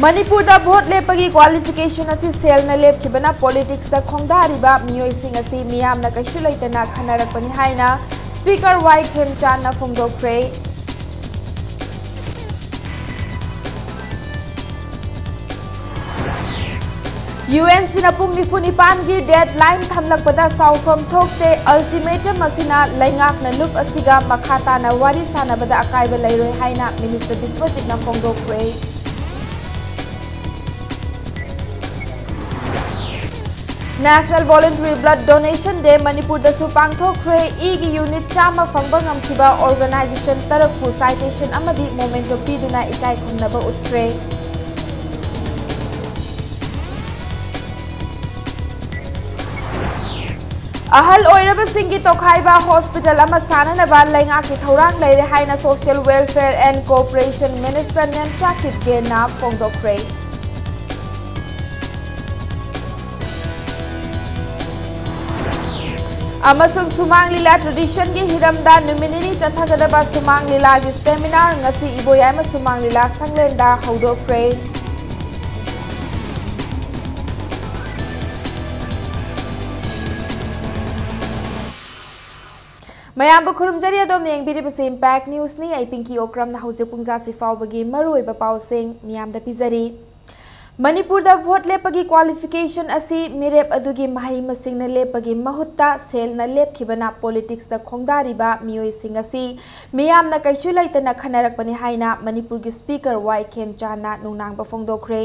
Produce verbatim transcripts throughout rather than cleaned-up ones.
ꯃꯅꯤꯄꯨꯔꯗ ꯚꯣꯠ ꯂꯦꯞꯄꯒꯤ ꯀ꯭ꯋꯥꯂꯤꯐꯤꯀꯦꯁꯟ ꯑꯁꯤ ꯁꯦꯜꯅ ꯂꯦꯞꯈꯤꯕꯅ ꯄꯣꯂꯤꯇꯤꯛꯁꯇ ꯈꯣꯡꯗꯥꯔꯤꯕ ꯃꯤꯑꯣꯏꯁꯤꯡ ꯑꯁꯤ ꯃꯤꯌꯥꯝꯅ ꯀꯩꯁꯨ ꯂꯩꯇꯅ ꯈꯟꯅꯔꯛꯄꯅꯤ ꯍꯥꯏꯅ ꯁ꯭ꯄꯤꯀꯔ ꯋꯥꯏ ꯈꯦꯝꯆꯥꯟꯅ ꯐꯣꯡꯗꯣꯛꯈ꯭ꯔꯦ꯫ ꯌꯨ ꯑꯦꯟ ꯁꯤꯅ ꯄꯨꯡ ꯅꯤꯐꯨ ꯅꯤꯄꯥꯟꯒꯤ ꯗꯦꯗꯂꯥꯏꯟ ꯊꯝꯂꯛꯄꯗ ꯁꯥꯎꯐꯝ ꯊꯣꯛꯇꯦ꯫ ꯑꯜꯇꯤꯃꯦꯇꯝ ꯑꯁꯤꯅ ꯂꯩꯉꯥꯛꯅ ꯂꯨꯞ ꯑꯁꯤꯒ ꯃꯈꯥ ꯇꯥꯅ ꯋꯥꯔꯤ ꯁꯥꯅꯕꯗ ꯑꯀꯥꯏꯕ ꯂꯩꯔꯣꯏ ꯍꯥꯏꯅ minister ꯕꯤꯁ꯭ꯋꯖꯤꯠꯅ ꯐꯣꯡꯗꯣꯛꯈ꯭ꯔꯦ꯫ National Voluntary Blood Donation Day ꯃꯅꯤꯄꯨꯔꯗꯁꯨ ꯄꯥꯡꯊꯣꯛꯈ꯭ꯔꯦ꯫ ꯏꯒꯤ ꯌꯨꯅꯤꯠ ꯆꯥꯝꯃ ꯐꯪꯕ ꯉꯝꯈꯤꯕ ꯑꯣꯔꯒꯅꯥꯏꯖꯦꯁꯟ ꯇꯔꯨꯛꯄꯨ ꯁꯥꯏꯇꯦꯁꯟ ꯑꯃꯗꯤ ꯃꯣꯃꯦꯟꯇꯣ ꯄꯤꯗꯨꯅ ꯏꯀꯥꯏ ꯈꯨꯝꯅꯕ ꯎꯠꯈ꯭ꯔꯦ꯫ ꯑꯍꯜ ꯑꯣꯏꯔꯕꯁꯤꯡꯒꯤ ꯇꯣꯈꯥꯏꯕ ꯍꯣꯁꯄꯤꯇꯥꯜ ꯑꯃ ꯁꯥꯅꯅꯕ ꯂꯩꯉꯥꯛꯀꯤ ꯊꯧꯔꯥꯡ ꯂꯩꯔꯦ ꯍꯥꯏꯅ Social Welfare and Cooperation Minister Nemcha ꯀꯤꯞꯒꯦꯟꯅ ꯐꯣꯡꯗꯣꯛꯈ꯭ꯔꯦ꯫ ꯑꯃꯁꯨꯡ ꯁꯨꯃꯥꯡ ꯂꯤꯂꯥ ꯇ꯭ꯔꯦꯗꯤꯁꯟꯒꯤ ꯍꯤꯔꯝꯗ ꯅꯨꯃꯤꯠ ꯅꯤꯅꯤ ꯆꯠꯊꯒꯗꯕ ꯁꯨꯃꯥꯡ ꯂꯤꯂꯥꯒꯤ ꯁꯦꯃꯤꯅꯥꯔ ꯉꯁꯤ ꯏꯕꯣꯌꯥꯏꯃ ꯁꯨꯃꯥꯡ ꯂꯤꯂꯥ ꯁꯪꯂꯦꯟꯗ ꯍꯧꯗꯣꯛꯈ꯭ꯔꯦ꯫ ꯃꯌꯥꯝꯕꯨ ꯈꯨꯔꯨꯝꯖꯔꯤ, ꯑꯗꯣꯝꯅ ꯌꯦꯡꯕꯤꯔꯤꯕꯁꯤ Impact Newsꯅꯤ꯫ ꯑꯩ ꯄꯤꯡꯀꯤ ꯑꯣꯀ꯭ꯔꯝꯅ ꯍꯧꯖꯤꯛ ꯄꯨꯡ ꯖꯥꯁꯤ ꯐꯥꯎꯕꯒꯤ ꯃꯔꯨꯑꯣꯏꯕ ꯄꯥꯎꯁꯤꯡ ꯃꯤꯌꯥꯝꯗ ꯄꯤꯖꯔꯤ꯫ ꯃꯅꯤꯄꯨꯔꯗ ꯚꯣꯠ ꯂꯦꯞꯄꯒꯤ ꯀ꯭ꯋꯥꯂꯤꯐꯤꯀꯦꯁꯟ ꯑꯁꯤ ꯃꯤꯔꯦꯞ ꯑꯗꯨꯒꯤ ꯃꯍꯩ ꯃꯁꯤꯡꯅ ꯂꯦꯞꯄꯒꯤ ꯃꯍꯨꯠꯇ ꯁꯦꯜꯅ ꯂꯦꯞꯈꯤꯕꯅ ꯄꯣꯂꯤꯇꯤꯛꯁꯇ ꯈꯣꯡꯗꯥꯔꯤꯕ ꯃꯤꯑꯣꯏꯁꯤꯡ ꯑꯁꯤ ꯃꯤꯌꯥꯝꯅ ꯀꯩꯁꯨ ꯂꯩꯇꯅ ꯈꯟꯅꯔꯛꯄꯅꯤ ꯍꯥꯏꯅ ꯃꯅꯤꯄꯨꯔꯒꯤ ꯁ꯭ꯄꯤꯀꯔ ꯋꯥꯏ ꯈꯦꯝꯆꯥꯟꯅ ꯅꯨꯡꯅꯥꯡꯕ ꯐꯣꯡꯗꯣꯛꯈ꯭ꯔꯦ꯫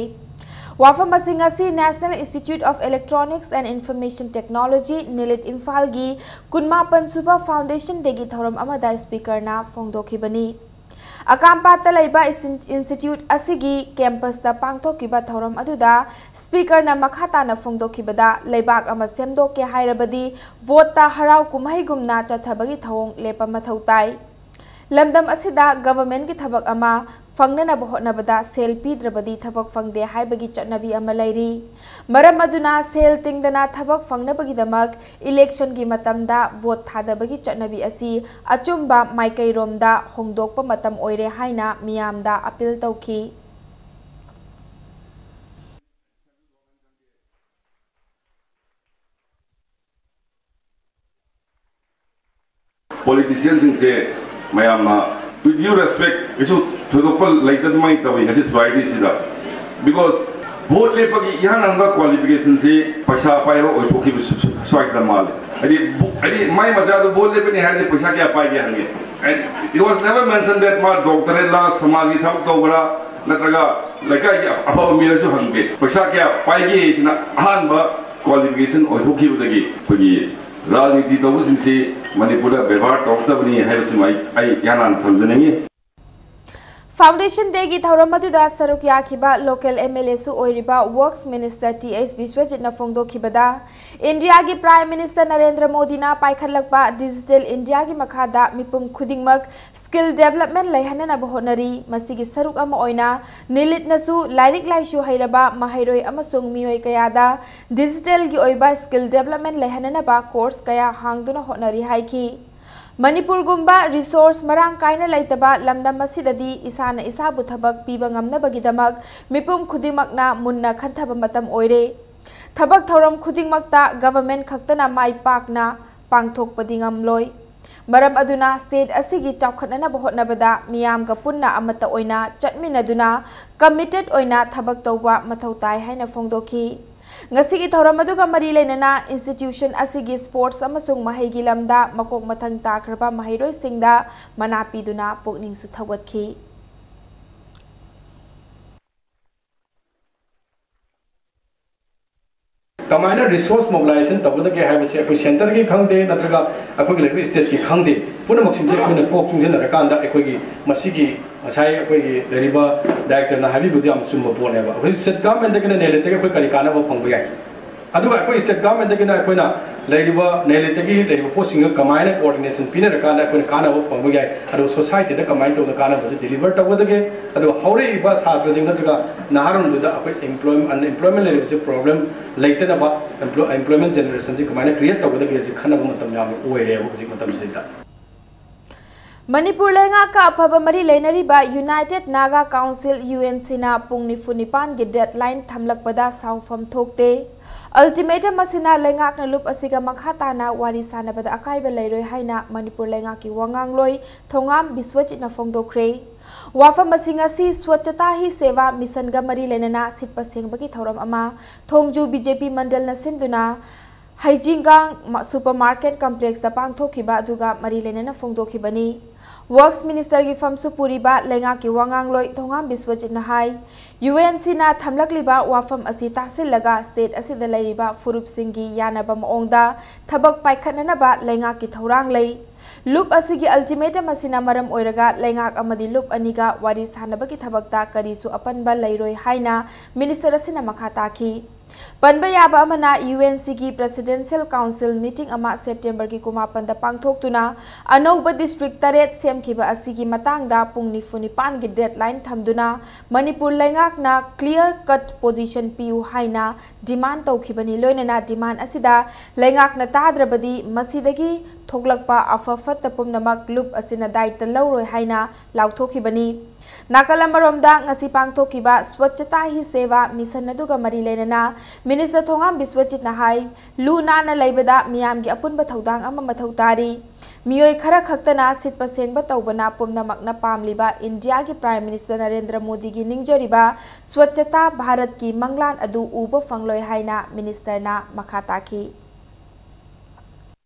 ꯋꯥꯐꯝ ꯑꯁꯤꯡ ꯑꯁꯤ National Institute of Electronics and Information Technology, ꯅꯤꯂꯤꯠ ꯏꯝꯐꯥꯜꯒꯤ ꯀꯨꯟꯃꯥꯄꯟ ꯁꯨꯕ Foundation Dayꯒꯤ ꯊꯧꯔꯝ ꯑꯃꯗ ꯁ꯭ꯄꯤꯀꯔꯅ ꯐꯣꯡꯗꯣꯛꯈꯤꯕꯅꯤ꯫ ꯑꯀꯥꯝꯄꯥꯠꯇ ꯂꯩꯕ ꯏꯟꯁꯇꯤꯇ꯭ꯌꯨꯠ ꯑꯁꯤꯒꯤ ꯀꯦꯝꯄꯁꯇ ꯄꯥꯡꯊꯣꯛꯈꯤꯕ ꯊꯧꯔꯝ ꯑꯗꯨꯗ ꯁ꯭ꯄꯤꯀꯔꯅ ꯃꯈꯥ ꯇꯥꯅ ꯐꯣꯡꯗꯣꯛꯈꯤꯕꯗ, ꯂꯩꯕꯥꯛ ꯑꯃ ꯁꯦꯝꯗꯣꯛꯀꯦ ꯍꯥꯏꯔꯕꯗꯤ ꯚꯣꯠꯇ ꯍꯔꯥꯎ ꯀꯨꯝꯍꯩꯒꯨꯝꯅ ꯆꯠꯊꯕꯒꯤ ꯊꯧꯑꯣꯡ ꯂꯦꯞꯄ ꯃꯊꯧ ꯇꯥꯏ꯫ ꯂꯝꯗꯝ ꯑꯁꯤꯗ ꯒꯚꯔꯟꯃꯦꯟꯠꯀꯤ ꯊꯕꯛ ꯑꯃ ꯐꯪꯅꯅꯕ ꯍꯣꯠꯅꯕꯗ ꯁꯦꯜ ꯄꯤꯗ꯭ꯔꯕꯗꯤ ꯊꯕꯛ ꯐꯪꯗꯦ ꯍꯥꯏꯕꯒꯤ ꯆꯠꯅꯕꯤ ꯑꯃ ꯂꯩꯔꯤ꯫ ꯃꯔꯝ ꯑꯗꯨꯅ ꯁꯦꯜ ꯇꯤꯡꯗꯅ ꯊꯕꯛ ꯐꯪꯅꯕꯒꯤꯗꯃꯛ ꯏꯂꯦꯛꯁꯟꯒꯤ ꯃꯇꯝꯗ ꯚꯣꯠ ꯊꯥꯗꯕꯒꯤ ꯆꯠꯅꯕꯤ ꯑꯁꯤ ꯑꯆꯨꯝꯕ ꯃꯥꯏꯀꯩꯔꯣꯝꯗ ꯍꯣꯡꯗꯣꯛꯄ ꯃꯇꯝ ꯑꯣꯏꯔꯦ ꯍꯥꯏꯅ ꯃꯤꯌꯥꯝꯗ ꯑꯄꯤꯜ ꯇꯧꯈꯤ꯫ ꯄꯣꯂꯤꯇꯤꯁꯤꯌꯟꯁꯤꯡꯁꯦ ꯃꯌꯥꯝꯅ with due respect ꯀꯩꯁꯨ ꯊꯣꯏꯗꯣꯛꯄ ꯂꯩꯇ ꯑꯗꯨꯃꯥꯏꯅ ꯇꯧꯏ ꯉꯁꯤ ꯁꯣꯁꯥꯏꯇꯤꯁꯤꯗ꯫ Because ꯚꯣꯠ ꯂꯦꯞꯄꯒꯤ ꯏꯍꯥꯟ ꯍꯥꯟꯕ ꯀ꯭ꯋꯥꯂꯤꯐꯤꯀꯦꯁꯟꯁꯤ ꯄꯩꯁꯥ ꯄꯥꯏꯕ ꯑꯣꯏꯊꯣꯛꯈꯤꯕ ꯁ꯭ꯋꯥꯏꯁꯤꯗ ꯃꯥꯜꯂꯦ꯫ ꯍꯥꯏꯗꯤ ꯍꯥꯏꯗꯤ ꯃꯥꯏ ꯃꯆꯥꯗꯨ ꯚꯣꯠ ꯂꯦꯞꯄꯅꯤ ꯍꯥꯏꯔꯗꯤ ꯄꯩꯁꯥ ꯀꯌꯥ ꯄꯥꯏꯒꯦ ꯍꯪꯉꯦ꯫ And it was never mentioned that ꯃꯥ ꯗꯣꯛꯇꯔꯦꯠꯂ ꯁꯃꯥꯖꯒꯤ ꯊꯕꯛ ꯇꯧꯕ꯭ꯔꯥ ꯅꯠꯇ꯭ꯔꯒ ꯂꯩꯀꯥꯏꯒꯤ ꯑꯐꯕ ꯃꯤꯔꯁꯨ ꯍꯪꯗꯦ꯫ ꯄꯩꯁꯥ ꯀꯌꯥ ꯄꯥꯏꯒꯦ ꯁꯤꯅ ꯑꯍꯥꯟꯕ ꯀ꯭ꯋꯥꯂꯤꯐꯤꯀꯦꯁꯟ ꯑꯣꯏꯊꯣꯛꯈꯤꯕꯗꯒꯤ ꯑꯩꯈꯣꯏꯒꯤ ꯔꯥꯖꯅꯤꯇꯤ ꯇꯧꯕꯁꯤꯡꯁꯤ ꯃꯅꯤꯄꯨꯔꯗ ꯕꯦꯕꯥꯔ ꯇꯧꯔꯛꯇꯕꯅꯤ ꯍꯥꯏꯕꯁꯤꯃ ꯑꯩ ꯏꯍꯥꯟ ꯍꯥꯟꯅ ꯊꯝꯖꯅꯤꯡꯉꯤ꯫ Foundation Day ꯒꯤ ꯊꯧꯔꯝ ꯑꯗꯨꯗ ꯁꯔꯨꯛ ꯌꯥꯈꯤꯕ local M L A ꯁꯨ ꯑꯣꯏꯔꯤꯕ Works Minister T H ꯕꯤꯁ꯭ꯋꯖꯤꯠꯅ ꯐꯣꯡꯗꯣꯛꯈꯤꯕꯗ, ꯏꯟꯗꯤꯌꯥꯒꯤ Prime Minister ꯅꯔꯦꯟꯗ꯭ꯔ ꯃꯣꯗꯤꯅ ꯄꯥꯏꯈꯠꯂꯛꯄ Digital India ꯒꯤ ꯃꯈꯥꯗ ꯃꯤꯄꯨꯝ ꯈꯨꯗꯤꯡꯃꯛ skill development ꯂꯩꯍꯟꯅꯅꯕ ꯍꯣꯠꯅꯔꯤ꯫ ꯃꯁꯤꯒꯤ ꯁꯔꯨꯛ ꯑꯃ ꯑꯣꯏꯅ ꯅꯤꯂꯤꯠꯅꯁꯨ ꯂꯥꯏꯔꯤꯛ ꯂꯥꯏꯁꯨ ꯍꯩꯔꯕ ꯃꯍꯩꯔꯣꯏ ꯑꯃꯁꯨꯡ ꯃꯤꯑꯣꯏ ꯀꯌꯥꯗ digital ꯒꯤ ꯑꯣꯏꯕ skill development ꯂꯩꯍꯟꯅꯅꯕ course ꯀꯌꯥ ꯍꯥꯡꯗꯨꯅ ꯍꯣꯠꯅꯔꯤ ꯍꯥꯏꯈꯤ꯫ ꯃꯅꯤꯄꯨꯔꯒꯨꯝꯕ resource ꯃꯔꯥꯡ ꯀꯥꯏꯅ ꯂꯩꯇꯕ ꯂꯝꯗꯝ ꯑꯁꯤꯗꯗꯤ ꯏꯁꯥꯅ ꯏꯁꯥꯕꯨ ꯊꯕꯛ ꯄꯤꯕ ꯉꯝꯅꯕꯒꯤꯗꯃꯛ ꯃꯤꯄꯨꯝ ꯈꯨꯗꯤꯡꯃꯛꯅ ꯃꯨꯟꯅ ꯈꯟꯊꯕ ꯃꯇꯝ ꯑꯣꯏꯔꯦ꯫ ꯊꯕꯛ ꯊꯧꯔꯝ ꯈꯨꯗꯤꯡꯃꯛꯇ government ꯈꯛꯇꯅ ꯃꯥꯏ ꯄꯥꯛꯅ ꯄꯥꯡꯊꯣꯛꯄꯗꯤ ꯉꯝꯂꯣꯏ꯫ ꯃꯔꯝ ꯑꯗꯨꯅ state ꯑꯁꯤꯒꯤ ꯆꯥꯎꯈꯠꯅꯅꯕ ꯍꯣꯠꯅꯕꯗ ꯃꯤꯌꯥꯝꯒ ꯄꯨꯟꯅ ꯑꯃꯠꯇ ꯑꯣꯏꯅ ꯆꯠꯃꯤꯟꯅꯗꯨꯅ committed ꯑꯣꯏꯅ ꯊꯕꯛ ꯇꯧꯕ ꯃꯊꯧ ꯇꯥꯏ ꯍꯥꯏꯅ ꯐꯣꯡꯗꯣꯛꯈꯤ꯫ ꯉꯁꯤꯒꯤ ꯊꯧꯔꯝ ꯑꯗꯨꯒ ꯃꯔꯤ ꯂꯩꯅꯅ institution ꯑꯁꯤꯒꯤ sports ꯑꯃꯁꯨꯡ ꯃꯍꯩꯒꯤ ꯂꯝꯗ ꯃꯀꯣꯛ ꯃꯊꯪ ꯇꯥꯈ꯭ꯔꯕ ꯃꯍꯩꯔꯣꯏꯁꯤꯡꯗ ꯃꯅꯥ ꯄꯤꯗꯨꯅ ꯄꯨꯛꯅꯤꯡꯁꯨ ꯊꯧꯒꯠꯈꯤ꯫ ꯀꯃꯥꯏꯅ resource mobilization ꯇꯧꯒꯗꯒꯦ ꯍꯥꯏꯕꯁꯦ ꯑꯩꯈꯣꯏ centre ꯒꯤ ꯈꯪꯗꯦ, ꯅꯠꯇ꯭ꯔꯒ ꯑꯩꯈꯣꯏꯒꯤ ꯂꯩꯔꯤꯕ state ꯀꯤ ꯈꯪꯗꯦ, ꯄꯨꯝꯅꯃꯛꯁꯤꯡꯁꯦ ꯑꯩꯈꯣꯏꯅ ꯀꯣꯛ ꯆꯨꯡꯁꯤꯟꯅꯔꯀꯥꯟꯗ ꯑꯩꯈꯣꯏꯒꯤ ꯃꯁꯤꯒꯤ ꯉꯁꯥꯏ ꯑꯩꯈꯣꯏꯒꯤ ꯂꯩꯔꯤꯕ director ꯅ ꯍꯥꯏꯕꯤꯕꯗꯨ ꯌꯥꯝ ꯆꯨꯝꯕ ꯄꯣꯠꯅꯦꯕ꯫ ꯑꯩꯈꯣꯏ state government ꯇꯒꯤꯅ ꯅꯦꯂꯤꯠꯇꯒꯤ ꯑꯩꯈꯣꯏ ꯀꯔꯤ ꯀꯥꯟꯅꯕ ꯐꯪꯕ ꯌꯥꯏ? ꯑꯗꯨꯒ ꯑꯩꯈꯣꯏ state government ꯇꯒꯤꯅ ꯑꯩꯈꯣꯏꯅ ꯂꯩꯔꯤꯕ ꯅꯦꯂꯤꯠꯇꯒꯤ ꯂꯩꯔꯤꯕ ꯄꯣꯠꯁꯤꯡꯒ ꯀꯃꯥꯏꯅ coordination ꯄꯤꯅꯔꯀꯥꯟꯗ ꯑꯩꯈꯣꯏꯅ ꯀꯥꯟꯅꯕ ꯐꯪꯕ ꯌꯥꯏ? ꯑꯗꯨꯒ society ꯗ ꯀꯃꯥꯏꯅ ꯇꯧꯗꯅ ꯀꯥꯟꯅꯕꯁꯦ deliver ꯇꯧꯒꯗꯒꯦ? ꯑꯗꯨꯒ ꯍꯧꯔꯛꯏꯕ ꯁꯥꯇ꯭ꯔꯁꯤꯡ ꯅꯠꯇ꯭ꯔꯒ ꯅꯍꯥꯔꯣꯜꯗꯨꯗ ꯑꯩꯈꯣꯏ employment, unemployment ꯂꯩꯔꯤꯕꯁꯦ problem ꯂꯩꯇꯅꯕ employ-, employment generation ꯁꯤ ꯀꯃꯥꯏꯅ create ꯇꯧꯒꯗꯒꯦ ꯁꯤ ꯈꯟꯅꯕ ꯃꯇꯝ ꯌꯥꯝꯅ ꯑꯣꯏꯔꯦꯕ ꯍꯧꯖꯤꯛ ꯃꯇꯝꯁꯤꯗ꯫ ꯃꯅꯤꯄꯨꯔ ꯂꯩꯉꯥꯛꯀ ꯑꯐꯕ ꯃꯔꯤ ꯂꯩꯅꯔꯤꯕ United Naga Council, UNC ꯅ ꯄꯨꯡ ꯅꯤꯐꯨ ꯅꯤꯄꯥꯟꯒꯤ deadline ꯊꯝꯂꯛꯄꯗ ꯁꯥꯎꯐꯝ ꯊꯣꯛꯇꯦ꯫ Ultimatum ꯑꯁꯤꯅ ꯂꯩꯉꯥꯛꯅ ꯂꯨꯞ ꯑꯁꯤꯒ ꯃꯈꯥ ꯇꯥꯅ ꯋꯥꯔꯤ ꯁꯥꯅꯕꯗ ꯑꯀꯥꯏꯕ ꯂꯩꯔꯣꯏ ꯍꯥꯏꯅ ꯃꯅꯤꯄꯨꯔ ꯂꯩꯉꯥꯛꯀꯤ ꯋꯥꯉꯥꯡꯂꯣꯏ ꯊꯣꯉꯥꯝ ꯕꯤꯁ꯭ꯋꯖꯤꯠꯅ ꯐꯣꯡꯗꯣꯛꯈ꯭ꯔꯦ꯫ ꯋꯥꯐꯝ ꯑꯁꯤ ꯉꯁꯤ Swachhata Hi Seva Mission ꯒ ꯃꯔꯤ ꯂꯩꯅꯅ ꯁꯤꯠꯄ ꯁꯦꯡꯕꯒꯤ ꯊꯧꯔꯝ ꯑꯃ ꯊꯣꯡꯖꯨ BJP ꯃꯟꯗꯜꯅ ꯁꯤꯟꯗꯨꯅ ꯍꯩꯖꯤꯡꯒꯥꯡ ꯃ-, Supermarket Complex ꯇ ꯄꯥꯡꯊꯣꯛꯈꯤꯕ ꯑꯗꯨꯒ ꯃꯔꯤ ꯂꯩꯅꯅ ꯐꯣꯡꯗꯣꯛꯈꯤꯕꯅꯤ꯫ Works Minister ꯒꯤ ꯐꯝꯁꯨ ꯄꯨꯔꯤꯕ ꯂꯩꯉꯥꯛꯀꯤ ꯋꯥꯉꯥꯡꯂꯣꯏ ꯊꯣꯉꯥꯝ ꯕꯤꯁ꯭ꯋꯖꯤꯠꯅ ꯍꯥꯏ, UNC ꯅ ꯊꯝꯂꯛꯂꯤꯕ ꯋꯥꯐꯝ ꯑꯁꯤ ꯇꯥꯁꯤꯜꯂꯒ state ꯑꯁꯤꯗ ꯂꯩꯔꯤꯕ ꯐꯨꯔꯨꯞꯁꯤꯡꯒꯤ ꯌꯥꯅꯕ ꯃꯑꯣꯡꯗ ꯊꯕꯛ ꯄꯥꯏꯈꯠꯅꯅꯕ ꯂꯩꯉꯥꯛꯀꯤ ꯊꯧꯔꯥꯡ ꯂꯩ꯫ ꯂꯨꯞ ꯑꯁꯤꯒꯤ ultimatum ꯑꯁꯤꯅ ꯃꯔꯝ ꯑꯣꯏꯔꯒ ꯂꯩꯉꯥꯛ ꯑꯃꯗꯤ ꯂꯨꯞ ꯑꯅꯤꯒ ꯋꯥꯔꯤ ꯁꯥꯅꯕꯒꯤ ꯊꯕꯛꯇ ꯀꯔꯤꯁꯨ ꯑꯄꯟꯕ ꯂꯩꯔꯣꯏ ꯍꯥꯏꯅ Minister ꯑꯁꯤꯅ ꯃꯈꯥ ꯇꯥꯈꯤ꯫ ꯄꯟꯕ ꯌꯥꯕ ꯑꯃꯅ, UNC ꯒꯤ Presidential Council meeting ꯑꯃ September ꯒꯤ ꯀꯨꯟꯃꯥꯄꯟꯗ ꯄꯥꯡꯊꯣꯛꯇꯨꯅ ꯑꯅꯧꯕ district ꯇꯔꯦꯠ ꯁꯦꯝꯈꯤꯕ ꯑꯁꯤꯒꯤ ꯃꯇꯥꯡꯗ ꯄꯨꯡ ꯅꯤꯐꯨ ꯅꯤꯄꯥꯟꯒꯤ deadline ꯊꯝꯗꯨꯅ ꯃꯅꯤꯄꯨꯔ ꯂꯩꯉꯥꯛꯅ clear cut position ꯄꯤꯌꯨ ꯍꯥꯏꯅ demand ꯇꯧꯈꯤꯕꯅꯤ꯫ ꯂꯣꯏꯅꯅ demand ꯑꯁꯤꯗ ꯂꯩꯉꯥꯛꯅ ꯇꯥꯗ꯭ꯔꯕꯗꯤ ꯃꯁꯤꯗꯒꯤ ꯊꯣꯛꯂꯛꯄ ꯑꯐ ꯐꯠꯇ ꯄꯨꯝꯅꯃꯛ ꯂꯨꯞ ꯑꯁꯤꯅ ꯗꯥꯏꯇ ꯂꯧꯔꯣꯏ ꯍꯥꯏꯅ ꯂꯥꯎꯊꯣꯛꯈꯤꯕꯅꯤ꯫ ꯅꯥꯀꯜ ꯑꯃꯔꯣꯝꯗ, ꯉꯁꯤ ꯄꯥꯡꯊꯣꯛꯈꯤꯕ Swachhata Hi Seva Mission ꯑꯗꯨꯒ ꯃꯔꯤ ꯂꯩꯅꯅ Minister ꯊꯣꯉꯥꯝ ꯕꯤꯁ꯭ꯋꯖꯤꯠꯅ ꯍꯥꯏ, ꯂꯨ ꯅꯥꯟꯅ ꯂꯩꯕꯗ ꯃꯤꯌꯥꯝꯒꯤ ꯑꯄꯨꯟꯕ ꯊꯧꯗꯥꯡ ꯑꯃ ꯃꯊꯧ ꯇꯥꯔꯤ꯫ ꯃꯤꯑꯣꯏ ꯈꯔ ꯈꯛꯇꯅ ꯁꯤꯠꯄ ꯁꯦꯡꯕ ꯇꯧꯕꯅ ꯄꯨꯝꯅꯃꯛꯅ ꯄꯥꯝꯂꯤꯕ ꯏꯟꯗꯤꯌꯥꯒꯤ Prime Minister ꯅꯔꯦꯟꯗ꯭ꯔ ꯃꯣꯗꯤꯒꯤ ꯅꯤꯡꯖꯔꯤꯕ Swachhata Bharat ꯀꯤ ꯃꯪꯂꯥꯟ ꯑꯗꯨ ꯎꯕ ꯐꯪꯂꯣꯏ ꯍꯥꯏꯅ Minister ꯅ ꯃꯈꯥ ꯇꯥꯈꯤ꯫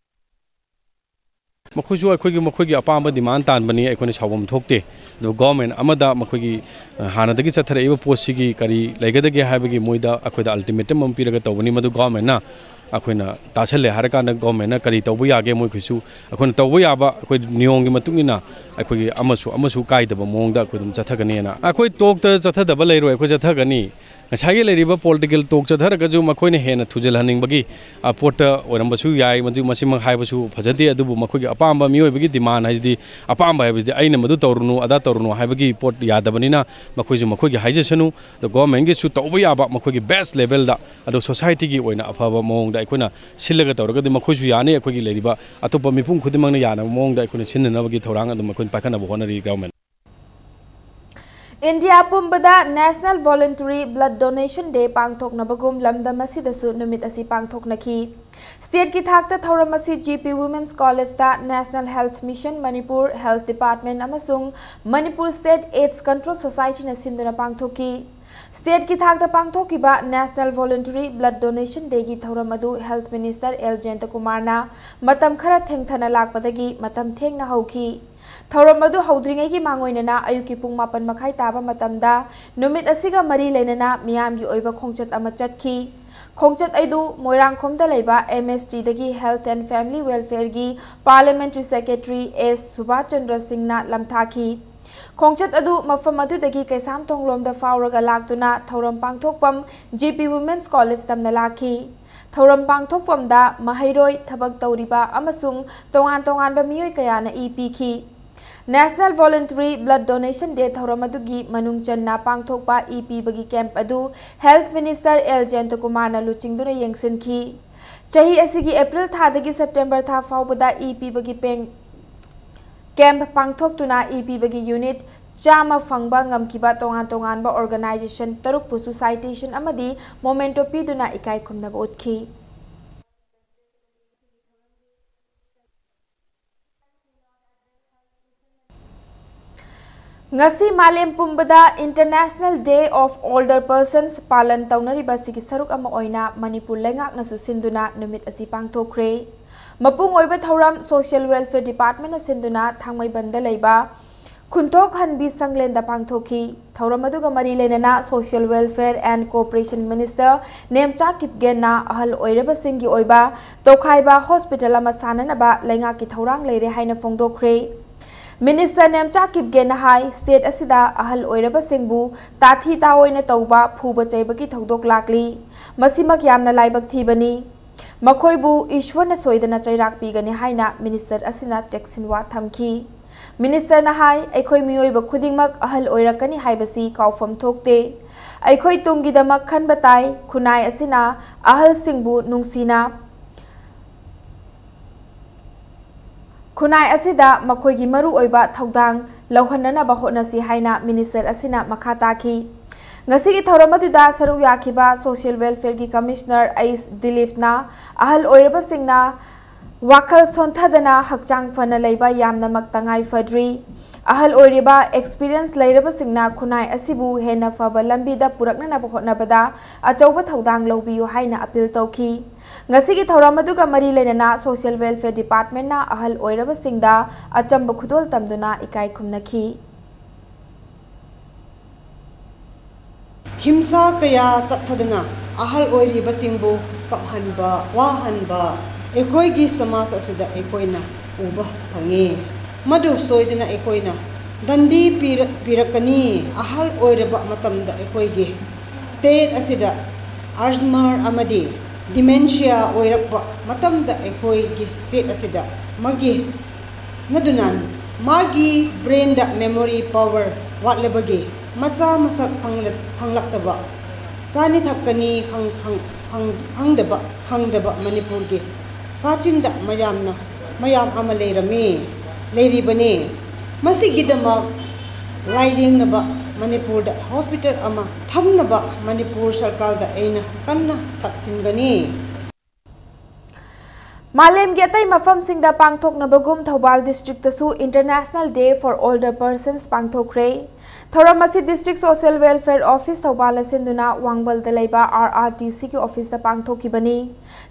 ꯃꯈꯣꯏꯁꯨ ꯑꯩꯈꯣꯏꯒꯤ, ꯃꯈꯣꯏꯒꯤ ꯑꯄꯥꯝꯕ demand ꯇꯥꯟꯕꯅꯤ, ꯑꯩꯈꯣꯏꯅ ꯁꯥꯎꯐꯝ ꯊꯣꯛꯇꯦ꯫ ꯑꯗꯨ government ꯑꯃꯗ ꯃꯈꯣꯏꯒꯤ, ꯑ, ꯍꯥꯟꯅꯗꯒꯤ ꯆꯠꯊꯔꯛꯏꯕ ꯄꯣꯠꯁꯤꯒꯤ ꯀꯔꯤ ꯂꯩꯒꯗꯒꯦ ꯍꯥꯏꯕꯒꯤ ꯃꯣꯏꯗ ꯑꯩꯈꯣꯏꯗ ultimatum ꯑꯃ ꯄꯤꯔꯒ ꯇꯧꯕꯅꯤ꯫ ꯃꯗꯨ government ꯅ ꯑꯩꯈꯣꯏꯅ ꯇꯥꯁꯜꯂꯦ ꯍꯥꯏꯔꯀꯥꯟꯗ government ꯅ ꯀꯔꯤ ꯇꯧꯕ ꯌꯥꯒꯦ, ꯃꯣꯏꯈꯣꯏꯁꯨ ꯑꯩꯈꯣꯏꯅ ꯇꯧꯕ ꯌꯥꯕ ꯑꯩꯈꯣꯏ ꯅꯤꯌꯣꯝꯒꯤ ꯃꯇꯨꯡ ꯏꯟꯅ ꯑꯩꯈꯣꯏꯒꯤ ꯑꯃꯁꯨ, ꯑꯃꯁꯨ ꯀꯥꯏꯗꯕ ꯃꯑꯣꯡꯗ ꯑꯩꯈꯣꯏ ꯑꯗꯨꯝ ꯆꯠꯊꯒꯅꯤꯅ꯫ ꯑꯩꯈꯣꯏ talk ꯇ ꯆꯠꯊꯗꯕ ꯂꯩꯔꯣꯏ, ꯑꯩꯈꯣꯏ ꯆꯠꯊꯒꯅꯤ꯫ ꯉꯁꯥꯏꯒꯤ ꯂꯩꯔꯤꯕ political talk ꯆꯠꯊꯔꯒꯁꯨ ꯃꯈꯣꯏꯅ ꯍꯦꯟꯅ ꯊꯨꯖꯤꯜꯍꯟꯅꯤꯡꯕꯒꯤ, ꯑ, ꯄꯣꯠꯇ ꯑꯣꯏꯔꯝꯕꯁꯨ ꯌꯥꯏ꯫ ꯃꯗꯨ, ꯃꯁꯤꯃꯛ ꯍꯥꯏꯕꯁꯨ ꯐꯖꯗꯦ꯫ ꯑꯗꯨꯕꯨ ꯃꯈꯣꯏꯒꯤ ꯑꯄꯥꯝꯕ, ꯃꯤꯑꯣꯏꯕꯒꯤ demand ꯍꯥꯏꯁꯤꯗꯤ, ꯑꯄꯥꯝꯕ ꯍꯥꯏꯕꯁꯤꯗꯤ ꯑꯩꯅ ꯃꯗꯨ ꯇꯧꯔꯨꯅꯨ, ꯑꯗꯥ ꯇꯧꯔꯨꯅꯨ ꯍꯥꯏꯕꯒꯤ ꯄꯣꯠ ꯌꯥꯗꯕꯅꯤꯅ ꯃꯈꯣꯏꯁꯨ ꯃꯈꯣꯏꯒꯤ ꯍꯥꯏꯖꯁꯅꯨ꯫ ꯑꯗꯣ government ꯒꯤꯁꯨ ꯇꯧꯕ ꯌꯥꯕ ꯃꯈꯣꯏꯒꯤ best level ꯗ, ꯑꯗꯣ society ꯒꯤ ꯑꯣꯏꯅ ꯑꯐꯕ ꯃꯑꯣꯡꯗ ꯑꯩꯈꯣꯏꯅ ꯁꯤꯜꯂꯒ ꯇꯧꯔꯒꯗꯤ ꯃꯈꯣꯏꯁꯨ ꯌꯥꯅꯤ, ꯑꯩꯈꯣꯏꯒꯤ ꯂꯩꯔꯤꯕ ꯑꯇꯣꯞꯄ ꯃꯤꯄꯨꯝ ꯈꯨꯗꯤꯡꯃꯛꯅ ꯌꯥꯅꯕ ꯃꯑꯣꯡꯗ ꯑꯩꯈꯣꯏꯅ ꯁꯤꯟꯅꯅꯕꯒꯤ ꯊꯧꯔꯥꯡ ꯑꯗꯨꯝ ꯑꯩꯈꯣꯏꯅ ꯄꯥꯏꯈꯠꯅꯕ ꯍꯣꯠꯅꯔꯤ꯫ ꯒꯚꯔꯟꯃꯦꯟꯠ ꯏꯟꯗꯤꯌꯥ ꯄꯨꯝꯕꯗ National Voluntary Blood Donation Day ꯄꯥꯡꯊꯣꯛꯅꯕꯒꯨꯝ ꯂꯝꯗꯝ ꯑꯁꯤꯗꯁꯨ ꯅꯨꯃꯤꯠ ꯑꯁꯤ ꯄꯥꯡꯊꯣꯛꯅꯈꯤ꯫ ꯁ꯭ꯇꯦꯠꯀꯤ ꯊꯥꯛꯇ ꯊꯧꯔꯝ ꯑꯁꯤ ꯖꯤ ꯄꯤ ꯋꯨꯃꯦꯟꯁ ꯀꯣꯂꯦꯖꯇ National Health Mission Manipur, Health Department ꯑꯃꯁꯨꯡ ꯃꯅꯤꯄꯨꯔ ꯁ꯭ꯇꯦꯠ AIDS Control Societyꯅ ꯁꯤꯟꯗꯨꯅ ꯄꯥꯡꯊꯣꯛꯈꯤ꯫ ꯁ꯭ꯇꯦꯠꯀꯤ ꯊꯥꯛꯇ ꯄꯥꯡꯊꯣꯛꯈꯤꯕ National Voluntary Blood Donation Dayꯒꯤ ꯊꯧꯔꯝ ꯑꯗꯨ Health Minister ꯑꯦꯜ ꯖꯌꯟꯇꯀꯨꯃꯥꯔꯅ ꯃꯇꯝ ꯈꯔ ꯊꯦꯡꯊꯅ ꯂꯥꯛꯄꯗꯒꯤ ꯃꯇꯝ ꯊꯦꯡꯅ ꯍꯧꯈꯤ꯫ ꯊꯧꯔꯝ ꯑꯗꯨ ꯍꯧꯗ꯭ꯔꯤꯉꯩꯒꯤ ꯃꯥꯡꯑꯣꯏꯅꯅ ꯑꯌꯨꯛꯀꯤ ꯄꯨꯡ ꯃꯥꯄꯟ ꯃꯈꯥꯏ ꯇꯥꯕ ꯃꯇꯝꯗ ꯅꯨꯃꯤꯠ ꯑꯁꯤꯒ ꯃꯔꯤ ꯂꯩꯅꯅ ꯃꯤꯌꯥꯝꯒꯤ ꯑꯣꯏꯕ ꯈꯣꯡꯆꯠ ꯑꯃ ꯆꯠꯈꯤ꯫ ꯈꯣꯡꯆꯠ ꯑꯗꯨ ꯃꯣꯏꯔꯥꯡꯈꯣꯝꯗ ꯂꯩꯕ M S Tꯗꯒꯤ Health and Family Welfareꯒꯤ Parliamentary Secretary ꯑꯦꯁ ꯁꯨꯕꯥꯁ ꯆꯟꯗ꯭ꯔ ꯁꯤꯡꯅ ꯂꯝꯊꯥꯈꯤ꯫ ꯈꯣꯡꯆꯠ ꯑꯗꯨ ꯃꯐꯝ ꯑꯗꯨꯗꯒꯤ ꯀꯩꯁꯥꯝꯊꯣꯡꯂꯣꯝꯗ ꯐꯥꯎꯔꯒ ꯂꯥꯛꯇꯨꯅ ꯊꯧꯔꯝ ꯄꯥꯡꯊꯣꯛꯐꯝ ꯖꯤ ꯄꯤ ꯋꯨꯃꯦꯟꯁ ꯀꯣꯂꯦꯖ ꯇꯝꯅ ꯂꯥꯛꯈꯤ꯫ ꯊꯧꯔꯝ ꯄꯥꯡꯊꯣꯛꯐꯝꯗ ꯃꯍꯩꯔꯣꯏ, ꯊꯕꯛ ꯇꯧꯔꯤꯕ ꯑꯃꯁꯨꯡ ꯇꯣꯉꯥꯟ ꯇꯣꯉꯥꯟꯕ ꯃꯤꯑꯣꯏ ꯀꯌꯥꯅ ꯏ ꯄꯤꯈꯤ꯫ National Voluntary Blood Donation Day ꯊꯧꯔꯝ ꯑꯗꯨꯒꯤ ꯃꯅꯨꯡ ꯆꯟꯅ ꯄꯥꯡꯊꯣꯛꯄ ꯏ ꯄꯤꯕꯒꯤ ꯀꯦꯝꯞ ꯑꯗꯨ Health Minister ꯑꯦꯜ ꯖꯌꯟꯇꯀꯨꯃꯥꯔꯅ ꯂꯨꯆꯤꯡꯗꯨꯅ ꯌꯦꯡꯁꯤꯟꯈꯤ꯫ ꯆꯍꯤ ꯑꯁꯤꯒꯤ ꯑꯦꯄ꯭ꯔꯤꯜ ꯊꯥꯗꯒꯤ ꯁꯦꯞꯇꯦꯝꯕꯔ ꯊꯥ ꯐꯥꯎꯕꯗ ꯏ ꯄꯤꯕꯒꯤ ꯄꯦꯡ-, ꯀꯦꯝꯞ ꯄꯥꯡꯊꯣꯛꯇꯨꯅ ꯏ ꯄꯤꯕꯒꯤ ꯌꯨꯅꯤꯠ ꯆꯥꯝꯃ ꯐꯪꯕ ꯉꯝꯈꯤꯕ ꯇꯣꯉꯥꯟ ꯇꯣꯉꯥꯟꯕ ꯑꯣꯔꯒꯅꯥꯏꯖꯦꯁꯟ ꯇꯔꯨꯛꯄꯨꯁꯨ citation ꯑꯃꯗꯤ memento ꯄꯤꯗꯨꯅ ꯏꯀꯥꯏ ꯈꯨꯝꯅꯕ ꯎꯠꯈꯤ꯫ ꯉꯁꯤ ꯃꯥꯂꯦꯝ ꯄꯨꯝꯕꯗ International Day of Older Persons ꯄꯥꯂꯟ ꯇꯧꯅꯔꯤꯕ ꯑꯁꯤꯒꯤ ꯁꯔꯨꯛ ꯑꯃ ꯑꯣꯏꯅ ꯃꯅꯤꯄꯨꯔ ꯂꯩꯉꯥꯛꯅꯁꯨ ꯁꯤꯟꯗꯨꯅ ꯅꯨꯃꯤꯠ ꯑꯁꯤ ꯄꯥꯡꯊꯣꯛꯈ꯭ꯔꯦ꯫ ꯃꯄꯨꯡ ꯑꯣꯏꯕ ꯊꯧꯔꯝ Social Welfare Departmentꯅ ꯁꯤꯟꯗꯨꯅ ꯊꯥꯡꯃꯩꯕꯟꯗ ꯂꯩꯕ ꯈꯨꯟꯊꯣꯛ ꯍꯟꯕꯤ ꯁꯪꯂꯦꯟꯗ ꯄꯥꯡꯊꯣꯛꯈꯤ꯫ ꯊꯧꯔꯝ ꯑꯗꯨꯒ ꯃꯔꯤ ꯂꯩꯅꯅ Social Welfare and Cooperation Minister Nemcha ꯀꯤꯞꯒꯦꯟꯅ ꯑꯍꯜ ꯑꯣꯏꯔꯕꯁꯤꯡꯒꯤ ꯑꯣꯏꯕ ꯇꯣꯈꯥꯏꯕ ꯍꯣꯁꯄꯤꯇꯥꯜ ꯑꯃ ꯁꯥꯅꯅꯕ ꯂꯩꯉꯥꯛꯀꯤ ꯊꯧꯔꯥꯡ ꯂꯩꯔꯦ ꯍꯥꯏꯅ ꯐꯣꯡꯗꯣꯛꯈ꯭ꯔꯦ꯫ ꯃꯤꯅꯤꯁꯇꯔ ꯅꯦꯝꯆꯥ ꯀꯤꯞꯒꯦꯟꯅ ꯍꯥꯏ, ꯁ꯭ꯇꯦꯠ ꯑꯁꯤꯗ ꯑꯍꯜ ꯑꯣꯏꯔꯕꯁꯤꯡꯕꯨ ꯇꯥꯊꯤ ꯇꯥꯑꯣꯏꯅ ꯇꯧꯕ, ꯐꯨꯕ ꯆꯩꯕꯒꯤ ꯊꯧꯗꯣꯛ ꯂꯥꯛꯂꯤ꯫ ꯃꯁꯤꯃꯛ ꯌꯥꯝꯅ ꯂꯥꯏꯕꯛ ꯊꯤꯕꯅꯤ꯫ ꯃꯈꯣꯏꯕꯨ ꯏꯁ꯭ꯋꯔꯅ ꯁꯣꯏꯗꯅ ꯆꯩꯔꯥꯛ ꯄꯤꯒꯅꯤ ꯍꯥꯏꯅ ꯃꯤꯅꯤꯁꯇꯔ ꯑꯁꯤꯅ ꯆꯦꯛꯁꯤꯟꯋꯥ ꯊꯝꯈꯤ꯫ ꯃꯤꯅꯤꯁꯇꯔꯅ ꯍꯥꯏ, ꯑꯩꯈꯣꯏ ꯃꯤꯑꯣꯏꯕ ꯈꯨꯗꯤꯡꯃꯛ ꯑꯍꯜ ꯑꯣꯏꯔꯛꯀꯅꯤ ꯍꯥꯏꯕꯁꯤ ꯀꯥꯎꯐꯝ ꯊꯣꯛꯇꯦ꯫ ꯑꯩꯈꯣꯏ ꯇꯨꯡꯒꯤꯗꯃꯛ ꯈꯟꯕ ꯇꯥꯏ꯫ ꯈꯨꯟꯅꯥꯏ ꯑꯁꯤꯅ ꯑꯍꯜꯁꯤꯡꯕꯨ ꯅꯨꯡꯁꯤꯅ ꯈꯨꯟꯅꯥꯏ ꯑꯁꯤꯗ ꯃꯈꯣꯏꯒꯤ ꯃꯔꯨꯑꯣꯏꯕ ꯊꯧꯗꯥꯡ ꯂꯧꯍꯟꯅꯅꯕ ꯍꯣꯠꯅꯁꯤ ꯍꯥꯏꯅ ꯃꯤꯅꯤꯁꯇꯔ ꯑꯁꯤꯅ ꯃꯈꯥ ꯇꯥꯈꯤ꯫ ꯉꯁꯤꯒꯤ ꯊꯧꯔꯝ ꯑꯗꯨꯗ ꯁꯔꯨꯛ ꯌꯥꯈꯤꯕ ꯁꯣꯁꯤꯌꯦꯜ ꯋꯦꯜꯐꯤꯌꯔꯒꯤ ꯀꯃꯤꯁꯅꯔ ꯑꯩꯆ ꯗꯤꯂꯤꯞꯅ ꯑꯍꯜ ꯑꯣꯏꯔꯕꯁꯤꯡꯅ ꯋꯥꯈꯜ ꯁꯣꯟꯊꯗꯅ ꯍꯛꯆꯥꯡ ꯐꯅ ꯂꯩꯕ ꯌꯥꯝꯅꯃꯛ ꯇꯉꯥꯏ ꯐꯗ꯭ꯔꯤ꯫ ꯑꯍꯜ ꯑꯣꯏꯔꯤꯕ ꯑꯦꯛꯁꯄꯤꯔꯤꯌꯦꯟꯁ ꯂꯩꯔꯕꯁꯤꯡꯅ ꯈꯨꯟꯅꯥꯏ ꯑꯁꯤꯕꯨ ꯍꯦꯟꯅ ꯐꯕ ꯂꯝꯕꯤꯗ ꯄꯨꯔꯛꯅꯅꯕ ꯍꯣꯠꯅꯕꯗ ꯑꯆꯧꯕ ꯊꯧꯗꯥꯡ ꯂꯧꯕꯤꯌꯨ ꯍꯥꯏꯅ ꯑꯄꯤꯜ ꯇꯧꯈꯤ꯫ ꯉꯁꯤꯒꯤ ꯊꯧꯔꯝ ꯑꯗꯨꯒ ꯃꯔꯤ ꯂꯩꯅꯅ ꯁꯣꯁꯤꯌꯦꯜ ꯋꯦꯜꯐꯤꯌꯔ ꯗꯤꯄꯥꯔꯠꯃꯦꯟꯅ ꯑꯍꯜ ꯑꯣꯏꯔꯕꯁꯤꯡꯗ ꯑꯆꯝꯕ ꯈꯨꯗꯣꯜ ꯇꯝꯗꯨꯅ ꯏꯀꯥꯏ ꯈꯨꯝꯅꯈꯤ꯫ ꯍꯤꯡꯁꯥ ꯀꯌꯥ ꯆꯠꯊꯗꯅ ꯑꯍꯜ ꯑꯣꯏꯔꯤꯕꯁꯤꯡꯕꯨ ꯀꯞꯍꯟꯕ, ꯋꯥꯍꯟꯕ ꯑꯩꯈꯣꯏꯒꯤ ꯁꯃꯥꯖ ꯑꯁꯤꯗ ꯑꯩꯈꯣꯏꯅ ꯎꯕ ꯐꯪꯉꯤ꯫ ꯃꯗꯨ ꯁꯣꯏꯗꯅ ꯑꯩꯈꯣꯏꯅ ꯗꯟꯗꯤ ꯄꯤꯔꯛ-, ꯄꯤꯔꯛꯀꯅꯤ꯫ ꯑꯍꯜ ꯑꯣꯏꯔꯕ ꯃꯇꯝꯗ ꯑꯩꯈꯣꯏꯒꯤ ꯁ꯭ꯇꯦꯠ ꯑꯁꯤꯗ ꯑꯜꯖꯃꯔ ꯑꯃꯗꯤ ꯗꯤꯃꯦꯟꯁꯤꯌꯥ ꯑꯣꯏꯔꯛꯄ ꯃꯇꯝꯗ ꯑꯩꯈꯣꯏꯒꯤ ꯁ꯭ꯇꯦꯠ ꯑꯁꯤꯗ ꯃꯥꯒꯤ ꯅꯗꯨꯅ ꯃꯥꯒꯤ ꯕ꯭ꯔꯦꯟꯗ ꯃꯦꯃꯣꯔꯤ ꯄꯥꯋꯔ ꯋꯥꯠꯂꯕꯒꯤ ꯃꯆꯥ ꯃꯁꯛ ꯐꯪꯂ-, ꯐꯪꯂꯛꯇꯕ, ꯆꯥꯅꯤ ꯊꯛꯀꯅꯤ ꯈꯪ-, ꯈꯪ-, ꯈꯪ-, ꯈꯪꯗꯕ, ꯈꯪꯗꯕ ꯃꯅꯤꯄꯨꯔꯒꯤ ꯀꯥꯆꯤꯟꯗ ꯃꯌꯥꯝꯅ, ꯃꯌꯥꯝ ꯑꯃ ꯂꯩꯔꯝꯃꯤ, ꯂꯩꯔꯤꯕꯅꯤ꯫ ꯃꯁꯤꯒꯤꯗꯃꯛ ꯂꯥꯏꯌꯦꯡꯅꯕ ꯃꯅꯤꯄꯨꯔꯗ ꯍꯣꯁꯄꯤꯇꯥꯜ ꯑꯃ ꯊꯝꯅꯕ ꯃꯅꯤꯄꯨꯔ ꯁꯔꯀꯥꯔꯗ ꯑꯩꯅ ꯀꯟꯅ ꯇꯛꯁꯤꯟꯒꯅꯤ꯫ ꯃꯥꯂꯦꯝꯒꯤ ꯑꯇꯩ ꯃꯐꯝꯁꯤꯡꯗ ꯄꯥꯡꯊꯣꯛꯅꯕꯒꯨꯝ Thoubal ꯗꯤꯁꯇ꯭ꯔꯤꯛꯇꯁꯨ International Day for Older Persons ꯄꯥꯡꯊꯣꯛꯈ꯭ꯔꯦ꯫ ꯊꯧꯔꯝ ꯑꯁꯤ ꯗꯤꯁꯇ꯭ꯔꯤꯛ ꯁꯣꯁꯤꯌꯦꯜ ꯋꯦꯜꯐꯤꯌꯔ ꯑꯣꯐꯤꯁ ꯊꯧꯕꯥꯜꯅ ꯁꯤꯟꯗꯨꯅ ꯋꯥꯡꯕꯜꯗ ꯂꯩꯕ ꯑꯥꯔ ꯑꯥꯔ ꯇꯤ ꯁꯤꯒꯤ ꯑꯣꯐꯤꯁꯇ ꯄꯥꯡꯊꯣꯛꯈꯤꯕꯅꯤ꯫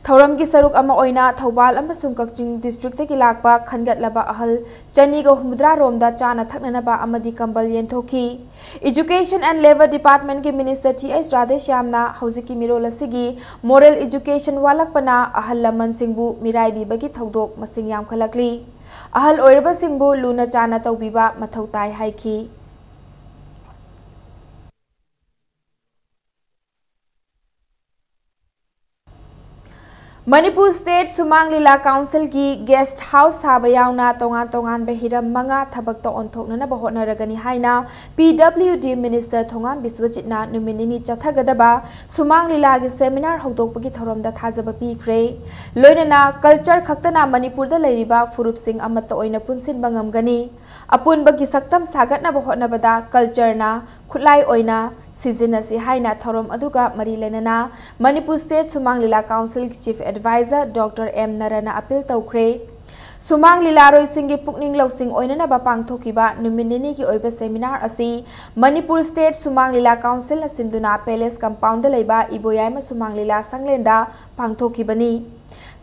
ꯊꯧꯔꯝꯒꯤ ꯁꯔꯨꯛ ꯑꯃ ꯑꯣꯏꯅ ꯊꯧꯕꯥꯜ ꯑꯃꯁꯨꯡ ꯀꯛꯆꯤꯡ ꯗꯤꯁꯇ꯭ꯔꯤꯛꯇꯒꯤ ꯂꯥꯛꯄ ꯈꯟꯒꯠꯂꯕ ꯑꯍꯜ ꯆꯅꯤꯒ ꯍꯨꯝꯐꯨꯇꯔꯥ ꯔꯣꯝꯗ ꯆꯥꯅ ꯊꯛꯅꯅꯕ ꯑꯃꯗꯤ ꯀꯝꯕꯜ ꯌꯦꯟꯊꯣꯛꯈꯤ꯫ Education and Labour Departmentꯀꯤ ꯃꯤꯅꯤꯁꯇꯔ ꯇꯤ ꯑꯩꯆ ꯔꯥꯙꯦꯁ꯭ꯌꯥꯝꯅ ꯍꯧꯖꯤꯛꯀꯤ ꯃꯤꯔꯣꯜ ꯑꯁꯤꯒꯤ moral education ꯋꯥꯠꯂꯛꯄꯅ ꯑꯍꯜ ꯂꯃꯟꯁꯤꯡꯕꯨ ꯃꯤꯔꯥꯏꯕꯤꯕꯒꯤ ꯊꯧꯗꯣꯛ ꯃꯁꯤꯡ ꯌꯥꯝꯈꯠꯂꯛꯂꯤ꯫ ꯑꯍꯜ ꯑꯣꯏꯔꯕꯁꯤꯡꯕꯨ ꯂꯨꯅ ꯆꯥꯅ ꯇꯧꯕꯤꯕ ꯃꯊꯧ ꯇꯥꯏ ꯍꯥꯏꯈꯤ꯫ ꯃꯅꯤꯄꯨꯔ ꯁ꯭ꯇꯦꯠ ꯁꯨꯃꯥꯡ ꯂꯤꯂꯥ ꯀꯥꯎꯟꯁꯤꯜꯒꯤ ꯒꯦꯁ꯭ꯠ ꯍꯥꯎꯁ ꯁꯥꯕ ꯌꯥꯎꯅ ꯇꯣꯉꯥꯟ ꯇꯣꯉꯥꯟꯕ ꯍꯤꯔꯝ ꯃꯉꯥ ꯊꯕꯛꯇ ꯑꯣꯟꯊꯣꯛꯅꯅꯕ ꯍꯣꯠꯅꯔꯒꯅꯤ ꯍꯥꯏꯅ ꯄꯤ ꯗꯕ꯭ꯂꯤꯌꯨ ꯗꯤ ꯃꯤꯅꯤꯁꯇꯔ ꯊꯣꯉꯥꯝ ꯕꯤꯁ꯭ꯋꯖꯤꯠꯅ ꯅꯨꯃꯤꯠ ꯅꯤꯅꯤ ꯆꯠꯊꯒꯗꯕ ꯁꯨꯃꯥꯡ ꯂꯤꯂꯥꯒꯤ ꯁꯦꯃꯤꯅꯥꯔ ꯍꯧꯗꯣꯛꯄꯒꯤ ꯊꯧꯔꯝꯗ ꯊꯥꯖꯕ ꯄꯤꯈ꯭ꯔꯦ꯫ ꯂꯣꯏꯅꯅ ꯀꯜꯆꯔ ꯈꯛꯇꯅ ꯃꯅꯤꯄꯨꯔꯗ ꯂꯩꯔꯤꯕ ꯐꯨꯔꯨꯞꯁꯤꯡ ꯑꯃꯠꯇ ꯑꯣꯏꯅ ꯄꯨꯟꯁꯤꯟꯕ ꯉꯝꯒꯅꯤ꯫ ꯑꯄꯨꯟꯕꯒꯤ ꯁꯛꯇꯝ ꯁꯥꯒꯠꯅꯕ ꯍꯣꯠꯅꯕꯗ ꯀꯜꯆꯔꯅ ꯈꯨꯠꯂꯥꯏ ꯑꯣꯏꯅ ꯁꯤꯖꯤꯟꯅꯁꯤ ꯍꯥꯏꯅ ꯊꯧꯔꯝ ꯑꯗꯨꯒ ꯃꯔꯤ ꯂꯩꯅꯅ ꯃꯅꯤꯄꯨꯔ ꯁ꯭ꯇꯦꯠ ꯁꯨꯃꯥꯡ ꯂꯤꯂꯥ ꯀꯥꯎꯟꯁꯤꯜꯒꯤ ꯆꯤꯐ ꯑꯦꯗꯚꯥꯏꯖꯔ ꯗꯣꯛꯇꯔ ꯑꯦꯝ ꯅꯔꯅ ꯑꯄꯤꯜ ꯇꯧꯈ꯭ꯔꯦ꯫ ꯁꯨꯃꯥꯡ ꯂꯤꯂꯥꯔꯣꯏꯁꯤꯡꯒꯤ ꯄꯨꯛꯅꯤꯡ ꯂꯧꯁꯤꯡ ꯑꯣꯏꯅꯅꯕ ꯄꯥꯡꯊꯣꯛꯈꯤꯕ ꯅꯨꯃꯤꯠ ꯅꯤꯅꯤꯒꯤ ꯑꯣꯏꯕ ꯁꯦꯃꯤꯅꯥꯔ ꯑꯁꯤ ꯃꯅꯤꯄꯨꯔ ꯁ꯭ꯇꯦꯠ ꯁꯨꯃꯥꯡ ꯂꯤꯂꯥ ꯀꯥꯎꯟꯁꯤꯜꯅ ꯁꯤꯟꯗꯨꯅ ꯄꯦꯂꯦꯁ ꯀꯝꯄꯥꯎꯟꯗ ꯂꯩꯕ ꯏꯕꯣꯌꯥꯏꯃ ꯁꯨꯃꯥꯡ ꯂꯤꯂꯥ ꯁꯪꯂꯦꯟꯗ ꯄꯥꯡꯊꯣꯛꯈꯤꯕꯅꯤ꯫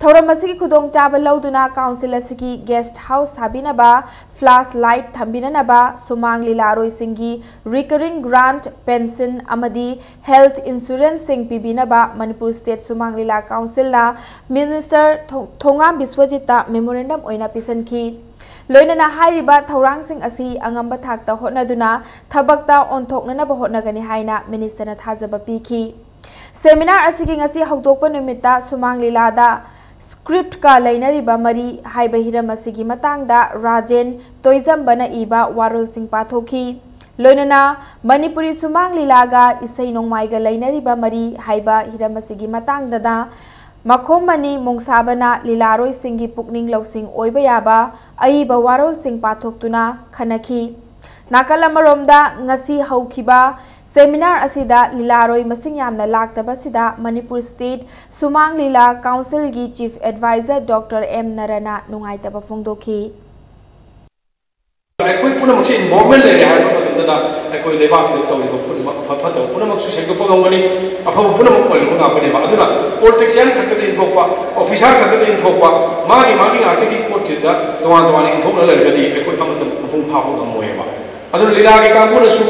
ꯊꯧꯔꯝ ꯑꯁꯤꯒꯤ ꯈꯨꯗꯣꯡꯆꯥꯕ ꯂꯧꯗꯨꯅ ꯀꯥꯎꯟꯁꯤꯜ ꯑꯁꯤꯒꯤ ꯒꯦꯁ꯭ꯠ ꯍꯥꯎꯁ ꯁꯥꯕꯤꯅꯕ, ꯐ꯭ꯂꯥꯁ ꯂꯥꯏꯠ ꯊꯝꯕꯤꯅꯅꯕ, ꯁꯨꯃꯥꯡ ꯂꯤꯂꯥꯔꯣꯏꯁꯤꯡꯒꯤ ꯔꯤꯀꯔꯤꯡ ꯒ꯭ꯔꯥꯟꯠ, ꯄꯦꯟꯁꯟ ꯑꯃꯗꯤ ꯍꯦꯜꯊ ꯏꯟꯁꯨꯔꯦꯟꯁꯁꯤꯡ ꯄꯤꯕꯤꯅꯕ ꯃꯅꯤꯄꯨꯔ ꯁ꯭ꯇꯦꯠ ꯁꯨꯃꯥꯡ ꯂꯤꯂꯥ ꯀꯥꯎꯟꯁꯤꯜꯅ ꯃꯤꯅꯤꯁꯇꯔ ꯊꯣ-, ꯊꯣꯉꯥꯝ ꯕꯤꯁ꯭ꯋꯖꯤꯠꯇ ꯃꯦꯃꯣꯔꯦꯟꯗꯝ ꯑꯣꯏꯅ ꯄꯤꯁꯤꯟꯈꯤ꯫ ꯂꯣꯏꯅꯅ ꯍꯥꯏꯔꯤꯕ ꯊꯧꯔꯥꯡꯁꯤꯡ ꯑꯁꯤ ꯑꯉꯝꯕ ꯊꯥꯛꯇ ꯍꯣꯠꯅꯗꯨꯅ ꯊꯕꯛꯇ ꯑꯣꯟꯊꯣꯛꯅꯅꯕ ꯍꯣꯠꯅꯒꯅꯤ ꯍꯥꯏꯅ ꯃꯤꯅꯤꯁꯇꯔꯅ ꯊꯥꯖꯕ ꯄꯤꯈꯤ꯫ ꯁꯦꯃꯤꯅꯥꯔ ꯑꯁꯤꯒꯤ ꯉꯁꯤ ꯍꯧꯗꯣꯛꯄ ꯅꯨꯃꯤꯠꯇ ꯁꯨꯃꯥꯡ ꯂꯤꯂꯥꯗ ꯁ꯭ꯀ꯭ꯔꯤꯞꯠꯀ ꯂꯩꯅꯔꯤꯕ ꯃꯔꯤ ꯍꯥꯏꯕ ꯍꯤꯔꯝ ꯑꯁꯤꯒꯤ ꯃꯇꯥꯡꯗ ꯔꯥꯖꯦꯟ ꯇꯣꯏꯖꯝꯕꯅ ꯏꯕ ꯋꯥꯔꯣꯜꯁꯤꯡ ꯄꯥꯊꯣꯛꯈꯤ꯫ ꯂꯣꯏꯅꯅ ꯃꯅꯤꯄꯨꯔꯤ ꯁꯨꯃꯥꯡ ꯂꯤꯂꯥꯒ ꯏꯁꯩ ꯅꯣꯡꯃꯥꯏꯒ ꯂꯩꯅꯔꯤꯕ ꯃꯔꯤ ꯍꯥꯏꯕ ꯍꯤꯔꯝ ꯑꯁꯤꯒꯤ ꯃꯇꯥꯡꯗꯅ ꯃꯈꯣꯝꯃꯅꯤ ꯃꯣꯡꯁꯥꯕꯅ ꯂꯤꯂꯥꯔꯣꯏꯁꯤꯡꯒꯤ ꯄꯨꯛꯅꯤꯡ ꯂꯧꯁꯤꯡ ꯑꯣꯏꯕ ꯌꯥꯕ ꯑꯏꯕ ꯋꯥꯔꯣꯜꯁꯤꯡ ꯄꯥꯊꯣꯛꯇꯨꯅ ꯈꯟꯅꯈꯤ꯫ ꯅꯥꯀꯜ ꯑꯃꯔꯣꯝꯗ, ꯉꯁꯤ ꯍꯧꯈꯤꯕ ꯁꯦꯃꯤꯅꯥꯔ ꯑꯁꯤꯗ ꯂꯤꯂꯥꯔꯣꯏ ꯃꯁꯤꯡ ꯌꯥꯝꯅ ꯂꯥꯛꯇꯕꯁꯤꯗ ꯃꯅꯤꯄꯨꯔ ꯁ꯭ꯇꯦꯠ ꯁꯨꯃꯥꯡ ꯂꯤꯂꯥ ꯀꯥꯎꯟꯁꯤꯜꯒꯤ ꯆꯤꯐ ꯑꯦꯗꯚꯥꯏꯖꯔ ꯗꯣꯛꯇꯔ ꯑꯦꯝ ꯅꯔꯅ ꯅꯨꯡꯉꯥꯏꯇꯕ ꯐꯣꯡꯗꯣꯛꯈꯤ꯫ ꯑꯩꯈꯣꯏ ꯄꯨꯝꯅꯃꯛꯁꯦ ꯏꯟꯚꯣꯜꯚꯃꯦꯟ ꯂꯩꯔꯦ ꯍꯥꯏꯕ ꯃꯇꯝꯗꯗ ꯑꯩꯈꯣꯏ ꯂꯩꯕꯥꯛꯁꯤꯗ ꯇꯧꯔꯤꯕ ꯄꯨꯝꯅꯃꯛ ꯑꯐ ꯐꯠꯇꯕ ꯄꯨꯝꯅꯃꯛꯁꯨ ꯁꯦꯡꯗꯣꯛꯄ ꯉꯝꯒꯅꯤ, ꯑꯐꯕ ꯄꯨꯝꯅꯃꯛ ꯑꯣꯏꯔꯛꯄ ꯉꯥꯛꯄꯅꯦꯕ꯫ ꯑꯗꯨꯅ ꯄꯣꯂꯤꯇꯤꯛꯁꯤꯌꯥꯟ ꯈꯛꯇꯗ ꯏꯟꯊꯣꯛꯄ, ꯑꯣꯐꯤꯁꯥꯔ ꯈꯛꯇꯗ ꯏꯟꯊꯣꯛꯄ, ꯃꯥꯒꯤ ꯃꯥꯒꯤ ꯉꯥꯛꯇꯒꯤ ꯄꯣꯠꯁꯤꯗ ꯇꯣꯉꯥꯟ ꯇꯣꯉꯥꯟꯅ ꯏꯟꯊꯣꯛꯅ ꯂꯩꯔꯒꯗꯤ ꯑꯩꯈꯣꯏ ꯑꯃꯠꯇ ꯃꯄꯨꯡ ꯐꯥꯕ ꯉꯝꯃꯣꯏꯕ꯫ ꯑꯗꯨꯅ ꯂꯤꯂꯥꯒꯤ ꯀꯥꯡꯕꯨꯅꯁꯨ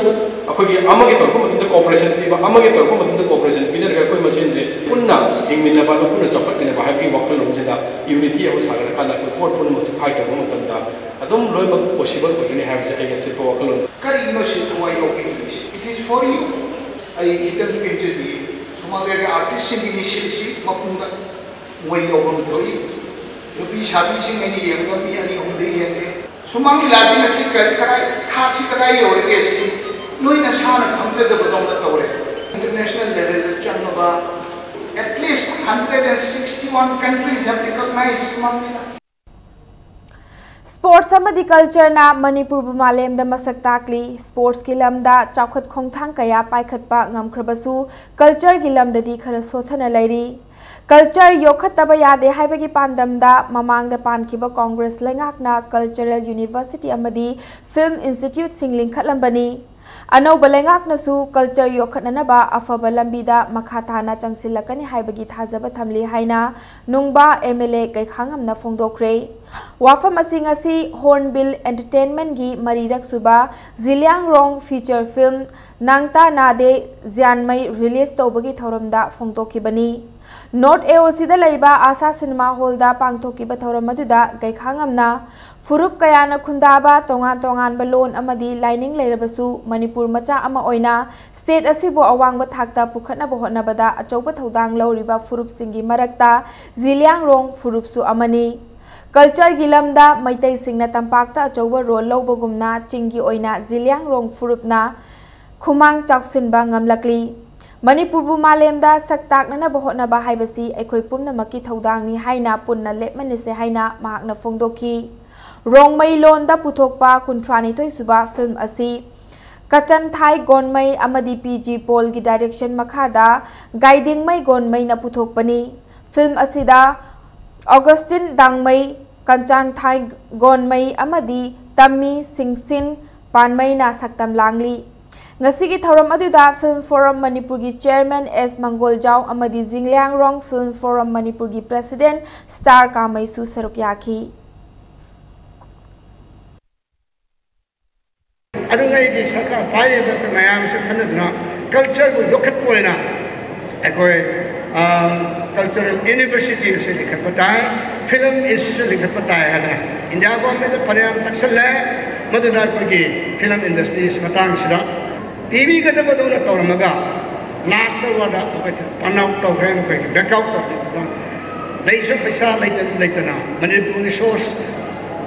ꯑꯩꯈꯣꯏꯒꯤ ꯑꯃꯒꯤ ꯇꯧꯔꯛꯄ ꯃꯇꯝꯗ ꯀꯣꯑꯣꯄꯔꯦꯁꯟ ꯄꯤꯕ, ꯑꯃꯒꯤ ꯇꯧꯔꯛꯄ ꯃꯇꯝꯗ ꯀꯣꯑꯣꯄꯔꯦꯁꯟ ꯄꯤꯅꯔꯒ ꯑꯩꯈꯣꯏ ꯃꯁꯦꯟꯁꯦ ꯄꯨꯟꯅ ꯍꯤꯡꯃꯤꯟꯅꯕ ꯑꯗꯨ ꯄꯨꯟꯅ ꯆꯥꯎꯈꯠꯃꯤꯟꯅꯕ ꯍꯥꯏꯕꯒꯤ ꯋꯥꯈꯜꯂꯣꯟꯁꯤꯗ ꯌꯨꯅꯤꯇꯤ ꯑꯃ ꯁꯥꯒꯠꯂꯀꯥꯟꯗ ꯑꯩꯈꯣꯏ ꯄꯣꯠ ꯄꯨꯝꯅꯃꯛꯁꯦ ꯐꯥꯏꯠ ꯇꯧꯕ ꯃꯇꯝꯗ ꯑꯗꯨꯝ ꯂꯣꯏꯅꯃꯛ ꯄꯣꯁꯤꯕꯜ ꯑꯣꯏꯒꯅꯤ ꯍꯥꯏꯕꯁꯦ ꯑꯩꯒꯤ ꯑꯆꯦꯠꯄ ꯋꯥꯈꯜꯂꯣꯟ꯫ ꯀꯔꯤꯒꯤꯅꯣ ꯁꯤ ꯊꯋꯥꯏ ꯌꯥꯎꯕꯤꯗ꯭ꯔꯤꯁꯤ? It is for you. ꯑꯩ ꯈꯤꯇꯪ ꯄꯦꯟꯖꯗꯤꯌꯦ꯫ ꯁꯨꯃꯥꯡ ꯂꯤꯂꯥꯒꯤ ꯑꯥꯔꯇꯤꯁꯁꯤꯡꯒꯤ ꯃꯤꯁꯤꯜꯁꯤ ꯃꯄꯨꯡꯗ ꯃꯣꯏ ꯌꯧꯐꯝ ꯊꯣꯛꯏ꯫ ꯅꯨꯄꯤ ꯁꯥꯕꯤꯁꯤꯡ ꯑꯩꯅ ꯌꯦꯡꯕꯗ ꯃꯤ ꯑꯅꯤ ꯑꯍꯨꯝꯗꯒꯤ ꯍꯦꯟꯗꯦ꯫ ꯁꯨꯃꯥꯡ ꯂꯤꯂꯥꯁꯤꯡ ꯑꯁꯤ ꯀꯔꯤ ꯀꯗꯥꯏ, ꯊꯥꯛꯁꯤ ꯀꯗꯥꯏ ꯌꯧꯔꯒꯦ ꯁꯤ ꯅꯣꯏ ꯅꯁꯥꯅ ꯈꯪꯖꯗꯕꯗꯧꯅ ꯇꯧꯔꯦ꯫ International level the ꯆꯪꯉꯕ at least hundred and sixty one countries have recognized ꯁꯨꯃꯥꯡ ꯂꯤꯂꯥ꯫ ꯁ꯭ꯄꯣꯔꯠꯁ ꯑꯃꯗꯤ ꯀꯜꯆꯔꯅ ꯃꯅꯤꯄꯨꯔꯕꯨ ꯃꯥꯂꯦꯝꯗ ꯃꯁꯛ ꯇꯥꯛꯂꯤ꯫ ꯁ꯭ꯄꯣꯔꯠꯁꯀꯤ ꯂꯝꯗ ꯆꯥꯎꯈꯠ ꯈꯣꯡꯊꯥꯡ ꯀꯌꯥ ꯄꯥꯏꯈꯠꯄ ꯉꯝꯈ꯭ꯔꯕꯁꯨ ꯀꯜꯆꯔꯒꯤ ꯂꯝꯗꯗꯤ ꯈꯔ ꯁꯣꯊꯅ ꯂꯩꯔꯤ꯫ ꯀꯜꯆꯔ ꯌꯣꯛꯈꯠꯇꯕ ꯌꯥꯗꯦ ꯍꯥꯏꯕꯒꯤ ꯄꯥꯟꯗꯝꯗ ꯃꯃꯥꯡꯗ ꯄꯥꯟꯈꯤꯕ ꯀꯣꯡꯒ꯭ꯔꯦꯁ ꯂꯩꯉꯥꯛꯅ ꯀꯜꯆꯔꯦꯜ ꯌꯨꯅꯤꯚꯔꯁꯤꯇꯤ ꯑꯃꯗꯤ ꯐꯤꯜꯝ ꯏꯟꯁꯇꯤꯇ꯭ꯌꯨꯠꯁꯤꯡ ꯂꯤꯡꯈꯠꯂꯝꯕꯅꯤ꯫ ꯑꯅꯧꯕ ꯂꯩꯉꯥꯛꯅꯁꯨ ꯀꯜꯆꯔ ꯌꯣꯛꯈꯠꯅꯅꯕ ꯑꯐꯕ ꯂꯝꯕꯤꯗ ꯃꯈꯥ ꯇꯥꯅ ꯆꯪꯁꯤꯜꯂꯛꯀꯅꯤ ꯍꯥꯏꯕꯒꯤ ꯊꯥꯖꯕ ꯊꯝꯂꯤ ꯍꯥꯏꯅ ꯅꯨꯡꯕꯥ ꯑꯦꯝ ꯑꯦꯜ ꯑꯦ ꯀꯩꯈꯥꯉꯝꯅ ꯐꯣꯡꯗꯣꯛꯈ꯭ꯔꯦ꯫ ꯋꯥꯐꯝ ꯑꯁꯤ ꯉꯁꯤ ꯍꯣꯔꯟꯕꯤꯜ ꯑꯦꯟꯇꯔꯇꯦꯟꯃꯦꯟꯒꯤ ꯃꯔꯤꯔꯛ ꯁꯨꯕ ꯖꯤꯂꯤꯌꯥꯡꯔꯣꯡ ꯐꯤꯆꯔ ꯐꯤꯜꯝ ꯅꯥꯡꯇꯥ ꯅꯥꯗꯦ ꯖ꯭ꯌꯥꯟꯃꯩ ꯔꯤꯂꯤꯖ ꯇꯧꯕꯒꯤ ꯊꯧꯔꯝꯗ ꯐꯣꯡꯗꯣꯛꯈꯤꯕꯅꯤ꯫ ꯅꯣꯔꯠ ꯑꯦ ꯑꯣ ꯁꯤꯗ ꯂꯩꯕ ꯑꯥꯁꯥ ꯁꯤꯅꯦꯃꯥ ꯍꯣꯜꯗ ꯄꯥꯡꯊꯣꯛꯈꯤꯕ ꯊꯧꯔꯝ ꯑꯗꯨꯗ ꯀꯩꯈꯥꯉꯝꯅ ꯐꯨꯔꯨꯞ ꯀꯌꯥꯅ ꯈꯨꯟꯗꯥꯕ ꯇꯣꯉꯥꯟ ꯇꯣꯉꯥꯟꯕ ꯂꯣꯟ ꯑꯃꯗꯤ ꯂꯥꯏꯅꯤꯡ ꯂꯩꯔꯕꯁꯨ ꯃꯅꯤꯄꯨꯔ ꯃꯆꯥ ꯑꯃ ꯑꯣꯏꯅ ꯁ꯭ꯇꯦꯠ ꯑꯁꯤꯕꯨ ꯑꯋꯥꯡꯕ ꯊꯥꯛꯇ ꯄꯨꯈꯠꯅꯕ ꯍꯣꯠꯅꯕꯗ ꯑꯆꯧꯕ ꯊꯧꯗꯥꯡ ꯂꯧꯔꯤꯕ ꯐꯨꯔꯨꯞꯁꯤꯡꯒꯤ ꯃꯔꯛꯇ ꯖꯤꯂꯤꯌꯥꯡꯔꯣꯡ ꯐꯨꯔꯨꯞꯁꯨ ꯑꯃꯅꯤ꯫ ꯀꯜꯆꯔꯒꯤ ꯂꯝꯗ ꯃꯩꯇꯩꯁꯤꯡꯅ ꯇꯝꯄꯥꯛꯇ ꯑꯆꯧꯕ ꯔꯣꯜ ꯂꯧꯕꯒꯨꯝꯅ ꯆꯤꯡꯒꯤ ꯑꯣꯏꯅ ꯖꯤꯂꯤꯌꯥꯡꯔꯣꯡ ꯐꯨꯔꯨꯞꯅ ꯈꯨꯃꯥꯡ ꯆꯥꯎꯁꯤꯟꯕ ꯉꯝꯂꯛꯂꯤ꯫ ꯃꯅꯤꯄꯨꯔꯕꯨ ꯃꯥꯂꯦꯝꯗ ꯁꯛ ꯇꯥꯛꯅꯅꯕ ꯍꯣꯠꯅꯕ ꯍꯥꯏꯕꯁꯤ ꯑꯩꯈꯣꯏ ꯄꯨꯝꯅꯃꯛꯀꯤ ꯊꯧꯗꯥꯡꯅꯤ ꯍꯥꯏꯅ ꯄꯨꯟꯅ ꯂꯦꯞꯃꯤꯟꯅꯁꯦ ꯍꯥꯏꯅ ꯃꯍꯥꯛꯅ ꯐꯣꯡꯗꯣꯛꯈꯤ꯫ ꯔꯣꯡꯃꯩ ꯂꯣꯟꯗ ꯄꯨꯊꯣꯛꯄ ꯀꯨꯟꯊ꯭ꯔꯥꯅꯤꯊꯣꯏ ꯁꯨꯕ ꯐꯤꯜꯝ ꯑꯁꯤ ꯀꯆꯟꯊꯥꯏ ꯒꯣꯟꯃꯩ ꯑꯃꯗꯤ ꯄꯤ ꯖꯤ ꯄꯣꯜꯒꯤ ꯗꯥꯏꯔꯦꯛꯁꯟ ꯃꯈꯥꯗ ꯒꯥꯏꯗꯤꯡꯃꯩ ꯒꯣꯟꯃꯩꯅ ꯄꯨꯊꯣꯛꯄꯅꯤ꯫ ꯐꯤꯜꯝ ꯑꯁꯤꯗ ꯑꯣꯒꯁꯇꯤꯟ ꯗꯥꯡꯃꯩ, ꯀꯟꯆꯥꯟꯊꯥꯏ ꯒꯣꯟꯃꯩ ꯑꯃꯗꯤ ꯇꯝꯃꯤ ꯁꯤꯡꯁꯤꯟ ꯄꯥꯟꯃꯩꯅ ꯁꯛꯇꯝ ꯂꯥꯡꯂꯤ꯫ ꯉꯁꯤꯒꯤ ꯊꯧꯔꯝ ꯑꯗꯨꯗ ꯐꯤꯜꯝ ꯐꯣꯔꯝ ꯃꯅꯤꯄꯨꯔꯒꯤ ꯆꯤꯌꯔꯃꯦꯟ ꯑꯦꯁ ꯃꯪꯒꯣꯜꯖꯥꯎ ꯑꯃꯗꯤ ꯖꯤꯡꯂꯤꯌꯥꯡꯔꯣꯡ ꯐꯤꯜꯝ ꯐꯣꯔꯝ ꯃꯅꯤꯄꯨꯔꯒꯤ ꯄ꯭ꯔꯦꯁꯤꯗꯦꯟꯠ ꯁ꯭ꯇꯥꯔ ꯀꯥꯃꯩꯁꯨ ꯁꯔꯨꯛ ꯌꯥꯈꯤ꯫ ꯑꯗꯨꯉꯩꯒꯤ ꯁꯔꯀꯥꯔ ꯄꯥꯏꯔꯤꯕ ꯑꯩꯈꯣꯏ ꯃꯌꯥꯝꯁꯨ ꯈꯟꯅꯗꯨꯅ ꯀꯜꯆꯔꯕꯨ ꯌꯣꯛꯈꯠꯄ ꯑꯣꯏꯅ ꯑꯩꯈꯣꯏ ꯀꯜꯆꯔꯦꯜ ꯌꯨꯅꯤꯚꯔꯁꯤꯇꯤ ꯑꯁꯤ ꯂꯤꯡꯈꯠꯄ ꯇꯥꯏ, ꯐꯤꯂꯝ ꯏꯟꯁꯇꯤꯇ꯭ꯌꯨꯠ ꯂꯤꯡꯈꯠꯄ ꯇꯥꯏ ꯍꯥꯏꯗꯅ ꯏꯟꯗꯤꯌꯥ ꯒꯣꯔꯃꯦꯟꯗ ꯐꯅꯌꯥꯝ ꯇꯛꯁꯜꯂꯦ꯫ ꯃꯗꯨꯗ ꯑꯩꯈꯣꯏꯒꯤ ꯐꯤꯂꯝ ꯏꯟꯗꯁꯇ꯭ꯔꯤꯁ ꯃꯇꯥꯡꯁꯤꯗ ꯄꯤꯕꯤꯒꯗꯕꯗꯧꯅ ꯇꯧꯔꯝꯃꯒ ꯂꯥꯁ ꯑꯋꯥꯔꯗ ꯑꯩꯈꯣꯏ ꯇꯔꯟ ꯑꯥꯎꯠ ꯇꯧꯈ꯭ꯔꯦ, ꯃꯈꯣꯏꯒꯤ ꯕꯦꯛ ꯑꯥꯎꯠ ꯇꯧꯈ꯭ꯔꯦ꯫ ꯂꯩꯁꯨ ꯄꯩꯁꯥ ꯂꯩꯇ- ꯂꯩꯇꯅ, ꯃꯅꯤꯄꯨꯔ ꯔꯤꯁꯣꯔꯁ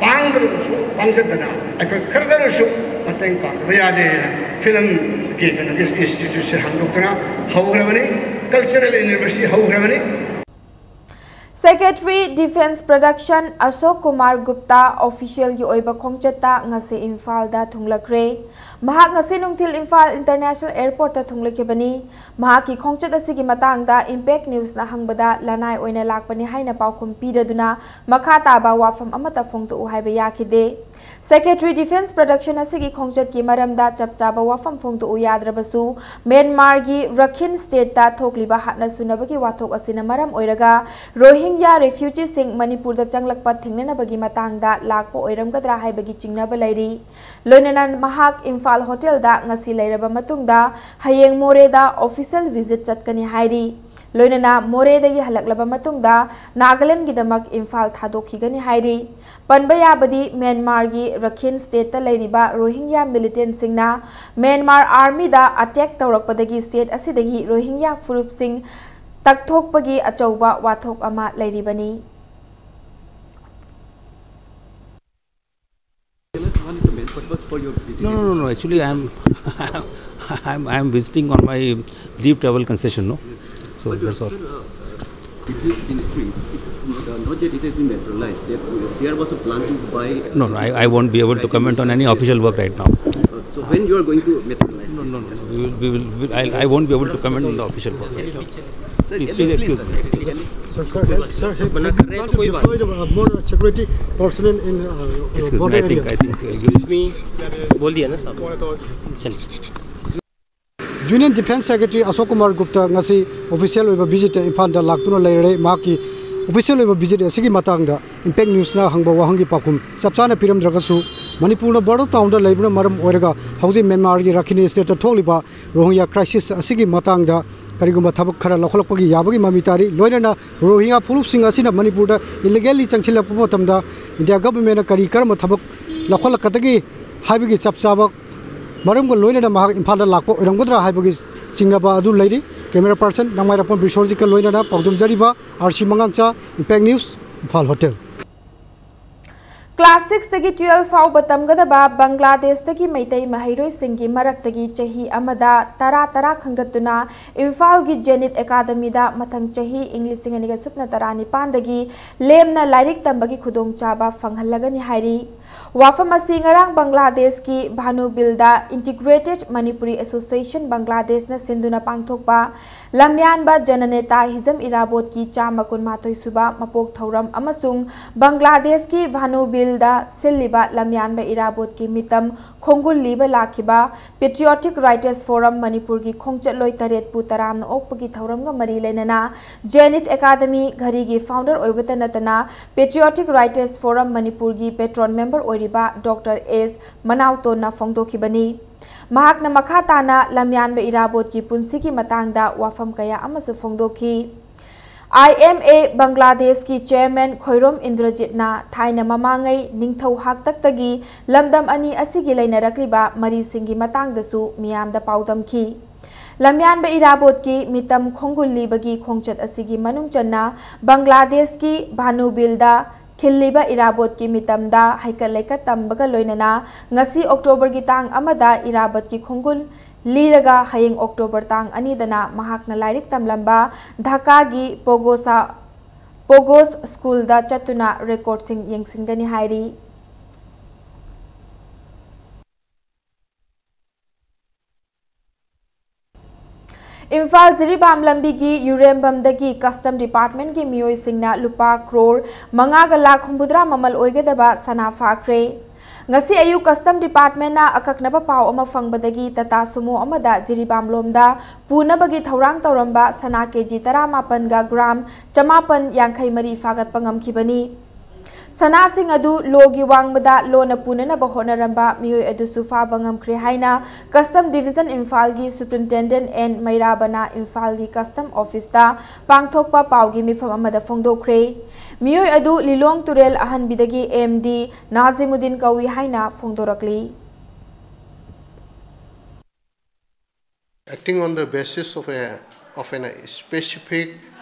ꯄꯥꯡꯗ꯭ꯔꯕꯁꯨ ꯄꯥꯡꯖꯗꯅ ꯑꯩꯈꯣꯏ ꯈꯔꯗ ꯑꯣꯏꯔꯁꯨ ꯃꯇꯦꯡ ꯄꯥꯡꯗꯕ ꯌꯥꯗꯦꯅ ꯐꯤꯂꯝꯒꯤ ꯀꯩꯅꯣꯒꯤ ꯏꯟꯁꯇꯤꯇ꯭ꯌꯨꯠꯁꯦ ꯍꯥꯡꯗꯣꯛꯇꯅ ꯍꯧꯈ꯭ꯔꯕꯅꯤ꯫ ꯀꯜꯆꯔꯦꯜ ꯌꯨꯅꯤꯚꯔꯁꯤꯇꯤ ꯍꯧꯈ꯭ꯔꯕꯅꯤ꯫ Secretary Defence Production Ashok Kumar Gupta ꯑꯣꯐꯤꯁꯤꯌꯦꯜꯒꯤ ꯑꯣꯏꯕ ꯈꯣꯡꯆꯠꯇ ꯉꯁꯤ ꯏꯝꯐꯥꯜꯗ ꯊꯨꯡꯂꯈ꯭ꯔꯦ꯫ ꯃꯍꯥꯛ ꯉꯁꯤ ꯅꯨꯡꯊꯤꯜ ꯏꯝꯐꯥꯜ ꯏꯟꯇꯔꯅꯦꯁꯅꯦꯜ ꯑꯦꯌꯔꯄꯣꯔꯠꯇ ꯊꯨꯡꯂꯈꯤꯕꯅꯤ꯫ ꯃꯍꯥꯛꯀꯤ ꯈꯣꯡꯆꯠ ꯑꯁꯤꯒꯤ ꯃꯇꯥꯡꯗ ꯏꯝꯄꯦꯛ ꯅ꯭ꯌꯨꯁꯅ ꯍꯪꯕꯗ ꯂꯅꯥꯏ ꯑꯣꯏꯅ ꯂꯥꯛꯄꯅꯤ ꯍꯥꯏꯅ ꯄꯥꯎꯈꯨꯝ ꯄꯤꯔꯗꯨꯅ ꯃꯈꯥ ꯇꯥꯕ ꯋꯥꯐꯝ ꯑꯃꯠꯇ ꯐꯣꯡꯗꯣꯛꯎ ꯍꯥꯏꯕ ꯌꯥꯈꯤꯗꯦ꯫ Secretary Defence Production ꯑꯁꯤꯒꯤ ꯈꯣꯡꯆꯠꯀꯤ ꯃꯔꯝꯗ ꯆꯞ ꯆꯥꯕ ꯋꯥꯐꯝ ꯐꯣꯡꯗꯣꯛꯎ ꯌꯥꯗ꯭ꯔꯕꯁꯨ, ꯃ꯭ꯌꯥꯟꯃꯥꯔꯒꯤ ꯔꯈꯤꯟ ꯁ꯭ꯇꯦꯠꯇ ꯊꯣꯛꯂꯤꯕ ꯍꯥꯠꯅ ꯁꯨꯅꯕꯒꯤ ꯋꯥꯊꯣꯛ ꯑꯁꯤꯅ ꯃꯔꯝ ꯑꯣꯏꯔꯒ ꯔꯣꯍꯤꯡꯌꯥ ꯔꯤꯐ꯭ꯌꯨꯖꯤꯁꯤꯡ ꯃꯅꯤꯄꯨꯔꯗ ꯆꯪꯂꯛꯄ ꯊꯤꯡꯅꯅꯕꯒꯤ ꯃꯇꯥꯡꯗ ꯂꯥꯛꯄ ꯑꯣꯏꯔꯝꯒꯗ꯭ꯔꯥ ꯍꯥꯏꯕꯒꯤ ꯆꯤꯡꯅꯕ ꯂꯩꯔꯤ꯫ ꯂꯣꯏꯅꯅ ꯃꯍꯥꯛ ꯏꯝꯐꯥꯜ ꯍꯣꯇꯦꯜꯗ ꯉꯁꯤ ꯂꯩꯔꯕ ꯃꯇꯨꯡꯗ ꯍꯌꯦꯡ ꯃꯣꯔꯦꯗ ꯑꯣꯐꯤꯁꯤꯌꯦꯜ ꯚꯤꯖꯤꯠ ꯆꯠꯀꯅꯤ ꯍꯥꯏꯔꯤ꯫ ꯂꯣꯏꯅꯅ ꯃꯣꯔꯦꯗꯒꯤ ꯍꯜꯂꯛꯂꯕ ꯃꯇꯨꯡꯗ ꯅꯥꯒꯥꯂꯦꯟꯗꯒꯤꯗꯃꯛ ꯏꯝꯐꯥꯜ ꯊꯥꯗꯣꯛꯈꯤꯒꯅꯤ ꯍꯥꯏꯔꯤ꯫ ꯄꯟꯕ ꯌꯥꯕꯗꯤ ꯃ꯭ꯌꯥꯟꯃꯥꯔꯒꯤ ꯔꯈꯤꯟ ꯁ꯭ꯇꯦꯠꯇ ꯂꯩꯔꯤꯕ ꯔꯣꯍꯤꯡꯌꯥ ꯃꯤꯂꯤꯇꯦꯟꯠꯁꯤꯡꯅ ꯃ꯭ꯌꯥꯟꯃꯥꯔ ꯑꯥꯔꯃꯤꯗ ꯑꯦꯇꯦꯛ ꯇꯧꯔꯛꯄꯗꯒꯤ ꯁ꯭ꯇꯦꯠ ꯑꯁꯤꯗꯒꯤ ꯔꯣꯍꯤꯡꯌꯥ ꯐꯨꯔꯨꯞꯁꯤꯡ ꯇꯛꯊꯣꯛꯄꯒꯤ ꯑꯆꯧꯕ ꯋꯥꯊꯣꯛ ꯑꯃ ꯂꯩꯔꯤꯕꯅꯤ꯫ No, no, no, no. Actually, I am, I am, I am visiting on my leave travel concession, no? So that's all. This ministry, uh, not yet it has been materialized. There, there was a plan to buy. No, no, I, I won't be able to comment on any official work right now. So when you are going to materialize? No, no, no. We will, we will, we, I, I won't be able to comment on the official work right now. Please, please excuse me. Excuse me. Sir, sir, sir, have you not deployed uh, more security personnel in uh, Excuse border me. I think, area? I think. Uh, you, बोल दिया ना सब चलिए Union Defence Secretary Ashok Kumar Gupta ꯉꯁꯤ official ꯑꯣꯏꯕ ꯚꯤꯖꯤꯠꯇ ꯏꯝꯐꯥꯜꯗ ꯂꯥꯛꯇꯨꯅ ꯂꯩꯔꯦ꯫ ꯃꯍꯥꯛꯀꯤ ꯑꯣꯐꯤꯁꯤꯌꯦꯜ ꯑꯣꯏꯕ ꯚꯤꯖꯤꯠ ꯑꯁꯤꯒꯤ ꯃꯇꯥꯡꯗ ꯏꯝꯄꯦꯛ ꯅ꯭ꯌꯨꯁꯅ ꯍꯪꯕ ꯋꯥꯍꯪꯒꯤ ꯄꯥꯎꯈꯨꯝ ꯆꯞ ꯆꯥꯅ ꯄꯤꯔꯝꯗ꯭ꯔꯒꯁꯨ, ꯃꯅꯤꯄꯨꯔꯅ ꯕꯣꯔꯗꯔ ꯇꯥꯎꯟꯗ ꯂꯩꯕꯅ ꯃꯔꯝ ꯑꯣꯏꯔꯒ ꯍꯧꯖꯤꯛ ꯃ꯭ꯌꯥꯟꯃꯥꯔꯒꯤ ꯔꯥꯈꯤꯅꯤ ꯁ꯭ꯇꯦꯠꯇ ꯊꯣꯛꯂꯤꯕ ꯔꯣꯍꯤꯡꯌꯥ ꯀ꯭ꯔꯥꯏꯁꯤꯁ ꯑꯁꯤꯒꯤ ꯃꯇꯥꯡꯗ ꯀꯔꯤꯒꯨꯝꯕ ꯊꯕꯛ ꯈꯔ ꯂꯧꯈꯠꯂꯛꯄꯒꯤ ꯌꯥꯕꯒꯤ ꯃꯃꯤ ꯇꯥꯔꯤ꯫ ꯂꯣꯏꯅꯅ ꯔꯣꯍꯤꯡꯌꯥ ꯐꯨꯔꯨꯞꯁꯤꯡ ꯑꯁꯤꯅ ꯃꯅꯤꯄꯨꯔꯗ ꯏꯂꯤꯒꯦꯜꯂꯤ ꯆꯪꯁꯤꯜꯂꯛꯄ ꯃꯇꯝꯗ ꯏꯟꯗꯤꯌꯥ ꯒꯚꯔꯟꯃꯦꯟꯠꯅ ꯀꯔꯤ ꯀꯔꯝꯕ ꯊꯕꯛ ꯂꯧꯈꯠꯂꯛꯀꯗꯒꯦ ꯍꯥꯏꯕꯒꯤ ꯆꯞ ꯆꯥꯕ ꯃꯔꯝꯒ ꯂꯣꯏꯅꯅ ꯃꯍꯥꯛ ꯏꯝꯐꯥꯜꯗ ꯂꯥꯛꯄ ꯑꯣꯏꯔꯝꯒꯗ꯭ꯔꯥ ꯍꯥꯏꯕꯒꯤ ꯆꯤꯡꯅꯕ ꯑꯗꯨ ꯂꯩꯔꯤ꯫ Camera person ꯅꯃꯥꯏꯔꯥꯛꯄꯝ ꯕꯤꯁ꯭ꯋꯖꯤꯠꯀ ꯂꯣꯏꯅꯅ ꯄꯥꯎꯗꯝꯖꯔꯤꯕ ꯑꯥꯔ ꯁꯤ ꯃꯉꯥꯡꯆꯥ, impact news, Imphal hotel. Class six ꯇꯒꯤ twelve ꯐꯥꯎꯕ ꯇꯝꯒꯗꯕ ꯕꯪꯒ꯭ꯂꯥꯗꯦꯁꯇꯒꯤ ꯃꯩꯇꯩ ꯃꯍꯩꯔꯣꯏꯁꯤꯡꯒꯤ ꯃꯔꯛꯇꯒꯤ ꯆꯍꯤ ꯑꯃꯗ ꯇꯔꯥ ꯇꯔꯥ ꯈꯟꯒꯠꯇꯨꯅ ꯏꯝꯐꯥꯜꯒꯤ ꯖꯦꯅꯤꯠ ꯑꯦꯀꯥꯗꯃꯤꯗ ꯃꯊꯪ ꯆꯍꯤ ꯏꯪ ꯂꯤꯁꯤꯡ ꯑꯅꯤꯒ ꯁꯨꯞꯅ ꯇꯔꯥꯅꯤꯄꯥꯟꯗꯒꯤ ꯂꯦꯝꯅ ꯂꯥꯏꯔꯤꯛ ꯇꯝꯕꯒꯤ ꯈꯨꯗꯣꯡꯆꯥꯕ ꯐꯪꯍꯜꯂꯒꯅꯤ ꯍꯥꯏꯔꯤ꯫ ꯋꯥꯐꯝ ꯑꯁꯤ ꯉꯔꯥꯡ ꯕꯪꯒ꯭ꯂꯥꯗꯦꯁꯀꯤ ꯚꯥꯅꯨꯕꯤꯜꯗ Integrated Manipuri Association ꯕꯪꯒ꯭ꯂꯥꯗꯦꯁꯅ ꯁꯤꯟꯗꯨꯅ ꯄꯥꯡꯊꯣꯛꯄ ꯂꯝꯌꯥꯟꯕ ꯖꯅꯅꯦꯇꯥ ꯍꯤꯖꯝ ꯏꯔꯥꯕꯣꯠꯀꯤ ꯆꯥꯝꯃ ꯀꯨꯟꯃꯥꯊꯣꯏ ꯁꯨꯕ ꯃꯄꯣꯛ ꯊꯧꯔꯝ ꯑꯃꯁꯨꯡ ꯕꯪꯒ꯭ꯂꯥꯗꯦꯁꯀꯤ ꯚꯥꯅꯨꯕꯤꯜꯗ ꯁꯤꯜꯂꯤꯕ ꯂꯝꯌꯥꯟꯕ ꯏꯔꯥꯕꯣꯠꯀꯤ ꯃꯤꯇꯝ ꯈꯣꯡꯒꯨꯜ ꯂꯤꯕ ꯂꯥꯛꯈꯤꯕ Patriotic Writers Forum ꯃꯅꯤꯄꯨꯔꯒꯤ ꯈꯣꯡꯆꯠꯂꯣꯏ ꯇꯔꯦꯠꯄꯨ ꯇꯔꯥꯝꯅ ꯑꯣꯛꯄꯒꯤ ꯊꯧꯔꯝꯒ ꯃꯔꯤ ꯂꯩꯅꯅ ꯖꯦꯅꯤꯠ ꯑꯦꯀꯥꯗꯃꯤ ꯘꯔꯤꯒꯤ founder ꯑꯣꯏꯕꯇ ꯅꯠꯇꯅ Patriotic Writers Forum ꯃꯅꯤꯄꯨꯔꯒꯤ patron member ꯑꯣꯏꯔꯤꯕ ꯗꯣꯛꯇꯔ ꯑꯦꯁ ꯃꯅꯥꯎꯇꯣꯟꯅ ꯐꯣꯡꯗꯣꯛꯈꯤꯕꯅꯤ꯫ ꯃꯍꯥꯛꯅ ꯃꯈꯥ ꯇꯥꯅ ꯂꯝꯌꯥꯟꯕ ꯏꯔꯥꯕꯣꯠꯀꯤ ꯄꯨꯟꯁꯤꯒꯤ ꯃꯇꯥꯡꯗ ꯋꯥꯐꯝ ꯀꯌꯥ ꯑꯃꯁꯨ ꯐꯣꯡꯗꯣꯛꯈꯤ꯫ ꯑꯥꯏ ꯑꯦꯝ ꯑꯦ ꯕꯪꯒ꯭ꯂꯥꯗꯦꯁꯀꯤ chairman ꯈꯣꯏꯔꯣꯝ ꯏꯟꯗ꯭ꯔꯖꯤꯠꯅ ꯊꯥꯏꯅ ꯃꯃꯥꯡꯉꯩ ꯅꯤꯡꯊꯧ ꯍꯥꯛꯇꯛꯇꯒꯤ ꯂꯝꯗꯝ ꯑꯅꯤ ꯑꯁꯤꯒꯤ ꯂꯩꯅꯔꯛꯂꯤꯕ ꯃꯔꯤꯁꯤꯡꯒꯤ ꯃꯇꯥꯡꯗꯁꯨ ꯃꯤꯌꯥꯝꯗ ꯄꯥꯎꯗꯝꯈꯤ꯫ ꯂꯝꯌꯥꯟꯕ ꯏꯔꯥꯕꯣꯠꯀꯤ ꯃꯤꯇꯝ ꯈꯣꯡꯒꯨꯜ ꯂꯤꯕꯒꯤ ꯈꯣꯡꯆꯠ ꯑꯁꯤꯒꯤ ꯃꯅꯨꯡ ꯆꯟꯅ ꯕꯪꯒ꯭ꯂꯥꯗꯦꯁꯀꯤ ꯚꯥꯅꯨꯕꯤꯜꯗ ꯈꯤꯜꯂꯤꯕ ꯏꯔꯥꯕꯣꯠꯀꯤ ꯃꯤꯇꯝꯗ ꯍꯩꯀꯠ ꯂꯩꯀꯠ ꯇꯝꯕꯒ ꯂꯣꯏꯅꯅ ꯉꯁꯤ ꯑꯣꯛꯇꯣꯕꯔꯒꯤ ꯇꯥꯡ ꯑꯃꯗ ꯏꯔꯥꯕꯣꯠꯀꯤ ꯈꯣꯡꯒꯨꯜ ꯂꯤꯔꯒ ꯍꯌꯦꯡ ꯑꯣꯛꯇꯣꯕꯔ ꯇꯥꯡ ꯑꯅꯤꯗꯅ ꯃꯍꯥꯛꯅ ꯂꯥꯏꯔꯤꯛ ꯇꯝꯂꯝꯕ ꯙꯥꯀꯥꯒꯤ ꯄꯣꯒꯣꯁꯥ, ꯄꯣꯒꯣꯁ ꯁ꯭ꯀꯨꯜꯗ ꯆꯠꯇꯨꯅ ꯔꯦꯀꯣꯔꯗꯁꯤꯡ ꯌꯦꯡꯁꯤꯟꯒꯅꯤ ꯍꯥꯏꯔꯤ꯫ ꯏꯝꯐꯥꯜ ꯖꯤꯔꯤꯕꯥꯝ ꯂꯝꯕꯤꯒꯤ ꯌꯨꯔꯦꯝꯕꯝꯗꯒꯤ custom departmentꯀꯤ ꯃꯤꯑꯣꯏꯁꯤꯡꯅ ꯂꯨꯄꯥ ꯀ꯭ꯔꯣꯔ ꯃꯉꯥꯒ ꯂꯥꯈ ꯍꯨꯝꯐꯨꯇꯔꯥ ꯃꯃꯜ ꯑꯣꯏꯒꯗꯕ ꯁꯅꯥ ꯐꯥꯈ꯭ꯔꯦ꯫ ꯉꯁꯤ ꯑꯌꯨꯛ custom departmentꯅ ꯑꯀꯛꯅꯕ ꯄꯥꯎ ꯑꯃ ꯐꯪꯕꯗꯒꯤ ꯇꯥꯇꯥ ꯁꯨꯃꯣ ꯑꯃꯗ ꯖꯤꯔꯤꯕꯥꯝ ꯂꯣꯝꯗ ꯄꯨꯅꯕꯒꯤ ꯊꯧꯔꯥꯡ ꯇꯧꯔꯝꯕ ꯁꯅꯥ ꯀꯦꯖꯤ ꯇꯔꯥꯃꯥꯄꯟꯒ ꯒ꯭ꯔꯥꯝ ꯆꯃꯥꯄꯟ ꯌꯥꯡꯈꯩ ꯃꯔꯤ ꯐꯥꯒꯠꯄ ꯉꯝꯈꯤꯕꯅꯤ꯫ ꯁꯅꯥꯁꯤꯡ ꯑꯗꯨ ꯂꯣꯒꯤ ꯋꯥꯡꯃꯗ ꯂꯣꯟꯅ ꯄꯨꯅꯅꯕ ꯍꯣꯠꯅꯔꯝꯕ ꯃꯤꯑꯣꯏ ꯑꯗꯨꯁꯨ ꯐꯥꯕ ꯉꯝꯈ꯭ꯔꯦ ꯍꯥꯏꯅ custom division ꯏꯝꯐꯥꯜꯒꯤ superintendent ꯑꯦꯟ ꯃꯩꯔꯥꯕꯅ ꯏꯝꯐꯥꯜꯒꯤ custom officeꯇ ꯄꯥꯡꯊꯣꯛꯄ ꯄꯥꯎꯒꯤ ꯃꯤꯐꯝ ꯑꯃꯗ ꯐꯣꯡꯗꯣꯛꯈ꯭ꯔꯦ꯫ ꯃꯤꯑꯣꯏ ꯑꯗꯨ ꯂꯤꯂꯣꯡ ꯇꯨꯔꯦꯜ ꯑꯍꯟꯕꯤꯗꯒꯤ ꯑꯦꯝ ꯗꯤ ꯅꯥꯖꯤꯃꯨꯗꯤꯟ ꯀꯧꯏ ꯍꯥꯏꯅ ꯐꯣꯡꯗꯣꯔꯛꯂꯤ꯫ Acting on the basis of a Of an specific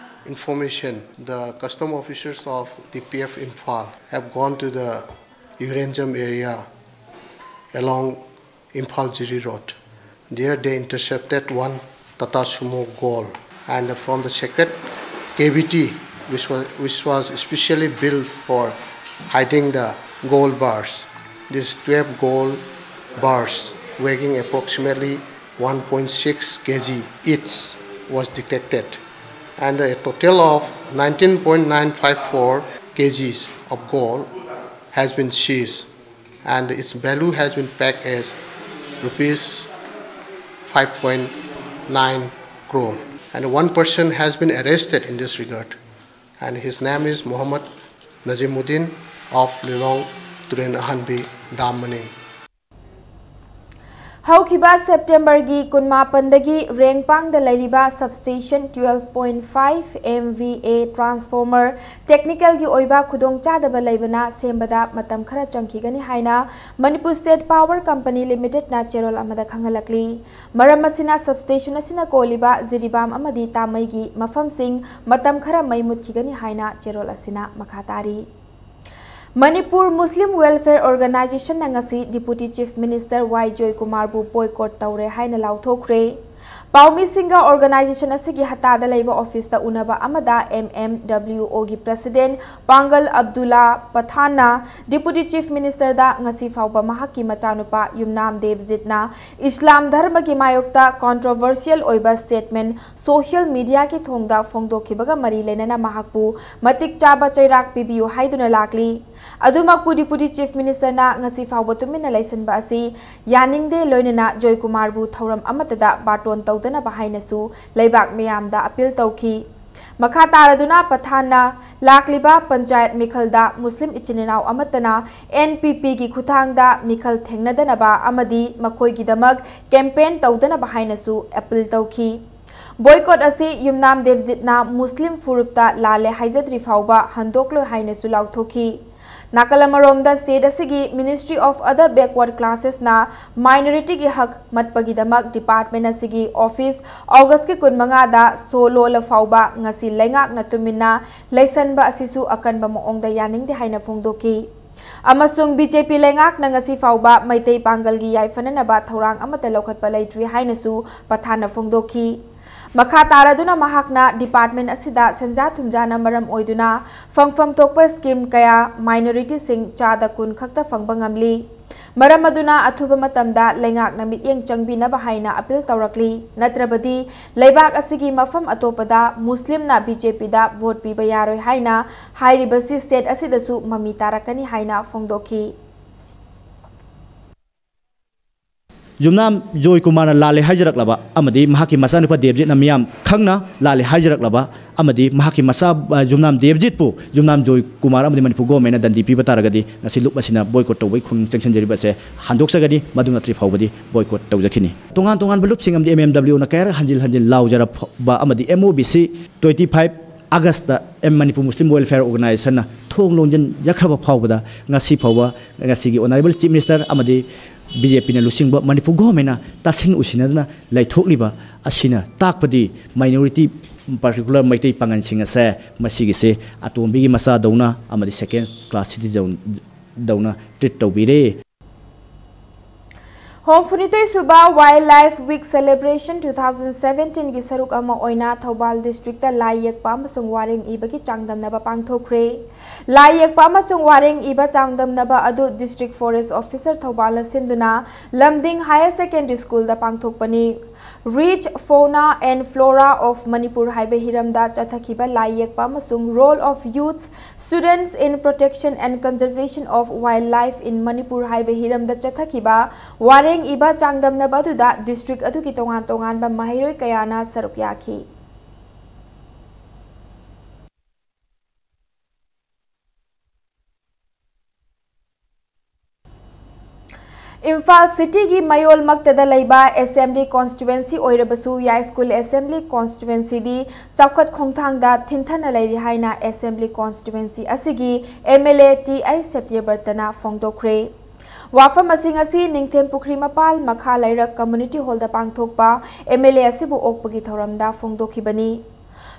information, the custom officers of D P F Imphal have gone to the Urenjam area along Imphal Jiri Road. There they intercepted one Tata Sumo Gol, and from the secret cavity, which was, which was specially built for hiding the gold bars, these twelve gold bars weighing approximately one point six K G each was detected, and a total of nineteen point nine five four K Gs of gold has been seized, and its value has been pegged as rupees five point nine crore. And one person has been arrested in this regard, and his name is Mohammad Najimuddin of Lilong Turen Ahanbi Dam Maning. ꯍꯧꯈꯤꯕ ꯁꯦꯞꯇꯦꯝꯕꯔꯒꯤ ꯀꯨꯟꯃꯥꯄꯟꯗꯒꯤ ꯔꯦꯡꯄꯥꯡꯗ ꯂꯩꯔꯤꯕ substation twelve point five MVA transformer technicalꯒꯤ ꯑꯣꯏꯕ ꯈꯨꯗꯣꯡꯆꯥꯗꯕ ꯂꯩꯕꯅ ꯁꯦꯝꯕꯗ ꯃꯇꯝ ꯈꯔ ꯆꯪꯈꯤꯒꯅꯤ ꯍꯥꯏꯅ Manipur State Power Company Limitedꯅ ꯆꯦꯔꯣꯜ ꯑꯃꯗ ꯈꯪꯍꯜꯂꯛꯂꯤ꯫ ꯃꯔꯝ ꯑꯁꯤꯅ substation ꯑꯁꯤꯅ ꯀꯣꯜꯂꯤꯕ ꯖꯤꯔꯤꯕꯥꯝ ꯑꯃꯗꯤ ꯇꯥꯃꯩꯒꯤ ꯃꯐꯝꯁꯤꯡ ꯃꯇꯝ ꯈꯔ ꯃꯩ ꯃꯨꯠꯈꯤꯒꯅꯤ ꯍꯥꯏꯅ ꯆꯦꯔꯣꯜ ꯑꯁꯤꯅ ꯃꯈꯥ ꯇꯥꯔꯤ꯫ ꯃꯅꯤꯄꯨꯔ ꯃꯨꯁꯂꯤꯝ ꯋꯦꯜꯐꯦꯌꯔ ꯑꯣꯔꯒꯅꯥꯏꯖꯦꯁꯟꯅ ꯉꯁꯤ Deputy Chief Minister ꯋꯥꯏ ꯖꯣꯏꯀꯨꯃꯥꯔꯕꯨ boycott ꯇꯧꯔꯦ ꯍꯥꯏꯅ ꯂꯥꯎꯊꯣꯛꯈ꯭ꯔꯦ꯫ ꯄꯥꯎꯃꯤꯁꯤꯡꯒ ꯑꯣꯔꯒꯅꯥꯏꯖꯦꯁꯟ ꯑꯁꯤꯒꯤ ꯍꯠꯇꯥꯗ ꯂꯩꯕ ꯑꯣꯐꯤꯁꯇ ꯎꯅꯕ ꯑꯃꯗ MMWOꯒꯤ President ꯄꯥꯡꯒꯜ ꯑꯕꯗꯨꯜꯂꯥ ꯄꯊꯥꯟꯅ Deputy Chief Ministerꯗ ꯉꯁꯤ ꯐꯥꯎꯕ ꯃꯍꯥꯛꯀꯤ ꯃꯆꯥꯅꯨꯄꯥ ꯌꯨꯝꯅꯥꯝ ꯗꯦꯕꯖꯤꯠꯅ ꯏꯁꯂꯥꯝ ꯙꯔꯃꯒꯤ ꯃꯥꯌꯣꯛꯇ controversial ꯑꯣꯏꯕ statement social mediaꯒꯤ ꯊꯣꯡꯗ ꯐꯣꯡꯗꯣꯛꯈꯤꯕꯒ ꯃꯔꯤ ꯂꯩꯅꯅ ꯃꯍꯥꯛꯄꯨ ꯃꯇꯤꯛ ꯆꯥꯕ ꯆꯩꯔꯥꯛ ꯄꯤꯕꯤꯌꯨ ꯍꯥꯏꯗꯨꯅ ꯂꯥꯛꯂꯤ꯫ ꯑꯗꯨꯃꯛꯄꯨ Deputy Chief Ministerꯅ ꯉꯁꯤ ꯐꯥꯎꯕ ꯇꯨꯃꯤꯟꯅ ꯂꯩꯁꯤꯟꯕ ꯑꯁꯤ ꯌꯥꯅꯤꯡꯗꯦ, ꯂꯣꯏꯅꯅ ꯖꯣꯏꯀꯨꯃꯥꯔꯕꯨ ꯊꯧꯔꯝ ꯑꯃꯠꯇꯗ ꯕꯥꯔꯇꯣꯟ ꯇꯧꯗꯅꯕ ꯍꯥꯏꯅꯁꯨ ꯂꯩꯕꯥꯛ ꯃꯤꯌꯥꯝꯗ appeal ꯇꯧꯈꯤ꯫ ꯃꯈꯥ ꯇꯥꯔꯗꯨꯅ ꯄꯊꯥꯟꯅ ꯂꯥꯛꯂꯤꯕ ꯄꯟꯆꯥꯌꯠ ꯃꯤꯈꯜꯗ ꯃꯨꯁꯂꯤꯝ ꯏꯆꯤꯟ ꯏꯅꯥꯎ ꯑꯃꯠꯇꯅ NPPꯒꯤ ꯈꯨꯠꯊꯥꯡꯗ ꯃꯤꯈꯜ ꯊꯦꯡꯅꯗꯅꯕ ꯑꯃꯗꯤ ꯃꯈꯣꯏꯒꯤꯗꯃꯛ campaign ꯇꯧꯗꯅꯕ ꯍꯥꯏꯅꯁꯨ appeal ꯇꯧꯈꯤ꯫ Boycott ꯑꯁꯤ ꯌꯨꯝꯅꯥꯝ ꯗꯦꯕꯖꯤꯠꯅ ꯃꯨꯁꯂꯤꯝ ꯐꯨꯔꯨꯞꯇ ꯂꯥꯜꯂꯦ ꯍꯥꯏꯖꯗ꯭ꯔꯤ ꯐꯥꯎꯕ ꯍꯟꯗꯣꯛꯂꯣꯏ ꯍꯥꯏꯅꯁꯨ ꯂꯥꯎꯊꯣꯛꯈꯤ꯫ ꯅꯥꯀꯜ ꯑꯃꯔꯣꯝꯗ, state ꯑꯁꯤꯒꯤ Ministry of Other Backward Classesꯅ minorityꯒꯤ ꯍꯛ ꯃꯠꯄꯒꯤꯗꯃꯛ department ꯑꯁꯤꯒꯤ office Augustꯀꯤ ꯀꯨꯟꯃꯉꯥꯗ ꯁꯣ ꯂꯣꯜꯂ ꯐꯥꯎꯕ ꯉꯁꯤ ꯂꯩꯉꯥꯛꯅ ꯇꯨꯃꯤꯟꯅ ꯂꯩꯁꯟꯕ ꯑꯁꯤꯁꯨ ꯑꯀꯟꯕ ꯃꯑꯣꯡꯗ ꯌꯥꯅꯤꯡꯗꯦ ꯍꯥꯏꯅ ꯐꯣꯡꯗꯣꯛꯈꯤ꯫ ꯑꯃꯁꯨꯡ BJP ꯂꯩꯉꯥꯛꯅ ꯉꯁꯤ ꯐꯥꯎꯕ ꯃꯩꯇꯩ ꯄꯥꯡꯒꯜꯒꯤ ꯌꯥꯏꯐꯅꯅꯕ ꯊꯧꯔꯥꯡ ꯑꯃꯠꯇ ꯂꯧꯈꯠꯄ ꯂꯩꯇ꯭ꯔꯤ ꯍꯥꯏꯅꯁꯨ ꯄꯊꯥꯟꯅ ꯐꯣꯡꯗꯣꯛꯈꯤ꯫ ꯃꯈꯥ ꯇꯥꯔꯗꯨꯅ ꯃꯍꯥꯛꯅ department ꯑꯁꯤꯗ ꯁꯦꯟꯖꯥ ꯊꯨꯝꯖꯥꯅ ꯃꯔꯝ ꯑꯣꯏꯗꯨꯅ ꯐꯪꯐꯝ ꯊꯣꯛꯄ scheme ꯀꯌꯥ minorityꯁꯤꯡ ꯆꯥꯗ ꯀꯨꯟ ꯈꯛꯇ ꯐꯪꯕ ꯉꯝꯂꯤ꯫ ꯃꯔꯝ ꯑꯗꯨꯅ ꯑꯊꯨꯕ ꯃꯇꯝꯗ ꯂꯩꯉꯥꯛꯅ ꯃꯤꯠꯌꯦꯡ ꯆꯪꯕꯤꯅꯕ ꯍꯥꯏꯅ appeal ꯇꯧꯔꯛꯂꯤ꯫ ꯅꯠꯇ꯭ꯔꯕꯗꯤ ꯂꯩꯕꯥꯛ ꯑꯁꯤꯒꯤ ꯃꯐꯝ ꯑꯇꯣꯞꯄꯗ ꯃꯨꯁꯂꯤꯝꯅ BJPꯗ vote ꯄꯤꯕ ꯌꯥꯔꯣꯏ ꯍꯥꯏꯅ ꯍꯥꯏꯔꯤꯕꯁꯤ state ꯑꯁꯤꯗꯁꯨ ꯃꯃꯤ ꯇꯥꯔꯛꯀꯅꯤ ꯍꯥꯏꯅ ꯐꯣꯡꯗꯣꯛꯈꯤ꯫ ꯌꯨꯝꯅꯥꯝ ꯖꯣꯏ ꯀꯨꯃꯥꯔꯅ ꯂꯥꯜꯂꯦ ꯍꯥꯏꯖꯔꯛꯂꯕ ꯑꯃꯗꯤ ꯃꯍꯥꯛꯀꯤ ꯃꯆꯥꯅꯨꯄꯥ ꯗꯦꯕꯖꯤꯠꯅ ꯃꯤꯌꯥꯝ ꯈꯪꯅ ꯂꯥꯜꯂꯦ ꯍꯥꯏꯖꯔꯛꯂꯕ ꯑꯃꯗꯤ ꯃꯍꯥꯛꯀꯤ ꯃꯆꯥ, ꯑ, ꯌꯨꯝꯅꯥꯝ ꯗꯦꯕꯖꯤꯠꯄꯨ ꯌꯨꯝꯅꯥꯝ ꯖꯣꯏ ꯀꯨꯃꯥꯔ ꯑꯃꯗꯤ ꯃꯅꯤꯄꯨꯔ governmentꯅ ꯗꯟꯗꯤ ꯄꯤꯕ ꯇꯥꯔꯒꯗꯤ ꯉꯁꯤ ꯂꯨꯞ ꯑꯁꯤꯅ boycott ꯇꯧꯕꯒꯤ ꯈꯣꯡ ꯆꯪꯁꯤꯟꯖꯔꯤꯕ ꯑꯁꯦ ꯍꯟꯗꯣꯛꯆꯒꯅꯤ, ꯃꯗꯨ ꯅꯠꯇ꯭ꯔꯤ ꯐꯥꯎꯕꯗꯤ boycott ꯇꯧꯖꯈꯤꯅꯤ꯫ ꯇꯣꯉꯥꯟ ꯇꯣꯉꯥꯟꯕ ꯂꯨꯞꯁꯤꯡ ꯑꯃꯗꯤ MMWꯅ ꯀꯌꯥꯔꯛ ꯍꯟꯖꯤꯜ ꯍꯟꯖꯤꯜ ꯂꯥꯎꯖꯔꯛꯄ ꯑꯃꯗꯤ MOBC twenty five Augustꯇ M Manipur Muslim Welfare Organizationꯅ ꯊꯣꯡ ꯂꯣꯟꯖꯤꯟꯖꯈ꯭ꯔꯕ ꯐꯥꯎꯕꯗ ꯉꯁꯤ ꯐꯥꯎꯕ ꯉꯁꯤꯒꯤ Honourable Chief Minister ꯑꯃꯗꯤ BJPꯅ ꯂꯨꯆꯤꯡꯕ ꯃꯅꯤꯄꯨꯔ governmentꯅ ꯇꯥꯁꯤꯟ ꯎꯁꯤꯟꯅꯗꯨꯅ ꯂꯩꯊꯣꯛꯂꯤꯕ ꯑꯁꯤꯅ ꯇꯥꯛꯄꯗꯤ minority, particular ꯃꯩꯇꯩ ꯄꯥꯉꯜꯁꯤꯡ ꯑꯁꯦ ꯃꯁꯤꯒꯤꯁꯦ ꯑꯇꯣꯝꯕꯤꯒꯤ ꯃꯆꯥꯗꯧꯅ ꯑꯃꯗꯤ second class citizen ꯗꯧꯅ treat ꯇꯧꯕꯤꯔꯦ꯫ ꯍꯨꯝꯐꯨꯅꯤꯊꯣꯏ ꯁꯨꯕ Wildlife Week Celebration two thousand seventeen ꯒꯤ ꯁꯔꯨꯛ ꯑꯃ ꯑꯣꯏꯅ ꯊꯧꯕꯥꯜ districtꯇ ꯂꯥꯏ ꯌꯦꯛꯄ ꯑꯃꯁꯨꯡ ꯋꯥꯔꯦꯡ ꯏꯕꯒꯤ ꯆꯥꯡꯗꯝꯅꯕ ꯄꯥꯡꯊꯣꯛꯈ꯭ꯔꯦ꯫ ꯂꯥꯏ ꯌꯦꯛꯄ ꯑꯃꯁꯨꯡ ꯋꯥꯔꯦꯡ ꯏꯕ ꯆꯥꯡꯗꯝꯅꯕ ꯑꯗꯨ District Forest Officer ꯊꯧꯕꯥꯜꯅ ꯁꯤꯟꯗꯨꯅ ꯂꯝꯗꯤꯡ Higher Secondary Schoolꯗ ꯄꯥꯡꯊꯣꯛꯄꯅꯤ꯫ Rich Fauna and Flora of Manipur ꯍꯥꯏꯕ ꯍꯤꯔꯝꯗ ꯆꯠꯊꯈꯤꯕ ꯂꯥꯏ ꯌꯦꯛꯄ ꯑꯃꯁꯨꯡ Role of Youth Students in Protection and Conservation of Wildlife in Manipur ꯍꯥꯏꯕ ꯍꯤꯔꯝꯗ ꯆꯠꯊꯈꯤꯕ ꯋꯥꯔꯦꯡ ꯏꯕ ꯆꯥꯡꯗꯝꯅꯕ ꯑꯗꯨꯗ district ꯑꯗꯨꯒꯤ ꯇꯣꯉꯥꯟ ꯇꯣꯉꯥꯟꯕ ꯃꯍꯩꯔꯣꯏ ꯀꯌꯥꯅ ꯁꯔꯨꯛ ꯌꯥꯈꯤ꯫ ꯏꯝꯐꯥꯜ ꯁꯤꯇꯤꯒꯤ ꯃꯌꯣꯜꯃꯛꯇꯗ ꯂꯩꯕ ꯑꯦꯁꯦꯝꯕ꯭ꯂꯤ ꯀꯣꯟꯁꯇꯤꯇ꯭ꯋꯦꯟꯁꯤ ꯑꯣꯏꯔꯕꯁꯨ ꯌꯥꯏꯁ꯭ꯀꯨꯜ ꯑꯦꯁꯦꯝꯕ꯭ꯂꯤ ꯀꯣꯟꯁꯇꯤꯇ꯭ꯋꯦꯟꯁꯤꯗꯤ ꯆꯥꯎꯈꯠ ꯈꯣꯡꯊꯥꯡꯗ ꯊꯤꯟꯊꯅ ꯂꯩꯔꯤ ꯍꯥꯏꯅ ꯑꯦꯁꯦꯝꯕ꯭ꯂꯤ ꯀꯣꯟꯁꯇꯤꯇ꯭ꯋꯦꯟꯁꯤ ꯑꯁꯤꯒꯤ M L A T H ꯁꯇ꯭ꯌꯕ꯭ꯔꯇꯅ ꯐꯣꯡꯗꯣꯛꯈ꯭ꯔꯦ꯫ ꯋꯥꯐꯝ ꯑꯁꯤꯡ ꯑꯁꯤ ꯅꯤꯡꯊꯦꯝ ꯄꯨꯈ꯭ꯔꯤ ꯃꯄꯥꯜ ꯃꯈꯥ ꯂꯩꯔꯛ ꯀꯝꯃ꯭ꯌꯨꯅꯤꯇꯤ ꯍꯣꯜꯗ ꯄꯥꯡꯊꯣꯛꯄ ꯑꯦꯝ ꯑꯦꯜ ꯑꯦ ꯑꯁꯤꯕꯨ ꯑꯣꯛꯄꯒꯤ ꯊꯧꯔꯝꯗ ꯐꯣꯡꯗꯣꯛꯈꯤꯕꯅꯤ꯫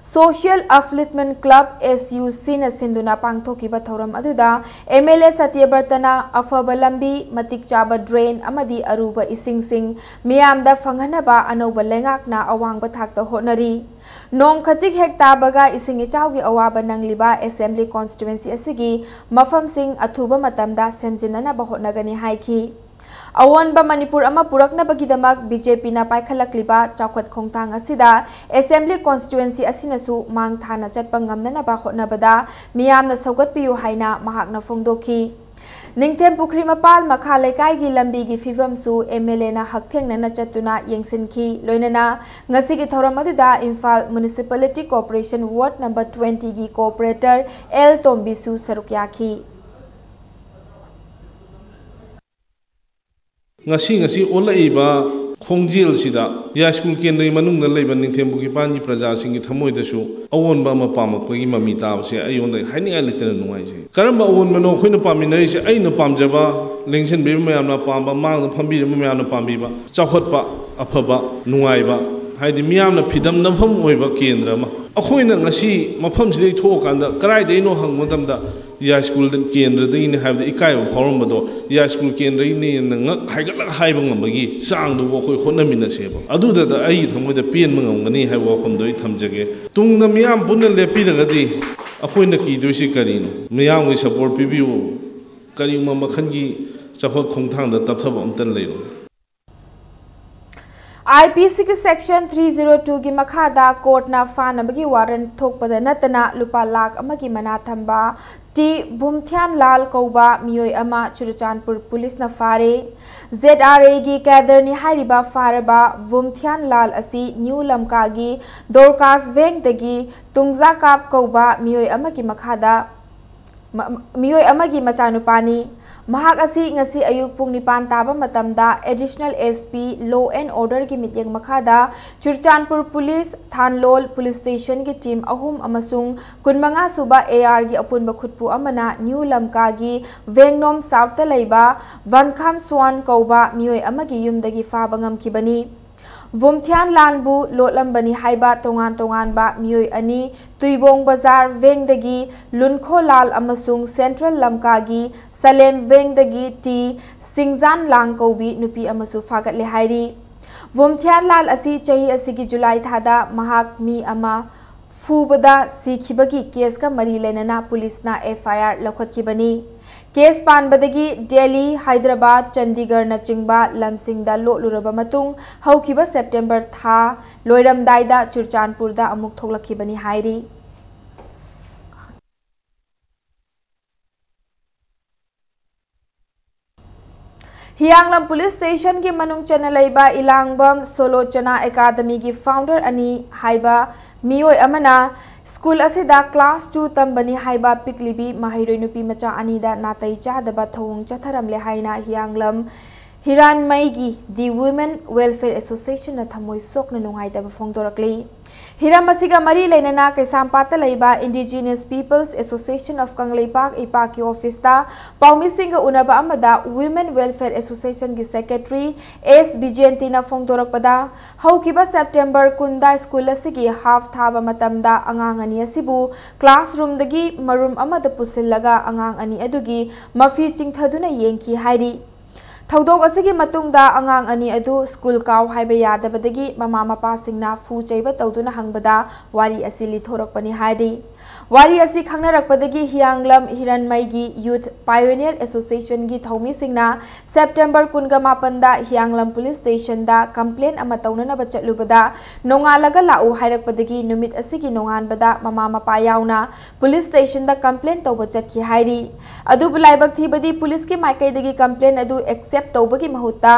ꯁꯣꯁꯤꯌꯦꯜ ꯑꯞꯂꯤꯐꯃꯦꯟ ꯀ꯭ꯂꯕ, ꯑꯦꯁ ꯌꯨ ꯁꯤꯅ ꯁꯤꯟꯗꯨꯅ ꯄꯥꯡꯊꯣꯛꯈꯤꯕ ꯊꯧꯔꯝ ꯑꯗꯨꯗ ꯑꯦꯝ ꯑꯦꯜ ꯑꯦ ꯁꯇ꯭ꯌꯕ꯭ꯔꯇꯅ ꯑꯐꯕ ꯂꯝꯕꯤ, ꯃꯇꯤꯛ ꯆꯥꯕ ꯗ꯭ꯔꯦꯟ ꯑꯃꯗꯤ ꯑꯔꯨꯕ ꯏꯁꯤꯡꯁꯤꯡ ꯃꯤꯌꯥꯝꯗ ꯐꯪꯍꯟꯅꯕ ꯑꯅꯧꯕ ꯂꯩꯉꯥꯛꯅ ꯑꯋꯥꯡꯕ ꯊꯥꯛꯇ ꯍꯣꯠꯅꯔꯤ꯫ ꯅꯣꯡ ꯈꯖꯤꯛ ꯍꯦꯛ ꯇꯥꯕꯒ ꯏꯁꯤꯡ ꯏꯆꯥꯎꯒꯤ ꯑꯋꯥꯕ ꯅꯪꯂꯤꯕ ꯑꯦꯁꯦꯝꯕ꯭ꯂꯤ ꯀꯣꯟꯁꯇꯤꯇ꯭ꯋꯦꯟꯁꯤ ꯑꯁꯤꯒꯤ ꯃꯐꯝꯁꯤꯡ ꯑꯊꯨꯕ ꯃꯇꯝꯗ ꯁꯦꯝꯖꯤꯟꯅꯅꯕ ꯍꯣꯠꯅꯒꯅꯤ ꯍꯥꯏꯈꯤ꯫ ꯑꯑꯣꯟꯕ ꯃꯅꯤꯄꯨꯔ ꯑꯃ ꯄꯨꯔꯛꯅꯕꯒꯤꯗꯃꯛ ꯕꯤ ꯖꯦ ꯄꯤꯅ ꯄꯥꯏꯈꯠꯂꯛꯂꯤꯕ ꯆꯥꯎꯈꯠ ꯈꯣꯡꯊꯥꯡ ꯑꯁꯤꯗ ꯑꯦꯁꯦꯝꯕ꯭ꯂꯤ ꯀꯣꯟꯁꯇꯤꯇ꯭ꯋꯦꯟꯁꯤ ꯑꯁꯤꯅꯁꯨ ꯃꯥꯡ ꯊꯥꯅ ꯆꯠꯄ ꯉꯝꯅꯅꯕ ꯍꯣꯠꯅꯕꯗ ꯃꯤꯌꯥꯝꯅ ꯁꯧꯒꯠꯄꯤꯌꯨ ꯍꯥꯏꯅ ꯃꯍꯥꯛꯅ ꯐꯣꯡꯗꯣꯛꯈꯤ꯫ ꯅꯤꯡꯊꯦꯝ ꯄꯨꯈ꯭ꯔꯤ ꯃꯄꯥꯜ ꯃꯈꯥ ꯂꯩꯀꯥꯏꯒꯤ ꯂꯝꯕꯤꯒꯤ ꯐꯤꯕꯝꯁꯨ ꯑꯦꯝ ꯑꯦꯜ ꯑꯦꯅ ꯍꯛꯊꯦꯡꯅꯅ ꯆꯠꯇꯨꯅ ꯌꯦꯡꯁꯤꯟꯈꯤ꯫ ꯂꯣꯏꯅꯅ ꯉꯁꯤꯒꯤ ꯊꯧꯔꯝ ꯑꯗꯨꯗ Imphal municipality corporation ward number ꯇ꯭ꯋꯦꯟꯇꯤꯒꯤ ꯀꯣꯔꯄꯣꯔꯦꯇꯔ ꯑꯦꯜ ꯇꯣꯝꯕꯤꯁꯨ ꯁꯔꯨꯛ ꯌꯥꯈꯤ꯫ ꯉꯁꯤ ꯉꯁꯤ ꯑꯣꯜꯂꯛꯏꯕ ꯈꯣꯡꯖꯦꯜꯁꯤꯗ ꯌꯥꯏꯁ꯭ꯀꯨꯜ ꯀꯦꯟꯗ꯭ꯔꯒꯤ ꯃꯅꯨꯡꯗ ꯂꯩꯕ ꯅꯤꯡꯊꯦꯝ ꯄꯨꯈ꯭ꯔꯤ ꯃꯄꯥꯟꯒꯤ ꯄ꯭ꯔꯖꯥꯁꯤꯡꯒꯤ ꯊꯃꯣꯏꯗꯁꯨ ꯑꯑꯣꯟꯕ ꯑꯃ ꯄꯥꯝꯃꯛꯄꯒꯤ ꯃꯃꯤ ꯇꯥꯕꯁꯦ ꯑꯩꯉꯣꯟꯗ ꯍꯥꯏꯅꯤꯡꯉꯥꯏ ꯂꯩꯇꯅ ꯅꯨꯡꯉꯥꯏꯖꯩ꯫ ꯀꯔꯝꯕ ꯑꯑꯣꯟꯕꯅꯣ ꯑꯩꯈꯣꯏꯅ ꯄꯥꯝꯃꯤꯟꯅꯔꯤꯁꯦ? ꯑꯩꯅ ꯄꯥꯝꯖꯕ, ꯂꯦꯡꯁꯤꯟꯕꯤꯔꯤꯕ ꯃꯌꯥꯝꯅ ꯄꯥꯝꯕ, ꯃꯥꯡꯗ ꯐꯝꯕꯤꯔꯤꯕ ꯃꯌꯥꯝꯅ ꯄꯥꯝꯕꯤꯕ, ꯆꯥꯎꯈꯠꯄ, ꯑꯐꯕ, ꯅꯨꯡꯉꯥꯏꯕ, ꯍꯥꯏꯗꯤ ꯃꯤꯌꯥꯝꯅ ꯐꯤꯗꯝꯅꯐꯝ ꯑꯣꯏꯕ ꯀꯦꯟꯗ꯭ꯔ ꯑꯃ꯫ ꯑꯩꯈꯣꯏꯅ ꯉꯁꯤ ꯃꯐꯝꯁꯤꯗꯒꯤ ꯊꯣꯛꯑꯀꯥꯟꯗ ꯀꯗꯥꯏꯗꯒꯤꯅꯣ ꯍꯪꯕ ꯃꯇꯝꯗ ꯌꯥꯏꯁ꯭ꯀꯨꯜ ꯀꯦꯟꯗ꯭ꯔꯗꯒꯤꯅꯤ ꯍꯥꯏꯕꯗ ꯏꯀꯥꯏꯕ ꯐꯥꯎꯔꯝꯕꯗꯣ ꯌꯥꯏꯁ꯭ꯀꯨꯜ ꯀꯦꯟꯗ꯭ꯔꯒꯤꯅꯦꯅ ꯉꯛ ꯍꯥꯏꯒꯠꯂꯒ ꯍꯥꯏꯕ ꯉꯝꯕꯒꯤ ꯆꯥꯡꯗꯨꯕꯨ ꯑꯩꯈꯣꯏ ꯍꯣꯠꯅꯃꯤꯟꯅꯁꯦꯕ꯫ ꯑꯗꯨꯗ ꯑꯩꯒꯤ ꯊꯃꯣꯏꯗ ꯄꯦꯟꯕ ꯉꯝꯒꯅꯤ ꯍꯥꯏꯕ ꯋꯥꯐꯝꯗꯣ ꯑꯩ ꯊꯝꯖꯒꯦ꯫ ꯇꯨꯡꯗ ꯃꯤꯌꯥꯝ ꯄꯨꯟꯅ ꯂꯦꯞꯄꯤꯔꯒꯗꯤ ꯑꯩꯈꯣꯏꯅ ꯀꯤꯗꯣꯏꯁꯤ ꯀꯔꯤꯅꯣ? ꯃꯤꯌꯥꯝꯒꯤ ꯁꯄꯣꯔꯠ ꯄꯤꯕꯤꯌꯨ꯫ ꯀꯔꯤꯒꯨꯝꯕ ꯃꯈꯜꯒꯤ ꯆꯥꯎꯈꯠ ꯈꯣꯡꯊꯥꯡꯗ ꯇꯞꯊꯕ ꯑꯃꯠꯇ ꯂꯩꯔꯣꯏ꯫ ꯑꯥꯏ ꯄꯤ ꯁꯤꯒꯤ ꯁꯦꯛꯁꯟ ꯊ꯭ꯔꯤ ꯖꯤꯔꯣ ꯇꯨꯒꯤ ꯃꯈꯥꯗ ꯀꯣꯔꯠꯅ ꯐꯥꯅꯕꯒꯤ ꯋꯥꯔꯟ ꯊꯣꯛꯄꯗ ꯅꯠꯇꯅ ꯂꯨꯄꯥ ꯂꯥꯈ ꯑꯃꯒꯤ ꯃꯅꯥ ꯊꯝꯕ ꯇꯤ ꯚꯨꯝꯊ꯭ꯌꯥꯟ ꯂꯥꯜ ꯀꯧꯕ ꯃꯤꯑꯣꯏ ꯑꯃ ꯆꯨꯔꯆꯥꯟꯄꯨꯔ ꯄꯨꯂꯤꯁꯅ ꯐꯥꯔꯦ꯫ ꯖꯦꯗ ꯑꯥꯔ ꯑꯦꯒꯤ ꯀꯦꯗꯔꯅꯤ ꯍꯥꯏꯔꯤꯕ ꯐꯥꯔꯕ ꯚꯨꯝꯊ꯭ꯌꯥꯟ ꯂꯥꯜ ꯑꯁꯤ ꯅ꯭ꯌꯨ ꯂꯝꯀꯥꯒꯤ ꯗꯣꯔꯀꯥꯁ ꯚꯦꯡꯗꯒꯤ ꯇꯨꯡꯖꯥꯀꯥꯞ ꯀꯧꯕ ꯃꯤꯑꯣꯏ ꯑꯃꯒꯤ ꯃꯈꯥꯗ ꯃ-, ꯃꯤꯑꯣꯏ ꯑꯃꯒꯤ ꯃꯆꯥꯅꯨꯄꯥꯅꯤ꯫ ꯃꯍꯥꯛ ꯑꯁꯤ ꯉꯁꯤ ꯑꯌꯨꯛ ꯄꯨꯡ ꯅꯤꯄꯥꯟ ꯇꯥꯕ ꯃꯇꯝꯗ Additional S P Law and Order ꯒꯤ ꯃꯤꯠꯌꯦꯡ ꯃꯈꯥꯗ ꯆꯨꯔꯆꯥꯟꯄꯨꯔ ꯄꯨꯂꯤꯁ ꯊꯥꯟꯂꯣꯜ ꯄꯨꯂꯤꯁ ꯁ꯭ꯇꯦꯁꯟꯒꯤ ꯇꯤꯝ ꯑꯍꯨꯝ ꯑꯃꯁꯨꯡ ꯀꯨꯟꯃꯉꯥ ꯁꯨꯕ A R ꯒꯤ ꯑꯄꯨꯟꯕ ꯈꯨꯠꯄꯨ ꯑꯃꯅ ꯅ꯭ꯌꯨ ꯂꯝꯀꯥꯒꯤ ꯚꯦꯡꯅꯣꯝ ꯁꯥꯎꯠꯇ ꯂꯩꯕ ꯚꯟꯈꯥꯟ ꯁ꯭ꯋꯥꯟ ꯀꯧꯕ ꯃꯤꯑꯣꯏ ꯑꯃꯒꯤ ꯌꯨꯝꯗꯒꯤ ꯐꯥꯕ ꯉꯝꯈꯤꯕꯅꯤ꯫ ꯚꯨꯝꯊꯤꯌꯥꯟ ꯂꯥꯟꯕꯨ ꯂꯣꯠꯂꯝꯕꯅꯤ ꯍꯥꯏꯕ ꯇꯣꯉꯥꯟ ꯇꯣꯉꯥꯟꯕ ꯃꯤꯑꯣꯏ ꯑꯅꯤ, ꯇꯨꯏꯕꯣꯡ ꯕꯖꯥꯔ ꯚꯦꯡꯗꯒꯤ ꯂꯨꯟꯈꯣ ꯂꯥꯜ ꯑꯃꯁꯨꯡ ꯁꯦꯟꯇ꯭ꯔꯦꯜ ꯂꯝꯀꯥꯒꯤ ꯁꯂꯦꯝ ꯚꯦꯡꯗꯒꯤ ꯇꯤ ꯁꯤꯡꯖꯥꯟ ꯂꯥꯡ ꯀꯧꯕꯤ ꯅꯨꯄꯤ ꯑꯃꯁꯨ ꯐꯥꯒꯠꯂꯦ ꯍꯥꯏꯔꯤ꯫ ꯚꯨꯝꯊꯤꯌꯥꯟ ꯂꯥꯜ ꯑꯁꯤ ꯆꯍꯤ ꯑꯁꯤꯒꯤ ꯖꯨꯂꯥꯏ ꯊꯥꯗ ꯃꯍꯥꯛ ꯃꯤ ꯑꯃ ꯐꯨꯕꯗ ꯁꯤꯈꯤꯕꯒꯤ ꯀꯦꯁꯀ ꯃꯔꯤ ꯂꯩꯅꯅ ꯄꯨꯂꯤꯁꯅ F I R ꯂꯧꯈꯠꯈꯤꯕꯅꯤ꯫ ꯀꯦꯁ ꯄꯥꯟꯕꯗꯒꯤ ꯗꯦꯜꯂꯤ, ꯍꯥꯏꯗ꯭ꯔꯕꯥꯗ, ꯆꯟꯗꯤꯒꯔꯅꯆꯤꯡꯕ ꯂꯝꯁꯤꯡꯗ ꯂꯣꯠꯂꯨꯔꯕ ꯃꯇꯨꯡ, ꯍꯧꯈꯤꯕ ꯁꯦꯞꯇꯦꯝꯕꯔ ꯊꯥ ꯂꯣꯏꯔꯝꯗꯥꯏꯗ ꯆꯨꯔꯆꯥꯟꯄꯨꯔꯗ ꯑꯃꯨꯛ ꯊꯣꯛꯂꯛꯈꯤꯕꯅꯤ ꯍꯥꯏꯔꯤ꯫ ꯍꯤꯌꯥꯡꯂꯝ ꯄꯨꯂꯤꯁ ꯁ꯭ꯇꯦꯁꯟꯒꯤ ꯃꯅꯨꯡ ꯆꯟꯅ ꯂꯩꯕ ꯏꯂꯥꯡꯕꯝ ꯁꯣꯂꯣꯆꯅꯥ ꯑꯦꯀꯥꯗꯃꯤꯒꯤ ꯐꯥꯎꯟꯗꯔ ꯑꯅꯤ ꯍꯥꯏꯕ ꯃꯤꯑꯣꯏ ꯑꯃꯅ ꯁ꯭ꯀꯨꯜ ꯑꯁꯤꯗ ꯀ꯭ꯂꯥꯁ ꯇꯨ ꯇꯝꯕꯅꯤ ꯍꯥꯏꯕ ꯄꯤꯛꯂꯤꯕꯤ ꯃꯍꯩꯔꯣꯏ ꯅꯨꯄꯤ ꯃꯆꯥ ꯑꯅꯤꯗ ꯅꯥꯇꯩ ꯆꯥꯗꯕ ꯊꯧꯑꯣꯡ ꯆꯠꯊꯔꯝꯂꯦ ꯍꯥꯏꯅ ꯍꯤꯌꯥꯡꯂꯝ ꯍꯤꯔꯥꯟꯃꯩꯒꯤ The Women Welfare Associationꯅ ꯊꯃꯣꯏ ꯁꯣꯛꯅ ꯅꯨꯡꯉꯥꯏꯇꯕ ꯐꯣꯡꯗꯣꯔꯛꯂꯤ꯫ ꯍꯤꯔꯝ ꯑꯁꯤꯒ ꯃꯔꯤ ꯂꯩꯅꯅ ꯀꯩꯁꯥꯝꯄꯥꯠꯇ ꯂꯩꯕ Indigenous Peoples Association of Kangleipak, ꯏꯄꯥꯛꯀꯤ ꯑꯣꯐꯤꯁꯇ ꯄꯥꯎꯃꯤꯁꯤꯡꯒ ꯎꯅꯕ ꯑꯃꯗ Women Welfare Associationꯒꯤ ꯁꯦꯀ꯭ꯔꯦꯇꯔꯤ ꯑꯦꯁ ꯕꯤꯖꯦꯟꯇꯤꯅ ꯐꯣꯡꯗꯣꯔꯛꯄꯗ, ꯍꯧꯈꯤꯕ ꯁꯦꯞꯇꯦꯝꯕꯔ ꯀꯨꯟꯗ ꯁ꯭ꯀꯨꯜ ꯑꯁꯤꯒꯤ ꯍꯥꯐ ꯊꯥꯕ ꯃꯇꯝꯗ ꯑꯉꯥꯡ ꯑꯅꯤ ꯑꯁꯤꯕꯨ ꯀ꯭ꯂꯥꯁꯔꯨꯝꯗꯒꯤ ꯃꯔꯨꯝ ꯑꯃꯗ ꯄꯨꯁꯤꯜꯂꯒ ꯑꯉꯥꯡ ꯑꯅꯤ ꯑꯗꯨꯒꯤ ꯃꯐꯤ ꯆꯤꯡꯊꯗꯨꯅ ꯌꯦꯡꯈꯤ ꯍꯥꯏꯔꯤ꯫ ꯊꯧꯗꯣꯛ ꯑꯁꯤꯒꯤ ꯃꯇꯨꯡꯗ ꯑꯉꯥꯡ ꯑꯅꯤ ꯑꯗꯨ ꯁ꯭ꯀꯨꯜ ꯀꯥꯎ ꯍꯥꯏꯕ ꯌꯥꯗꯕꯗꯒꯤ ꯃꯃꯥ ꯃꯄꯥꯁꯤꯡꯅ ꯐꯨ ꯆꯩꯕ ꯇꯧꯗꯨꯅ ꯍꯪꯕꯗ ꯋꯥꯔꯤ ꯑꯁꯤ ꯂꯤꯊꯣꯔꯛꯄꯅꯤ ꯍꯥꯏꯔꯤ꯫ ꯋꯥꯔꯤ ꯑꯁꯤ ꯈꯪꯅꯔꯛꯄꯗꯒꯤ ꯍꯤꯌꯥꯡꯂꯝ ꯍꯤꯔꯟꯃꯩꯒꯤ Youth Pioneer Associationꯒꯤ ꯊꯧꯃꯤꯁꯤꯡꯅ ꯁꯦꯞꯇꯦꯝꯕꯔ ꯀꯨꯟꯒ ꯃꯥꯄꯟꯗ ꯍꯤꯌꯥꯡꯂꯝ ꯄꯨꯂꯤꯁ ꯁ꯭ꯇꯦꯁꯟꯗ ꯀꯝꯄ꯭ꯂꯦꯟ ꯑꯃ ꯇꯧꯅꯅꯕ ꯆꯠꯂꯨꯕꯗ, ꯅꯣꯡꯉꯥꯜꯂꯒ ꯂꯥꯛꯎ ꯍꯥꯏꯔꯛꯄꯗꯒꯤ ꯅꯨꯃꯤꯠ ꯑꯁꯤꯒꯤ ꯅꯣꯡꯉꯥꯟꯕꯗ ꯃꯃꯥ ꯃꯄꯥ ꯌꯥꯎꯅ ꯄꯨꯂꯤꯁ ꯁ꯭ꯇꯦꯁꯟꯗ ꯀꯝꯄ꯭ꯂꯦꯟ ꯇꯧꯕ ꯆꯠꯈꯤ ꯍꯥꯏꯔꯤ꯫ ꯑꯗꯨꯕꯨ ꯂꯥꯏꯕꯛ ꯊꯤꯕꯗꯤ ꯄꯨꯂꯤꯁꯀꯤ ꯃꯥꯏꯀꯩꯗꯒꯤ ꯀꯝꯄ꯭ꯂꯦꯟ ꯑꯗꯨ ꯑꯦꯛꯁꯦꯞ ꯇꯧꯕꯒꯤ ꯃꯍꯨꯠꯇ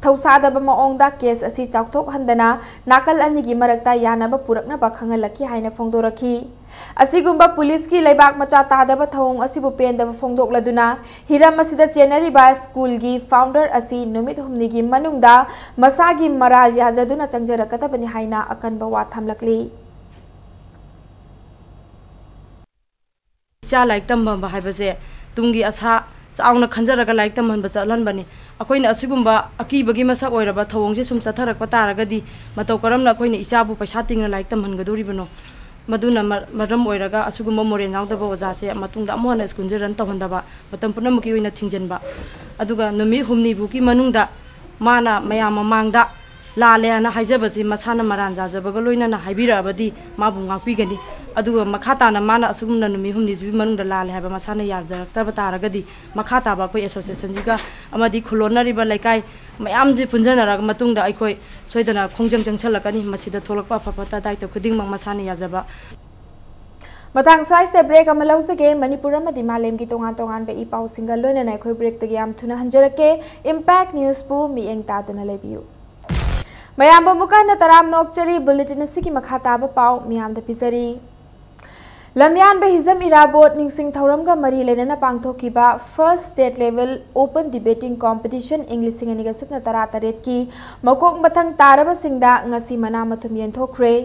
ꯊꯧꯁꯥꯗꯕ ꯃꯑꯣꯡꯗ ꯀꯦꯁ ꯑꯁꯤ ꯆꯥꯎꯊꯣꯛꯍꯟꯗꯅ ꯅꯥꯀꯜ ꯑꯅꯤꯒꯤ ꯃꯔꯛꯇ ꯌꯥꯅꯕ ꯄꯨꯔꯛꯅꯕ ꯈꯪꯍꯜꯂꯛꯈꯤ ꯍꯥꯏꯅ ꯐꯣꯡꯗꯣꯔꯛꯈꯤ꯫ ꯑꯁꯤꯒꯨꯝꯕ ꯄꯨꯂꯤꯁꯀꯤ ꯂꯩꯕꯥꯛ ꯃꯆꯥ ꯇꯥꯗꯕ ꯊꯧꯑꯣꯡ ꯑꯁꯤꯕꯨ ꯄꯦꯟꯗꯕ ꯐꯣꯡꯗꯣꯛꯂꯗꯨꯅ ꯍꯤꯔꯝ ꯑꯁꯤꯗ ꯆꯦꯟꯅꯔꯤꯕ ꯁ꯭ꯀꯨꯜꯒꯤ ꯐꯥꯎꯟꯗꯔ ꯑꯁꯤ ꯅꯨꯃꯤꯠ ꯍꯨꯝꯅꯤꯒꯤ ꯃꯅꯨꯡꯗ ꯃꯁꯥꯒꯤ ꯃꯔꯥꯜ ꯌꯥꯖꯗꯨꯅ ꯆꯪꯖꯔꯛꯀꯗꯕꯅꯤ ꯍꯥꯏꯅ ꯑꯀꯟꯕ ꯋꯥ ꯊꯝꯂꯛꯂꯤ꯫ ꯏꯆꯥ ꯂꯥꯏꯔꯤꯛ ꯇꯝꯕ ꯍꯥꯏꯕꯁꯦ ꯇꯨꯡꯒꯤ ꯑꯁꯥ ꯆꯥꯎꯅ ꯈꯟꯖꯔꯒ ꯂꯥꯏꯔꯤꯛ ꯇꯝꯍꯟꯕ ꯆꯠꯍꯟꯕꯅꯤ꯫ ꯑꯩꯈꯣꯏꯅ ꯑꯁꯤꯒꯨꯝꯕ ꯑꯀꯤꯕꯒꯤ ꯃꯁꯛ ꯑꯣꯏꯔꯕ ꯊꯧꯑꯣꯡꯁꯦ ꯁꯨꯝ ꯆꯠꯊꯔꯛꯄ ꯇꯥꯔꯒꯗꯤ ꯃꯇꯧ ꯀꯔꯝꯅ ꯑꯩꯈꯣꯏꯅ ꯏꯆꯥꯕꯨ ꯄꯩꯁꯥ ꯇꯤꯡꯅ ꯂꯥꯏꯔꯤꯛ ꯇꯝꯍꯟꯒꯗꯧꯔꯤꯕꯅꯣ? ꯃꯗꯨꯅ ꯃ-, ꯃꯔꯝ ꯑꯣꯏꯔꯒ ꯑꯁꯤꯒꯨꯝꯕ ꯃꯣꯔꯦꯜ ꯌꯥꯎꯗꯕ ꯑꯣꯖꯥꯁꯦ ꯃꯇꯨꯡꯗ ꯑꯃꯨꯛ ꯍꯟꯅ ꯁ꯭ꯀꯨꯜꯁꯦ ꯔꯟ ꯇꯧꯍꯟꯗꯕ, ꯃꯇꯝ ꯄꯨꯝꯅꯃꯛꯀꯤ ꯑꯣꯏꯅ ꯊꯤꯡꯖꯤꯟꯕ, ꯑꯗꯨꯒ ꯅꯨꯃꯤꯠ ꯍꯨꯝꯅꯤꯐꯥꯎꯒꯤ ꯃꯅꯨꯡꯗ ꯃꯥꯅ ꯃꯌꯥꯝ ꯃꯃꯥꯡꯗ ꯂꯥꯜꯂꯦ ꯍꯥꯏꯅ ꯍꯥꯏꯖꯕꯁꯤ ꯃꯁꯥꯅ ꯃꯔꯥꯟ ꯌꯥꯖꯕꯒ ꯂꯣꯏꯅꯅ ꯍꯥꯏꯕꯤꯔꯛꯑꯕꯗꯤ ꯃꯥꯕꯨ ꯉꯥꯛꯄꯤꯒꯅꯤ꯫ ꯑꯗꯨꯒ ꯃꯈꯥ ꯇꯥꯅ ꯃꯥꯅ ꯑꯁꯨꯝꯅ ꯅꯨꯃꯤꯠ ꯍꯨꯝꯅꯤꯁꯤꯒꯤ ꯃꯅꯨꯡꯗ ꯂꯥꯜꯂꯦ ꯍꯥꯏꯕ ꯃꯁꯥꯅ ꯌꯥꯖꯔꯛꯇꯕ ꯇꯥꯔꯒꯗꯤ ꯃꯈꯥ ꯇꯥꯕ ꯑꯩꯈꯣꯏ ꯑꯦꯁꯣꯁꯤꯌꯦꯁꯟꯁꯤꯒ ꯑꯃꯗꯤ ꯈꯨꯜꯂꯣꯟꯅꯔꯤꯕ ꯂꯩꯀꯥꯏ ꯃꯌꯥꯝꯁꯤ ꯄꯨꯟꯖꯟꯅꯔꯒ ꯃꯇꯨꯡꯗ ꯑꯩꯈꯣꯏ ꯁꯣꯏꯗꯅ ꯈꯣꯡꯖꯪ ꯆꯪꯁꯜꯂꯛꯀꯅꯤ꯫ ꯃꯁꯤꯗ ꯊꯣꯛꯂꯛꯄ ꯑꯐ ꯐꯠꯇ ꯗꯥꯏꯇ ꯈꯨꯗꯤꯡꯃꯛ ꯃꯁꯥꯅ ꯌꯥꯖꯕ꯫ ꯃꯇꯥꯡ ꯁ꯭ꯋꯥꯏꯁꯤꯗ ꯕ꯭ꯔꯦꯛ ꯑꯃ ꯂꯧꯖꯒꯦ꯫ ꯃꯅꯤꯄꯨꯔ ꯑꯃꯗꯤ ꯃꯥꯂꯦꯝꯒꯤ ꯇꯣꯉꯥꯟ ꯇꯣꯉꯥꯟꯕ ꯏ ꯄꯥꯎꯁꯤꯡꯒ ꯂꯣꯏꯅꯅ ꯑꯩꯈꯣꯏ ꯕ꯭ꯔꯦꯛꯇꯒꯤ ꯌꯥꯝ ꯊꯨꯅ ꯍꯟꯖꯔꯛꯀꯦ꯫ ꯏꯝꯄꯦꯛ ꯅ꯭ꯌꯨꯁꯄꯨ ꯃꯤꯠꯌꯦꯡ ꯇꯥꯗꯨꯅ ꯂꯩꯕꯤꯌꯨ꯫ ꯃꯌꯥꯝꯕꯨ ꯑꯃꯨꯛꯀ ꯍꯟꯅ ꯇꯔꯥꯝꯅ ꯑꯣꯛꯆꯔꯤ꯫ ꯕꯨꯂꯦꯇꯤꯟ ꯑꯁꯤꯒꯤ ꯃꯈꯥ ꯇꯥꯕ ꯄꯥꯎ ꯃꯤꯌꯥꯝꯗ ꯄꯤꯖꯔꯤ꯫ ꯂꯝꯌꯥꯟꯕ ꯍꯤꯖꯝ ꯏꯔꯥꯕꯣꯠ ꯅꯤꯡꯁꯤꯡ ꯊꯧꯔꯝꯒ ꯃꯔꯤ ꯂꯩꯅꯅ ꯄꯥꯡꯊꯣꯛꯈꯤꯕ First State Level Open Debating Competition ꯏꯪ ꯂꯤꯁꯤꯡ ꯑꯅꯤꯒ ꯁꯨꯞꯅ ꯇꯔꯥ ꯇꯔꯦꯠꯀꯤ ꯃꯀꯣꯛ ꯃꯊꯪ ꯇꯥꯔꯕꯁꯤꯡꯗ ꯉꯁꯤ ꯃꯅꯥ ꯃꯊꯨꯝ ꯌꯦꯟꯊꯣꯛꯈ꯭ꯔꯦ꯫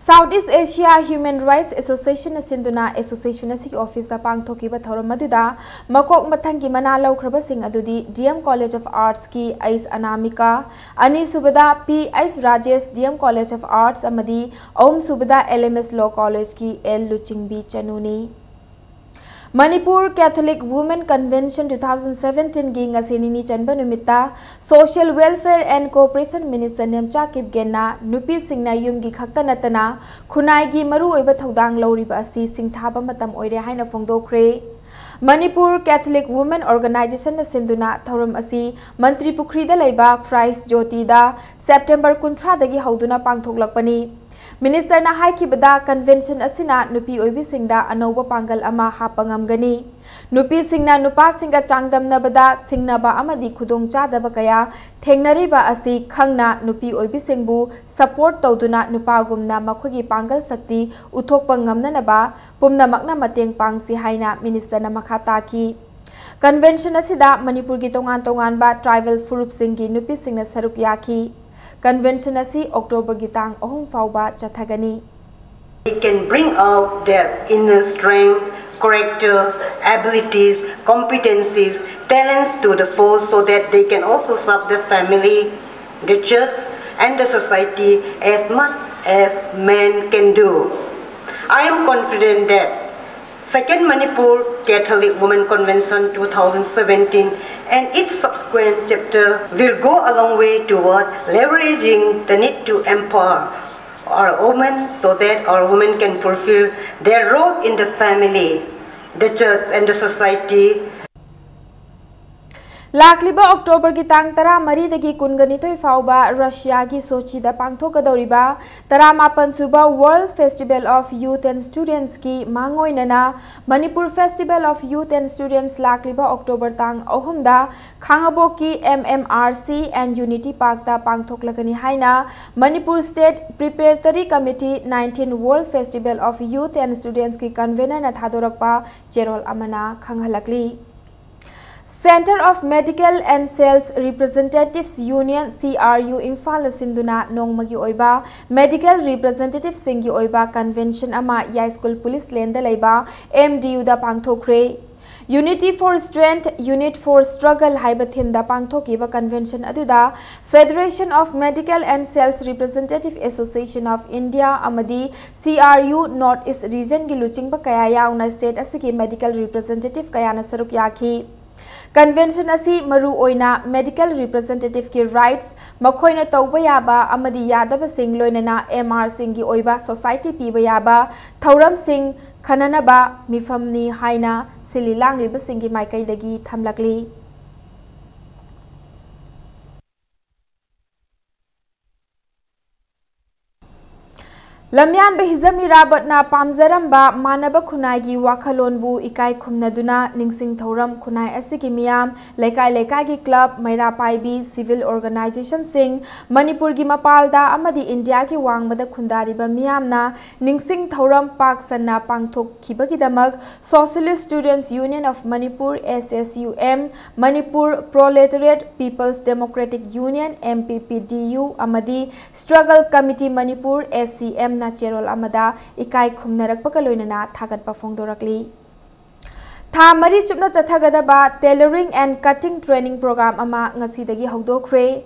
South East Asia Human Rights Associationꯅ ꯁꯤꯟꯗꯨꯅ ꯑꯦꯁꯣꯁꯤꯌꯦꯁꯟ ꯑꯁꯤꯒꯤ ꯑꯣꯐꯤꯁꯇ ꯄꯥꯡꯊꯣꯛꯈꯤꯕ ꯊꯧꯔꯝ ꯑꯗꯨꯗ ꯃꯀꯣꯛ ꯃꯊꯪꯒꯤ ꯃꯅꯥ ꯂꯧꯈ꯭ꯔꯕꯁꯤꯡ ꯑꯗꯨꯗꯤ D M College of Artsꯀꯤ ꯑꯩꯁ ꯑꯅꯥꯃꯤꯀꯥ, ꯑꯅꯤꯁꯨꯕꯗ ꯄꯤ ꯑꯩꯁ Rajesh, D M College of Arts, ꯑꯃꯗꯤ ꯑꯍꯨꯝꯁꯨꯕꯗ L M S Law Collegeꯀꯤ ꯑꯦꯜ ꯂꯨꯆꯤꯡꯕꯤ ꯆꯅꯨꯅꯤ꯫ Manipur Catholic Women Convention two thousand seventeenꯒꯤ ꯉꯁꯤ ꯅꯤꯅꯤ ꯆꯟꯕ ꯅꯨꯃꯤꯠꯇ Social Welfare and Cooperation Minister Nemcha ꯀꯤꯞꯒꯦꯟꯅ ꯅꯨꯄꯤꯁꯤꯡꯅ ꯌꯨꯝꯒꯤ ꯈꯛꯇ ꯅꯠꯇꯅ ꯈꯨꯟꯅꯥꯏꯒꯤ ꯃꯔꯨꯑꯣꯏꯕ ꯊꯧꯗꯥꯡ ꯂꯧꯔꯤꯕ ꯑꯁꯤ ꯁꯤꯡꯊꯥꯕ ꯃꯇꯝ ꯑꯣꯏꯔꯦ ꯍꯥꯏꯅ ꯐꯣꯡꯗꯣꯛꯈ꯭ꯔꯦ꯫ Manipur Catholic Women Organizationꯅ ꯁꯤꯟꯗꯨꯅ ꯊꯧꯔꯝ ꯑꯁꯤ ꯃꯟꯇ꯭ꯔꯤ ꯄꯨꯈ꯭ꯔꯤꯗ ꯂꯩꯕ Christ Jyotiꯗ September ꯀꯨꯟꯊ꯭ꯔꯥꯗꯒꯤ ꯍꯧꯗꯨꯅ ꯄꯥꯡꯊꯣꯛꯂꯛꯄꯅꯤ꯫ ꯃꯤꯅꯤꯁꯇꯔꯅ ꯍꯥꯏꯈꯤꯕꯗ, ꯀꯟꯚꯦꯟꯁꯟ ꯑꯁꯤꯅ ꯅꯨꯄꯤ ꯑꯣꯏꯕꯤꯁꯤꯡꯗ ꯑꯅꯧꯕ ꯄꯥꯡꯒꯜ ꯑꯃ ꯍꯥꯞꯄ ꯉꯝꯒꯅꯤ꯫ ꯅꯨꯄꯤꯁꯤꯡꯅ ꯅꯨꯄꯥꯁꯤꯡꯒ ꯆꯥꯡꯗꯝꯅꯕꯗ ꯁꯤꯡꯅꯕ ꯑꯃꯗꯤ ꯈꯨꯗꯣꯡꯆꯥꯗꯕ ꯀꯌꯥ ꯊꯦꯡꯅꯔꯤꯕ ꯑꯁꯤ ꯈꯪꯅ, ꯅꯨꯄꯤ ꯑꯣꯏꯕꯤꯁꯤꯡꯕꯨ ꯁꯄꯣꯔꯠ ꯇꯧꯗꯨꯅ ꯅꯨꯄꯥꯒꯨꯝꯅ ꯃꯈꯣꯏꯒꯤ ꯄꯥꯡꯒꯜ ꯁꯛꯇꯤ ꯎꯠꯊꯣꯛꯄ ꯉꯝꯅꯅꯕ ꯄꯨꯝꯅꯃꯛꯅ ꯃꯇꯦꯡ ꯄꯥꯡꯁꯤ ꯍꯥꯏꯅ ꯃꯤꯅꯤꯁꯇꯔꯅ ꯃꯈꯥ ꯇꯥꯈꯤ꯫ ꯀꯟꯚꯦꯟꯁꯟ ꯑꯁꯤꯗ ꯃꯅꯤꯄꯨꯔꯒꯤ ꯇꯣꯉꯥꯟ ꯇꯣꯉꯥꯟꯕ ꯇ꯭ꯔꯥꯏꯕꯦꯜ ꯐꯨꯔꯨꯞꯁꯤꯡꯒꯤ ꯅꯨꯄꯤꯁꯤꯡꯅ ꯁꯔꯨꯛ ꯌꯥꯈꯤ꯫ ꯀꯟꯚꯦꯟꯁꯟ ꯑꯁꯤ ꯑꯣꯛꯇꯣꯕꯔꯒꯤ ꯇꯥꯡ ꯑꯍꯨꯝ ꯐꯥꯎꯕ ꯆꯠꯊꯒꯅꯤ꯫ They can bring out their inner strength, character, abilities, competencies, talents to the full so that they can also serve the family, the church, and the society as much as men can do. I am confident that Second Manipur Catholic Women Convention two thousand seventeen and its subsequent chapter will go a long way toward leveraging the need to empower our women so that our women can fulfill their role in the family, the church, and the society. ꯂꯥꯛꯂꯤꯕ ꯑꯣꯛꯇꯣꯕꯔꯒꯤ ꯇꯥꯡ ꯇꯔꯥꯃꯔꯤꯗꯒꯤ ꯀꯨꯟꯒꯅꯤꯊꯣꯏ ꯐꯥꯎꯕ ꯔꯁꯤꯌꯥꯒꯤ ꯁꯣꯆꯤꯗ ꯄꯥꯡꯊꯣꯛꯀꯗꯧꯔꯤꯕ ꯇꯔꯥꯃꯥꯄꯟ ꯁꯨꯕ World Festival of Youth and Students ꯀꯤ ꯃꯥꯡꯑꯣꯏꯅꯅ Manipur Festival of Youth and Students ꯂꯥꯛꯂꯤꯕ October ꯇꯥꯡ ꯑꯍꯨꯝꯗ ꯈꯥꯉꯕꯣꯛꯀꯤ M M R C and Unity Park ꯇ ꯄꯥꯡꯊꯣꯛꯂꯒꯅꯤ ꯍꯥꯏꯅ Manipur State Preparatory Committee nineteen World Festival of Youth and Students ꯀꯤ convener ꯅ ꯊꯥꯗꯣꯔꯛꯄ ꯆꯦꯔꯣꯜ ꯑꯃꯅ ꯈꯪꯍꯜꯂꯛꯂꯤ꯫ Centre of Medical and Sales Representatives Union, C R U, ꯏꯝꯐꯥꯜꯅ ꯁꯤꯟꯗꯨꯅ ꯅꯣꯡꯃꯒꯤ ꯑꯣꯏꯕ medical representative ꯁꯤꯡꯒꯤ ꯑꯣꯏꯕ convention ꯑꯃ ꯌꯥꯏꯁ꯭ꯀꯨꯜ ꯄꯨꯂꯤꯁ ꯂꯦꯟꯗ ꯂꯩꯕ M D U the ꯄꯥꯡꯊꯣꯛꯈ꯭ꯔꯦ꯫ Unity for Strength, Unit for Struggle ꯍꯥꯏꯕ theme ꯗ ꯄꯥꯡꯊꯣꯛꯈꯤꯕ convention ꯑꯗꯨꯗ Federation of Medical and Sales Representative Association of India ꯑꯃꯗꯤ C R U North East Region ꯒꯤ ꯂꯨꯆꯤꯡꯕ ꯀꯌꯥ ꯌꯥꯎꯅ state ꯑꯁꯤꯒꯤ medical representative ꯀꯌꯥꯅ ꯁꯔꯨꯛ ꯌꯥꯈꯤ꯫ Convention ꯑꯁꯤ ꯃꯔꯨ ꯑꯣꯏꯅ medical representative ꯀꯤ rights, ꯃꯈꯣꯏꯅ ꯇꯧꯕ ꯌꯥꯕ ꯑꯃꯗꯤ ꯌꯥꯗꯕꯁꯤꯡ, ꯂꯣꯏꯅꯅ M R ꯁꯤꯡꯒꯤ ꯑꯣꯏꯕ society ꯄꯤꯕ ꯌꯥꯕ ꯊꯧꯔꯝꯁꯤꯡ ꯈꯟꯅꯅꯕ ꯃꯤꯐꯝꯅꯤ ꯍꯥꯏꯅ ꯁꯤꯜꯂꯤ ꯂꯥꯡꯂꯤꯕꯁꯤꯡꯒꯤ ꯃꯥꯏꯀꯩꯗꯒꯤ ꯊꯝꯂꯛꯂꯤ꯫ ꯂꯝꯌꯥꯟꯕ ꯍꯤꯖꯝ ꯏꯔꯥꯕꯠꯅ ꯄꯥꯝꯖꯔꯝꯕ ꯃꯥꯟꯅꯕ ꯈꯨꯟꯅꯥꯏꯒꯤ ꯋꯥꯈꯜꯂꯣꯟꯕꯨ ꯏꯀꯥꯏ ꯈꯨꯝꯅꯗꯨꯅ ꯅꯤꯡꯁꯤꯡ ꯊꯧꯔꯝ ꯈꯨꯟꯅꯥꯏ ꯑꯁꯤꯒꯤ ꯃꯤꯌꯥꯝ, ꯂꯩꯀꯥꯏ ꯂꯩꯀꯥꯏꯒꯤ ꯀ꯭ꯂꯕ, ꯃꯩꯔꯥ ꯄꯥꯏꯕꯤ, civil organizationꯁꯤꯡ, ꯃꯅꯤꯄꯨꯔꯒꯤ ꯃꯄꯥꯜꯗ ꯑꯃꯗꯤ ꯏꯟꯗꯤꯌꯥꯒꯤ ꯋꯥꯡꯃꯗ ꯈꯨꯟꯗꯥꯔꯤꯕ ꯃꯤꯌꯥꯝꯅ ꯅꯤꯡꯁꯤꯡ ꯊꯧꯔꯝ ꯄꯥꯛ ꯁꯟꯅ ꯄꯥꯡꯊꯣꯛꯈꯤꯕꯒꯤꯗꯃꯛ Socialist Students Union of Manipur, S S U M, Manipur Proletariat People's Democratic Union, M P P D U, ꯑꯃꯗꯤ Struggle Committee Manipur, S C M ꯅ ꯆꯦꯔꯣꯜ ꯑꯃꯗ ꯏꯀꯥꯏ ꯈꯨꯝꯅꯔꯛꯄꯒ ꯂꯣꯏꯅꯅ ꯊꯥꯒꯠꯄ ꯐꯣꯡꯗꯣꯔꯛꯂꯤ꯫ ꯊꯥ ꯃꯔꯤ ꯆꯨꯞꯅ ꯆꯠꯊꯒꯗꯕ Tailoring and Cutting Training Program ꯑꯃ ꯉꯁꯤꯗꯒꯤ ꯍꯧꯗꯣꯛꯈ꯭ꯔꯦ꯫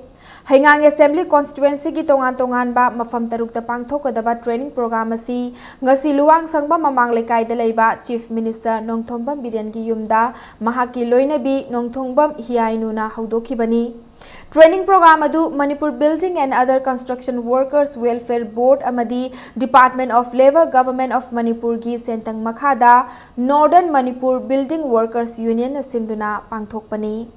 ꯍꯩꯉꯥꯡ Assembly Constituencyꯒꯤ ꯇꯣꯉꯥꯟ ꯇꯣꯉꯥꯟꯕ ꯃꯐꯝ ꯇꯔꯨꯛꯇ ꯄꯥꯡꯊꯣꯛꯀꯗꯕ training program ꯑꯁꯤ ꯉꯁꯤ ꯂꯨꯋꯥꯡꯁꯪꯕꯝ ꯃꯃꯥꯡ ꯂꯩꯀꯥꯏꯗ ꯂꯩꯕ Chief Minister ꯅꯣꯡꯊꯣꯝꯕꯝ ꯕꯤꯔꯦꯟꯒꯤ ꯌꯨꯝꯗ ꯃꯍꯥꯛꯀꯤ ꯂꯣꯏꯅꯕꯤ ꯅꯣꯡꯊꯣꯝꯕꯝ ꯍꯤꯌꯥꯏꯅꯨꯅ ꯍꯧꯗꯣꯛꯈꯤꯕꯅꯤ꯫ Training program ꯑꯗꯨ Manipur Building and Other Construction Workers Welfare Board ꯑꯃꯗꯤ Department of Labour, Government of Manipurꯒꯤ ꯁꯦꯟꯇꯪ ꯃꯈꯥꯗ Northern Manipur Building Workers Unionꯅ ꯁꯤꯟꯗꯨꯅ ꯄꯥꯡꯊꯣꯛꯄꯅꯤ꯫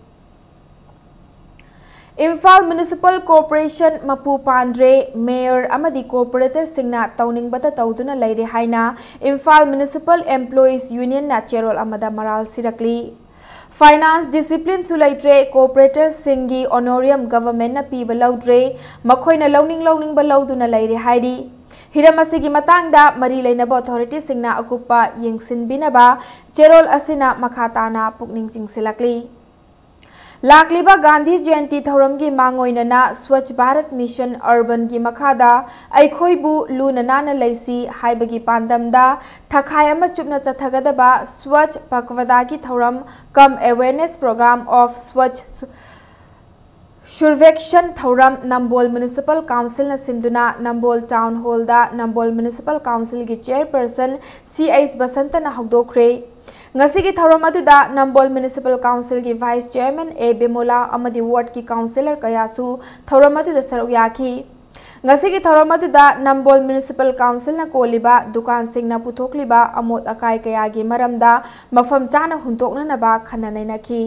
ꯏꯝꯐꯥꯜ Municipal Corporation ꯃꯄꯨ ꯄꯥꯟꯗ꯭ꯔꯦ, Mayor ꯑꯃꯗꯤ Corporatorꯁꯤꯡꯅ ꯇꯧꯅꯤꯡꯕꯇ ꯇꯧꯗꯨꯅ ꯂꯩꯔꯦ ꯍꯥꯏꯅ Imphal Municipal Employees Unionꯅ ꯆꯦꯔꯣꯜ ꯑꯃꯗ ꯃꯔꯥꯜ ꯁꯤꯔꯛꯂꯤ꯫ Finance disciplineꯁꯨ ꯂꯩꯇ꯭ꯔꯦ, Corporatorꯁꯤꯡꯒꯤ honorarium governmentꯅ ꯄꯤꯕ ꯂꯧꯗ꯭ꯔꯦ, ꯃꯈꯣꯏꯅ ꯂꯧꯅꯤꯡ ꯂꯧꯅꯤꯡꯕ ꯂꯧꯗꯨꯅ ꯂꯩꯔꯦ ꯍꯥꯏꯔꯤ꯫ ꯍꯤꯔꯝ ꯑꯁꯤꯒꯤ ꯃꯇꯥꯡꯗ ꯃꯔꯤ ꯂꯩꯅꯕ authorityꯁꯤꯡꯅ ꯑꯀꯨꯞꯄ ꯌꯦꯡꯁꯤꯟꯕꯤꯅꯕ ꯆꯦꯔꯣꯜ ꯑꯁꯤꯅ ꯃꯈꯥ ꯇꯥꯅ ꯄꯨꯛꯅꯤꯡ ꯆꯤꯡꯁꯤꯜꯂꯛꯂꯤ꯫ ꯂꯥꯛꯂꯤꯕ ꯒꯥꯟꯙꯤ ꯖꯌꯟꯇꯤ ꯊꯧꯔꯝꯒꯤ ꯃꯥꯡꯑꯣꯏꯅꯅ Swachh Bharat Mission Urbanꯒꯤ ꯃꯈꯥꯗ ꯑꯩꯈꯣꯏꯕꯨ ꯂꯨꯅ ꯅꯥꯟꯅ ꯂꯩꯁꯤ ꯍꯥꯏꯕꯒꯤ ꯄꯥꯟꯗꯝꯗ ꯊꯥꯈꯥꯏ ꯑꯃ ꯆꯨꯞꯅ ꯆꯠꯊꯒꯗꯕ Swachh Pakhwadaꯒꯤ ꯊꯧꯔꯝ cum awareness program of Swachh Survekshan ꯊꯧꯔꯝ ꯅꯝꯕꯣꯜ Municipal Councilꯅ ꯁꯤꯟꯗꯨꯅ ꯅꯝꯕꯣꯜ Town Hallꯗ ꯅꯝꯕꯣꯜ Municipal Councilꯒꯤ Chairperson C H ꯕꯁꯟꯇꯅ ꯍꯧꯗꯣꯛꯈ꯭ꯔꯦ꯫ ꯉꯁꯤꯒꯤ ꯊꯧꯔꯝ ꯑꯗꯨꯗ ꯅꯝꯕꯣꯜ Municipal Councilꯒꯤ Vice Chairman A ꯕꯤꯃꯣꯂꯥ ꯑꯃꯗꯤ wardꯀꯤ councillor ꯀꯌꯥꯁꯨ ꯊꯧꯔꯝ ꯑꯗꯨꯗ ꯁꯔꯨꯛ ꯌꯥꯈꯤ꯫ ꯉꯁꯤꯒꯤ ꯊꯧꯔꯝ ꯑꯗꯨꯗ ꯅꯝꯕꯣꯜ Municipal Councilꯅ ꯀꯣꯜꯂꯤꯕ ꯗꯨꯀꯥꯟꯁꯤꯡꯅ ꯄꯨꯊꯣꯛꯂꯤꯕ ꯑꯃꯣꯠ ꯑꯀꯥꯏ ꯀꯌꯥꯒꯤ ꯃꯔꯝꯗ ꯃꯐꯝ ꯆꯥꯅ ꯍꯨꯟꯗꯣꯛꯅꯅꯕ ꯈꯟꯅ ꯅꯩꯅꯈꯤ꯫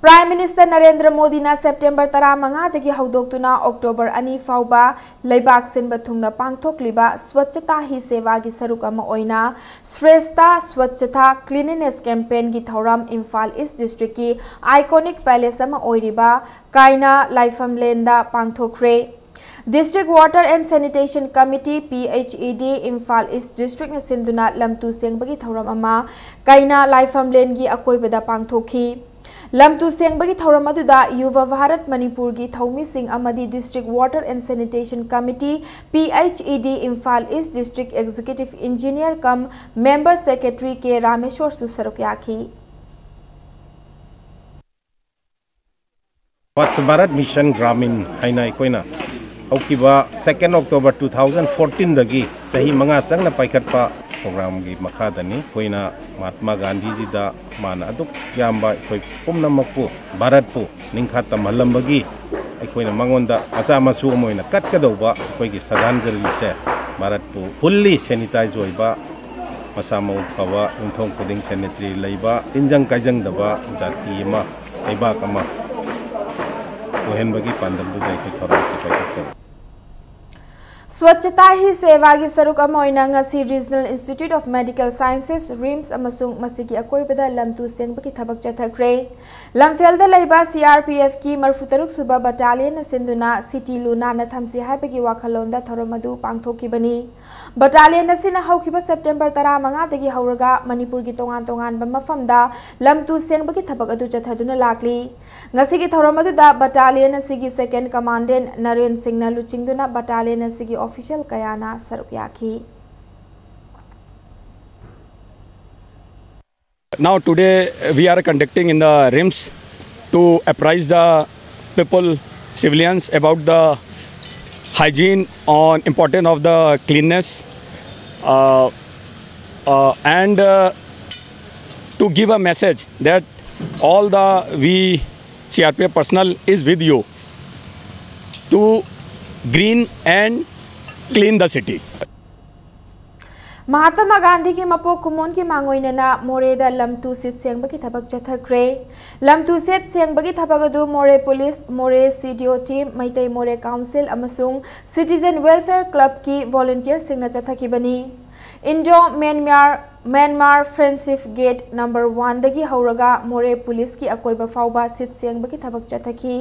Prime Minister ꯅꯔꯦꯟꯗ꯭ꯔ ꯃꯣꯗꯤꯅ ꯁꯦꯞꯇꯦꯝꯕꯔ ꯇꯔꯥꯃꯉꯥꯗꯒꯤ ꯍꯧꯗꯣꯛꯇꯨꯅ ꯑꯣꯛꯇꯣꯕꯔ ꯑꯅꯤ ꯐꯥꯎꯕ ꯂꯩꯕꯥꯛ ꯁꯤꯟꯕ ꯊꯨꯡꯅ ꯄꯥꯡꯊꯣꯛꯂꯤꯕ ꯁ꯭ꯋꯆꯇꯥ ꯍꯤ ꯁꯦꯕꯥꯒꯤ ꯁꯔꯨꯛ ꯑꯃ ꯑꯣꯏꯅ ꯁ꯭ꯔꯦꯁꯇꯥ ꯁ꯭ꯋꯆꯇꯥ ꯀ꯭ꯂꯤꯅꯤꯅꯦꯁ ꯀꯦꯝꯄꯦꯟꯒꯤ ꯊꯧꯔꯝ ꯏꯝꯐꯥꯜ ꯏꯁ ꯗꯤꯁꯇ꯭ꯔꯤꯛꯀꯤ ꯏꯀꯣꯅꯤꯛ ꯄꯦꯂꯦꯁ ꯑꯃ ꯑꯣꯏꯔꯤꯕ ꯀꯥꯏꯅꯥ ꯂꯥꯏꯐꯝꯂꯦꯟꯗ ꯄꯥꯡꯊꯣꯛꯈ꯭ꯔꯦ꯫ District Water and Sanitation Committee, P H E D, Imphal ꯏꯁ ꯗꯤꯁꯇ꯭ꯔꯤꯛꯅ ꯁꯤꯟꯗꯨꯅ ꯂꯝꯇꯨ ꯁꯦꯡꯕꯒꯤ ꯊꯧꯔꯝ ꯑꯃ ꯀꯩꯅꯥ ꯂꯥꯏꯐꯝꯂꯦꯟꯒꯤ ꯑꯀꯣꯏꯕꯗ ꯄꯥꯡꯊꯣꯛꯈꯤ꯫ ꯂꯝꯇꯨ ꯁꯦꯡꯕꯒꯤ ꯊꯧꯔꯝ ꯑꯗꯨꯗ ꯌꯨꯚ ꯚꯥꯔꯠ ꯃꯅꯤꯄꯨꯔꯒꯤ ꯊꯧꯃꯤꯁꯤꯡ ꯑꯃꯗꯤ District Water and Sanitation Committee, P H E D, Imphal east district executive engineer cum member secretary K ꯔꯥꯃꯦꯁꯣꯔꯁꯨ ꯁꯔꯨꯛ ꯌꯥꯈꯤ꯫ ꯁ꯭ꯋꯥꯆ ꯚꯥꯔꯠ ꯃꯤꯁꯟ ꯒ꯭ꯔꯥꯃꯤꯟ ꯍꯥꯏꯅ ꯑꯩꯈꯣꯏꯅ ꯍꯧꯈꯤꯕ second October two thousand fourteen ꯗꯒꯤ ꯆꯍꯤ ꯃꯉꯥ ꯆꯪꯅ ꯄꯥꯏꯈꯠꯄ ꯄ꯭ꯔꯣꯒ꯭ꯔꯥꯝꯒꯤ ꯃꯈꯥꯗꯅꯤ꯫ ꯑꯩꯈꯣꯏꯅ ꯃꯍꯥꯠꯃꯥ ꯒꯥꯟꯙꯤꯖꯤꯗ ꯃꯥꯅ ꯑꯗꯨꯛ ꯌꯥꯝꯕ ꯑꯩꯈꯣꯏ ꯄꯨꯝꯅꯃꯛꯄꯨ, ꯚꯥꯔꯠꯄꯨ ꯅꯤꯡꯈꯥ ꯇꯝꯍꯜꯂꯝꯕꯒꯤ ꯑꯩꯈꯣꯏꯅ ꯃꯉꯣꯟꯗ ꯃꯆꯥ ꯃꯁꯨ ꯑꯃ ꯑꯣꯏꯅ ꯀꯠꯀꯗꯧꯕ ꯑꯩꯈꯣꯏꯒꯤ ꯁ꯭ꯔꯗꯥꯟꯖꯂꯤꯁꯦ ꯚꯥꯔꯠꯄꯨ fully sanitize ꯑꯣꯏꯕ, ꯃꯁꯥ ꯃꯎ ꯐꯕ, ꯌꯨꯝꯊꯣꯡ ꯈꯨꯗꯤꯡ sanitary ꯂꯩꯕ, ꯇꯤꯟꯖꯪ ꯀꯥꯏꯖꯪꯗꯕ ꯖꯥꯇꯤ ꯑꯃ, ꯂꯩꯕꯥꯛ ꯑꯃ ꯑꯣꯏꯍꯟꯕꯒꯤ ꯄꯥꯟꯗꯝꯗꯨꯗ ꯑꯩꯈꯣꯏ ꯊꯧꯔꯝ ꯑꯁꯤ ꯄꯥꯏꯈꯠꯆꯩ꯫ ꯁ꯭ꯋꯆꯇꯥ ꯍꯤ ꯁꯦꯕꯥꯒꯤ ꯁꯔꯨꯛ ꯑꯃ ꯑꯣꯏꯅ ꯉꯁꯤ Regional Institute of Medical Sciences, RIMS, ꯑꯃꯁꯨꯡ ꯃꯁꯤꯒꯤ ꯑꯀꯣꯏꯕꯗ ꯂꯝꯇꯨ ꯁꯦꯡꯕꯒꯤ ꯊꯕꯛ ꯆꯠꯊꯈ꯭ꯔꯦ꯫ ꯂꯝꯐꯦꯜꯗ ꯂꯩꯕ C R P F ꯀꯤ ꯃꯔꯤꯐꯨꯇꯔꯨꯛ ꯁꯨꯕ ꯕꯠꯇꯥꯂꯤꯌꯟꯅ ꯁꯤꯟꯗꯨꯅ city ꯂꯨ ꯅꯥꯟꯅ ꯊꯝꯁꯤ ꯍꯥꯏꯕꯒꯤ ꯋꯥꯈꯜꯂꯣꯟꯗ ꯊꯧꯔꯝ ꯑꯗꯨ ꯄꯥꯡꯊꯣꯛꯈꯤꯕꯅꯤ꯫ ꯕꯠꯇꯥꯂꯤꯌꯟ ꯑꯁꯤꯅ ꯍꯧꯈꯤꯕ ꯁꯦꯞꯇꯦꯝꯕꯔ ꯇꯔꯥꯃꯉꯥꯗꯒꯤ ꯍꯧꯔꯒ ꯃꯅꯤꯄꯨꯔꯒꯤ ꯇꯣꯉꯥꯟ ꯇꯣꯉꯥꯟꯕ ꯃꯐꯝꯗ ꯂꯝꯇꯨ ꯁꯦꯡꯕꯒꯤ ꯊꯕꯛ ꯑꯗꯨ ꯆꯠꯊꯗꯨꯅ ꯂꯥꯛꯂꯤ꯫ ꯉꯁꯤꯒꯤ ꯊꯧꯔꯝ ꯑꯗꯨꯗ ꯕꯠꯇꯥꯂꯤꯌꯟ ꯑꯁꯤꯒꯤ second commandant ꯅꯔꯦꯟ ꯁꯤꯡꯅ ꯂꯨꯆꯤꯡꯗꯨꯅ ꯕꯠꯇꯥꯂꯤꯌꯟ ꯑꯁꯤꯒꯤ official ꯀꯌꯥꯅ ꯁꯔꯨꯛ ꯌꯥꯈꯤ꯫ Now today we are conducting in the RIMS to apprise the people, civilians, about the hygiene, on importance of the cleanness, uh, uh, and uh, to give a message that all the we C R P F personnel is with you to green and clean the city. ꯃꯍꯥꯇꯃꯥ ꯒꯥꯟꯙꯤꯒꯤ ꯃꯄꯣꯛ ꯀꯨꯝꯑꯣꯟꯒꯤ ꯃꯥꯡꯑꯣꯏꯅꯅ ꯃꯣꯔꯦꯗ ꯂꯝ two ꯁꯤꯠ ꯁꯦꯡꯕꯒꯤ ꯊꯕꯛ ꯆꯠꯊꯈ꯭ꯔꯦ꯫ ꯂꯝ two ꯁꯤꯠ ꯁꯦꯡꯕꯒꯤ ꯊꯕꯛ ꯑꯗꯨ ꯃꯣꯔꯦ ꯄꯨꯂꯤꯁ, ꯃꯣꯔꯦ C D O team, Meitei ꯃꯣꯔꯦ council ꯑꯃꯁꯨꯡ Citizen Welfare Clubꯀꯤ volunteerꯁꯤꯡꯅ ꯆꯠꯊꯈꯤꯕꯅꯤ꯫ Indo Myanmar, Myanmar Friendship Gate number oneꯗꯒꯤ ꯍꯧꯔꯒ ꯃꯣꯔꯦ ꯄꯨꯂꯤꯁꯀꯤ ꯑꯀꯣꯏꯕ ꯐꯥꯎꯕ ꯁꯤꯠ ꯁꯦꯡꯕꯒꯤ ꯊꯕꯛ ꯆꯠꯊꯈꯤ꯫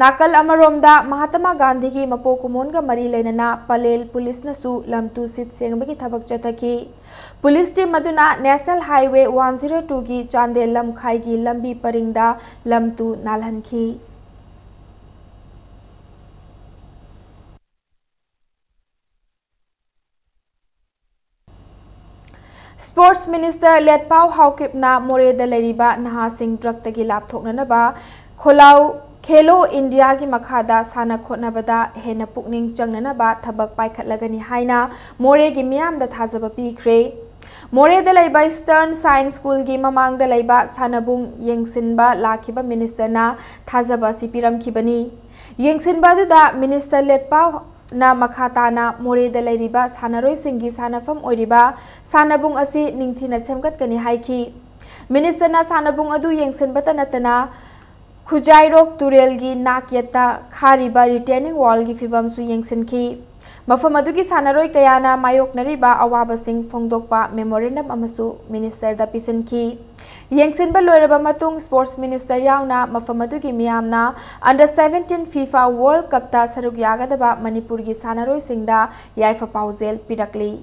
ꯅꯥꯀꯜ ꯑꯃꯔꯣꯝꯗ ꯃꯍꯥꯇꯃꯥ ꯒꯥꯟꯙꯤꯒꯤ ꯃꯄꯣꯛ ꯀꯨꯝꯑꯣꯟꯒ ꯃꯔꯤ ꯂꯩꯅꯅ ꯄꯂꯦꯜ ꯄꯨꯂꯤꯁꯅꯁꯨ ꯂꯝ ꯇꯨ ꯁꯤꯠ ꯁꯦꯡꯕꯒꯤ ꯊꯕꯛ ꯆꯠꯊꯈꯤ꯫ ꯄꯨꯂꯤꯁ team ꯑꯗꯨꯅ National Highway one zero twoꯒꯤ ꯆꯥꯟꯗꯦꯜ ꯂꯝꯈꯥꯏꯒꯤ ꯂꯝꯕꯤ ꯄꯔꯤꯡꯗ ꯂꯝ ꯇꯨ ꯅꯥꯜꯍꯟꯈꯤ꯫ Sports Minister ꯂꯦꯠꯄꯥꯎ ꯍꯥꯎꯀꯤꯞꯅ ꯃꯣꯔꯦꯗ ꯂꯩꯔꯤꯕ ꯅꯍꯥꯁꯤꯡ drugꯇꯒꯤ ꯂꯥꯞꯊꯣꯛꯅꯅꯕ ꯈꯣꯂꯥꯎ ꯈꯦꯂꯣ ꯏꯟꯗꯤꯌꯥꯒꯤ ꯃꯈꯥꯗ ꯁꯥꯟꯅ ꯈꯣꯠꯅꯕꯗ ꯍꯦꯟꯅ ꯄꯨꯛꯅꯤꯡ ꯆꯪꯅꯅꯕ ꯊꯕꯛ ꯄꯥꯏꯈꯠꯂꯒꯅꯤ ꯍꯥꯏꯅ ꯃꯣꯔꯦꯒꯤ ꯃꯤꯌꯥꯝꯗ ꯊꯥꯖꯕ ꯄꯤꯈ꯭ꯔꯦ꯫ ꯃꯣꯔꯦꯗ ꯂꯩꯕ Eastern Science Schoolꯒꯤ ꯃꯃꯥꯡꯗ ꯂꯩꯕ ꯁꯥꯟꯅꯕꯨꯡ ꯌꯦꯡꯁꯤꯟꯕ ꯂꯥꯛꯈꯤꯕ ministerꯅ ꯊꯥꯖꯕ ꯑꯁꯤ ꯄꯤꯔꯝꯈꯤꯕꯅꯤ꯫ ꯌꯦꯡꯁꯤꯟꯕ ꯑꯗꯨꯗ minister ꯂꯦꯠꯄꯥꯎ ꯅ ꯃꯈꯥ ꯇꯥꯅ ꯃꯣꯔꯦꯗ ꯂꯩꯔꯤꯕ ꯁꯥꯟꯅꯔꯣꯏꯁꯤꯡꯒꯤ ꯁꯥꯟꯅꯐꯝ ꯑꯣꯏꯔꯤꯕ ꯁꯥꯟꯅꯕꯨꯡ ꯑꯁꯤ ꯅꯤꯡꯊꯤꯅ ꯁꯦꯝꯒꯠꯀꯅꯤ ꯍꯥꯏꯈꯤ꯫ Ministerꯅ ꯁꯥꯟꯅꯕꯨꯡ ꯑꯗꯨ ꯌꯦꯡꯁꯤꯟꯕꯇ ꯅꯠꯇꯅ ꯈꯨꯖꯥꯏꯔꯣꯛ ꯇꯨꯔꯦꯜꯒꯤ ꯅꯥꯛ ꯌꯦꯠꯇ ꯈꯥꯔꯤꯕ retaining wallꯒꯤ ꯐꯤꯕꯝꯁꯨ ꯌꯦꯡꯁꯤꯟꯈꯤ꯫ ꯃꯐꯝ ꯑꯗꯨꯒꯤ ꯁꯥꯟꯅꯔꯣꯏ ꯀꯌꯥꯅ ꯃꯥꯌꯣꯛꯅꯔꯤꯕ ꯑꯋꯥꯕꯁꯤꯡ ꯐꯣꯡꯗꯣꯛꯄ memorandum ꯑꯃꯁꯨ ministerꯗ ꯄꯤꯁꯤꯟꯈꯤ꯫ ꯌꯦꯡꯁꯤꯟꯕ ꯂꯣꯏꯔꯕ ꯃꯇꯨꯡ Sports Minister ꯌꯥꯎꯅ ꯃꯐꯝ ꯑꯗꯨꯒꯤ ꯃꯤꯌꯥꯝꯅ Under seventeen FIFA World Cupꯇ ꯁꯔꯨꯛ ꯌꯥꯒꯗꯕ ꯃꯅꯤꯄꯨꯔꯒꯤ ꯁꯥꯟꯅꯔꯣꯏꯁꯤꯡꯗ ꯌꯥꯏꯐ ꯄꯥꯎꯖꯦꯜ ꯄꯤꯔꯛꯂꯤ꯫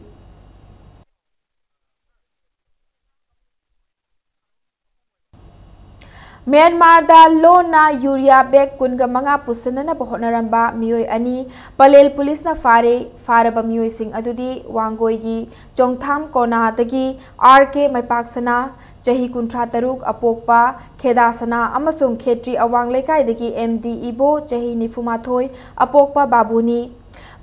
ꯃ꯭ꯌꯥꯟꯃꯥꯔꯗ ꯂꯣꯟꯅ ꯌꯨꯔꯤꯌꯥ bag ꯀꯨꯟꯒ ꯃꯉꯥ ꯄꯨꯁꯤꯟꯅꯅꯕ ꯍꯣꯠꯅꯔꯝꯕ ꯃꯤꯑꯣꯏ ꯑꯅꯤ ꯄꯂꯦꯜ ꯄꯨꯂꯤꯁꯅ ꯐꯥꯔꯦ꯫ ꯐꯥꯔꯕ ꯃꯤꯑꯣꯏꯁꯤꯡ ꯑꯗꯨꯗꯤ ꯋꯥꯡꯒꯣꯏꯒꯤ ꯆꯣꯡꯊꯥꯝ ꯀꯣꯅꯥꯗꯒꯤ R K ꯃꯩꯄꯥꯛꯁꯅꯥ, ꯆꯍꯤ ꯀꯨꯟꯊ꯭ꯔꯥ ꯇꯔꯨꯛ, ꯑꯄꯣꯛꯄ ꯈꯦꯗꯥꯁꯅꯥ, ꯑꯃꯁꯨꯡ ꯈꯦꯇ꯭ꯔꯤ ꯑꯋꯥꯡ ꯂꯩꯀꯥꯏꯗꯒꯤ M D ꯏꯕꯣ, ꯆꯍꯤ ꯅꯤꯐꯨ ꯃꯥꯊꯣꯏ, ꯑꯄꯣꯛꯄ ꯕꯥꯕꯨꯅꯤ꯫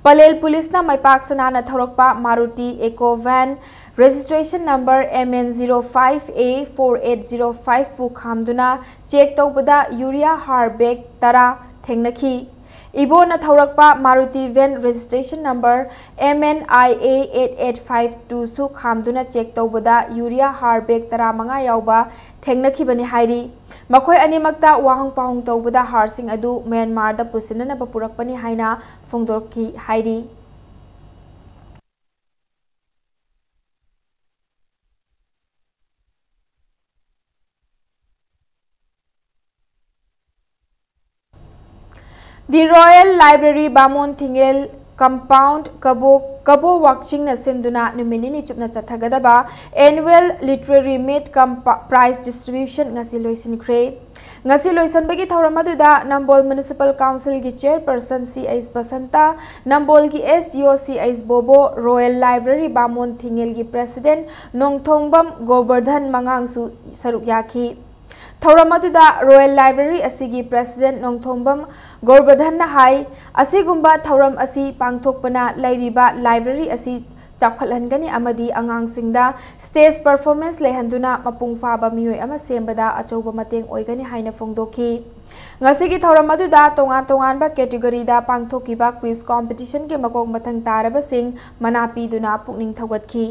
ꯄꯂꯦꯜ ꯄꯨꯂꯤꯁꯅ ꯃꯩꯄꯥꯛꯁꯅꯥꯅ ꯊꯧꯔꯛꯄ Maruti Eco van, registration number M N zero five A four eight zero five ꯄꯨ ꯈꯥꯝꯗꯨꯅ check ꯇꯧꯕꯗ ꯌꯨꯔꯤꯌꯥ ꯍꯥꯔ bag ꯇꯔꯥ ꯊꯦꯡꯅꯈꯤ꯫ ꯏꯕꯣꯅ ꯊꯧꯔꯛꯄ Maruti van registration number M N I A eight eight five two ꯁꯨ ꯈꯥꯝꯗꯨꯅ check ꯇꯧꯕꯗ urea ꯍꯥꯔ bag ꯇꯔꯥꯃꯉꯥ ꯌꯥꯎꯕ ꯊꯦꯡꯅꯈꯤꯕꯅꯤ ꯍꯥꯏꯔꯤ꯫ ꯃꯈꯣꯏ ꯑꯅꯤꯃꯛꯇ ꯋꯥꯍꯪ ꯄꯥꯎꯍꯪ ꯇꯧꯕꯗ ꯍꯥꯔꯁꯤꯡ ꯑꯗꯨ ꯃ꯭ꯌꯥꯟꯃꯥꯔꯗ ꯄꯨꯁꯤꯟꯅꯅꯕ ꯄꯨꯔꯛꯄꯅꯤ ꯍꯥꯏꯅ ꯐꯣꯡꯗꯣꯛꯈꯤ ꯍꯥꯏꯔꯤ꯫ The Royal Library ꯕꯥꯃꯣꯟ ꯊꯤꯡꯉꯦꯜ compound ꯀꯕꯣ, ꯀꯕꯣ ꯋꯥꯛꯆꯤꯡꯅ ꯁꯤꯟꯗꯨꯅ ꯅꯨꯃꯤꯠ ꯅꯤꯅꯤ ꯆꯨꯞꯅ ꯆꯠꯊꯒꯗꯕ annual literary meet cum prize distribution ꯉꯁꯤ ꯂꯣꯏꯁꯤꯟꯈ꯭ꯔꯦ꯫ ꯉꯁꯤ ꯂꯣꯏꯁꯤꯟꯕꯒꯤ ꯊꯧꯔꯝ ꯑꯗꯨꯗ ꯅꯝꯕꯣꯜ Municipal Council ꯒꯤ chairperson C H Basanta, ꯅꯝꯕꯣꯜꯒꯤ S D O C H ꯕꯣꯕꯣ, Royal Library ꯕꯥꯃꯣꯟ ꯊꯤꯡꯉꯦꯜꯒꯤ president ꯅꯣꯡꯊꯣꯡꯕꯝ ꯒꯣꯕꯔꯙꯟ ꯃꯉꯥꯡꯁꯨ ꯁꯔꯨꯛ ꯌꯥꯈꯤ꯫ ꯊꯧꯔꯝ ꯑꯗꯨꯗ Royal Library ꯑꯁꯤꯒꯤ president ꯅꯣꯡꯊꯣꯡꯕꯝ ꯒꯣꯕꯔꯙꯟꯅ ꯍꯥꯏ, ꯑꯁꯤꯒꯨꯝꯕ ꯊꯧꯔꯝ ꯑꯁꯤ ꯄꯥꯡꯊꯣꯛꯄꯅ ꯂꯩꯔꯤꯕ library ꯑꯁꯤ ꯆꯥꯎꯈꯠꯍꯟꯒꯅꯤ ꯑꯃꯗꯤ ꯑꯉꯥꯡꯁꯤꯡꯗ stage performance ꯂꯩꯍꯟꯗꯨꯅ ꯃꯄꯨꯡ ꯐꯥꯕ ꯃꯤꯑꯣꯏ ꯑꯃ ꯁꯦꯝꯕꯗ ꯑꯆꯧꯕ ꯃꯇꯦꯡ ꯑꯣꯏꯒꯅꯤ ꯍꯥꯏꯅ ꯐꯣꯡꯗꯣꯛꯈꯤ꯫ ꯉꯁꯤꯒꯤ ꯊꯧꯔꯝ ꯑꯗꯨꯗ ꯇꯣꯉꯥꯟ ꯇꯣꯉꯥꯟꯕ category ꯗ ꯄꯥꯡꯊꯣꯛꯈꯤꯕ quiz competition ꯒꯤ ꯃꯀꯣꯛ ꯃꯊꯪ ꯇꯥꯔꯕꯁꯤꯡ ꯃꯅꯥ ꯄꯤꯗꯨꯅ ꯄꯨꯛꯅꯤꯡ ꯊꯧꯒꯠꯈꯤ꯫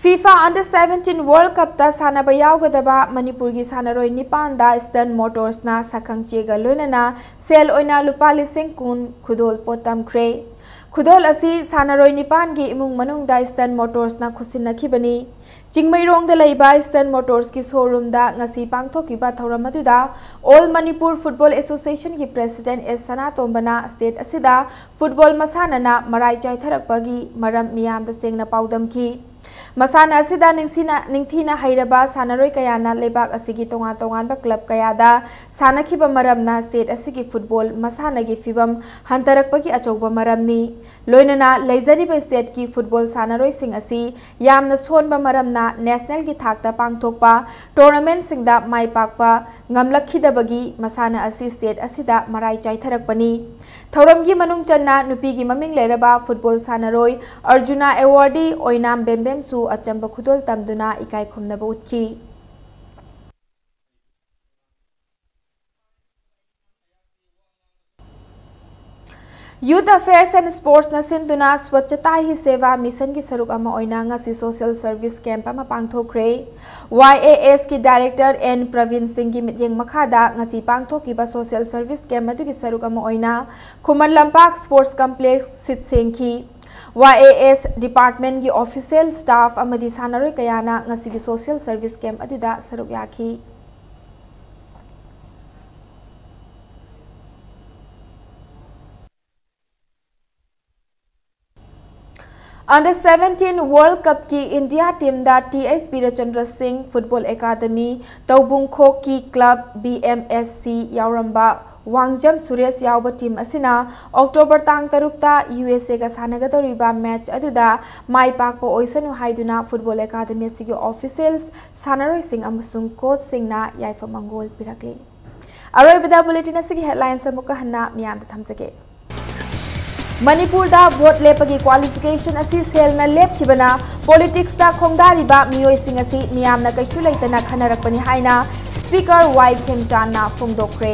FIFA Under seventeen World Cup ꯇ ꯁꯥꯟꯅꯕ ꯌꯥꯎꯒꯗꯕ ꯃꯅꯤꯄꯨꯔꯒꯤ ꯁꯥꯟꯅꯔꯣꯏ ꯅꯤꯄꯥꯟꯗ Stern Motors ꯅ ꯁꯛꯈꯪ ꯆꯦꯒ ꯂꯣꯏꯅꯅ ꯁꯦꯜ ꯑꯣꯏꯅ ꯂꯨꯄꯥ ꯂꯤꯁꯤꯡ ꯀꯨꯟ ꯈꯨꯗꯣꯜꯄꯣꯠ ꯇꯝꯈ꯭ꯔꯦ꯫ ꯈꯨꯗꯣꯜ ꯑꯁꯤ ꯁꯥꯟꯅꯔꯣꯏ ꯅꯤꯄꯥꯟꯒꯤ ꯏꯃꯨꯡ ꯃꯅꯨꯡꯗ Stern Motors ꯅ ꯈꯨꯠꯁꯤꯟꯅꯈꯤꯕꯅꯤ꯫ ꯆꯤꯡꯃꯩꯔꯣꯡꯗ ꯂꯩꯕ Stern Motors ꯀꯤ showroom ꯗ ꯉꯁꯤ ꯄꯥꯡꯊꯣꯛꯈꯤꯕ ꯊꯧꯔꯝ ꯑꯗꯨꯗ All Manipur Football Association ꯒꯤ president S ꯁꯅꯥꯇꯣꯝꯕꯅ state ꯑꯁꯤꯗ football ꯃꯁꯥꯟꯅꯅ ꯃꯔꯥꯏ ꯆꯥꯏꯊꯔꯛꯄꯒꯤ ꯃꯔꯝ ꯃꯤꯌꯥꯝꯗ ꯁꯦꯡꯅ ꯄꯥꯎꯗꯝꯈꯤ꯫ ꯃꯁꯥꯟꯅ ꯑꯁꯤꯗ ꯅꯤꯡꯁꯤꯅ-, ꯅꯤꯡꯊꯤꯅ ꯍꯩꯔꯕ ꯁꯥꯟꯅꯔꯣꯏ ꯀꯌꯥꯅ ꯂꯩꯕꯥꯛ ꯑꯁꯤꯒꯤ ꯇꯣꯉꯥꯟ ꯇꯣꯉꯥꯟꯕ club ꯀꯌꯥꯗ ꯁꯥꯟꯅꯈꯤꯕ ꯃꯔꯝꯅ state ꯑꯁꯤꯒꯤ football ꯃꯁꯥꯟꯅꯒꯤ ꯐꯤꯕꯝ ꯍꯟꯊꯔꯛꯄꯒꯤ ꯑꯆꯧꯕ ꯃꯔꯝꯅꯤ꯫ ꯂꯣꯏꯅꯅ ꯂꯩꯖꯔꯤꯕ state ꯀꯤ football ꯁꯥꯟꯅꯔꯣꯏꯁꯤꯡ ꯑꯁꯤ ꯌꯥꯝꯅ ꯁꯣꯟꯕ ꯃꯔꯝꯅ national ꯒꯤ ꯊꯥꯛꯇ ꯄꯥꯡꯊꯣꯛꯄ tournament ꯁꯤꯡꯗ ꯃꯥꯏ ꯄꯥꯛꯄ ꯉꯝꯂꯛꯈꯤꯗꯕꯒꯤ ꯃꯁꯥꯟꯅ ꯑꯁꯤ state ꯑꯁꯤꯗ ꯃꯔꯥꯏ ꯆꯥꯏꯊꯔꯛꯄꯅꯤ꯫ ꯊꯧꯔꯝꯒꯤ ꯃꯅꯨꯡ ꯆꯟꯅ ꯅꯨꯄꯤꯒꯤ ꯃꯃꯤꯡ ꯂꯩꯔꯕ football ꯁꯥꯟꯅꯔꯣꯏ ꯑꯔꯖꯨꯅꯥ awardee ꯑꯣꯏꯅꯥꯝ ꯕꯦꯝꯕꯦꯝꯁꯨ ꯑꯆꯝꯕ ꯈꯨꯗꯣꯜ ꯇꯝꯗꯨꯅ ꯏꯀꯥꯏ ꯈꯨꯝꯅꯕ ꯎꯠꯈꯤ꯫ Youth Affairs and Sportsꯅ ꯁꯤꯟꯗꯨꯅ Swachhata Hi Seva Missionꯒꯤ ꯁꯔꯨꯛ ꯑꯃ ꯑꯣꯏꯅ ꯉꯁꯤ social service camp ꯑꯃ ꯄꯥꯡꯊꯣꯛꯈ꯭ꯔꯦ꯫ Y A Sꯀꯤ Director N Praveen ꯁꯤꯡꯒꯤ ꯃꯤꯠꯌꯦꯡ ꯃꯈꯥꯗ ꯉꯁꯤ ꯄꯥꯡꯊꯣꯛꯈꯤꯕ social service camp ꯑꯗꯨꯒꯤ ꯁꯔꯨꯛ ꯑꯃ ꯑꯣꯏꯅ Khuman Lampak Sports Complex seat ꯁꯦꯡꯈꯤ꯫ Y A S departmentꯀꯤ official, staff ꯑꯃꯗꯤ ꯁꯥꯟꯅꯔꯣꯏ ꯀꯌꯥꯅ ꯉꯁꯤꯒꯤ social service camp ꯑꯗꯨꯗ ꯁꯔꯨꯛ ꯌꯥꯈꯤ꯫ Under seventeen World Cupꯀꯤ India teamꯗ T H Birachandra Singh Football Academy, ꯇꯧꯕꯨꯡꯈꯣꯛꯀꯤ club B M S C ꯌꯥꯎꯔꯝꯕ ꯋꯥꯡꯖꯝ Suresh ꯌꯥꯎꯕ team ꯑꯁꯤꯅ October ꯇꯥꯡ ꯇꯔꯨꯛꯇ U S Aꯒ ꯁꯥꯟꯅꯒꯗꯧꯔꯤꯕ match ꯑꯗꯨꯗ ꯃꯥꯏ ꯄꯥꯛꯄ ꯑꯣꯏꯁꯅꯨ ꯍꯥꯏꯗꯨꯅ Football Academy ꯑꯁꯤꯒꯤ officials, ꯁꯥꯟꯅꯔꯣꯏꯁꯤꯡ ꯑꯃꯁꯨꯡ coachꯁꯤꯡꯅ ꯌꯥꯏꯐ ꯃꯪꯒꯣꯜ ꯄꯤꯔꯛꯂꯤ꯫ ꯑꯔꯣꯏꯕꯗ bulletin ꯑꯁꯤꯒꯤ headlines ꯑꯃꯨꯛꯀ ꯍꯟꯅ ꯃꯤꯌꯥꯝꯗ ꯊꯝꯖꯒꯦ꯫ ꯃꯅꯤꯄꯨꯔꯗ vote ꯂꯦꯞꯄꯒꯤ qualification ꯑꯁꯤ ꯁꯦꯜꯅ ꯂꯦꯞꯈꯤꯕꯅ politicsꯇ ꯈꯣꯡꯗꯥꯔꯤꯕ ꯃꯤꯑꯣꯏꯁꯤꯡ ꯑꯁꯤ ꯃꯤꯌꯥꯝꯅ ꯀꯩꯁꯨ ꯂꯩꯇꯅ ꯈꯟꯅꯔꯛꯄꯅꯤ ꯍꯥꯏꯅ Speaker Y ꯈꯦꯝꯆꯥꯟꯅ ꯐꯣꯡꯗꯣꯛꯈ꯭ꯔꯦ꯫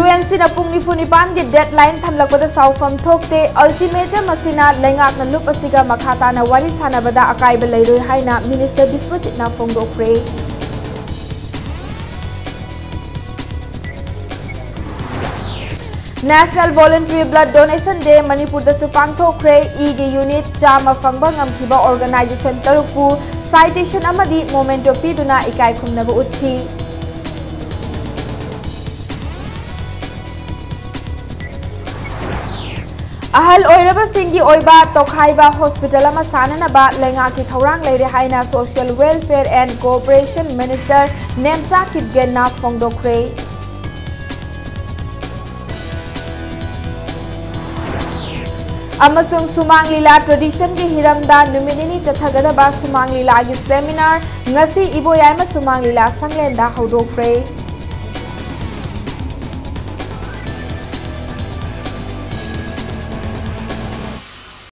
UNCꯅ ꯄꯨꯡ ꯅꯤꯐꯨ ꯅꯤꯄꯥꯟꯒꯤ deadline ꯊꯝꯂꯛꯄꯗ ꯁꯥꯎꯐꯝ ꯊꯣꯛꯇꯦ꯫ Ultimatum ꯑꯁꯤꯅ ꯂꯩꯉꯥꯛꯅ ꯂꯨꯞ ꯑꯁꯤꯒ ꯃꯈꯥ ꯇꯥꯅ ꯋꯥꯔꯤ ꯁꯥꯟꯅꯕꯗ ꯑꯀꯥꯏꯕ ꯂꯩꯔꯣꯏ ꯍꯥꯏꯅ Minister ꯕꯤꯁ꯭ꯋꯖꯤꯠꯅ ꯐꯣꯡꯗꯣꯛꯈ꯭ꯔꯦ꯫ National Voluntary Blood Donation Day ꯃꯅꯤꯄꯨꯔꯗꯁꯨ ꯄꯥꯡꯊꯣꯛꯈ꯭ꯔꯦ꯫ ꯏꯒꯤ unit ꯆꯥꯝꯃ ꯐꯪꯕ ꯉꯝꯈꯤꯕ organization ꯇꯔꯨꯛꯄꯨ citation ꯑꯃꯗꯤ memento ꯄꯤꯗꯨꯅ ꯏꯀꯥꯏ ꯈꯨꯝꯅꯕ ꯎꯠꯈꯤ꯫ ꯑꯍꯜ ꯑꯣꯏꯔꯕꯁꯤꯡꯒꯤ ꯑꯣꯏꯕ ꯇꯣꯈꯥꯏꯕ hospital ꯑꯃ ꯁꯥꯅꯅꯕ ꯂꯩꯉꯥꯛꯀꯤ ꯊꯧꯔꯥꯡ ꯂꯩꯔꯦ ꯍꯥꯏꯅ Social Welfare and Cooperation Minister Nemcha ꯀꯤꯞꯒꯦꯟꯅ ꯐꯣꯡꯗꯣꯛꯈ꯭ꯔꯦ꯫ ꯑꯃꯁꯨꯡ ꯁꯨꯃꯥꯡ ꯂꯤꯂꯥ traditionꯒꯤ ꯍꯤꯔꯝꯗ ꯅꯨꯃꯤꯠ ꯅꯤꯅꯤ ꯆꯠꯊꯒꯗꯕ ꯁꯨꯃꯥꯡ ꯂꯤꯂꯥꯒꯤ seminar ꯉꯁꯤ ꯏꯕꯣꯌꯥꯏꯃ ꯁꯨꯃꯥꯡ ꯂꯤꯂꯥ ꯁꯪꯂꯦꯟꯗ ꯍꯧꯗꯣꯛꯈ꯭ꯔꯦ꯫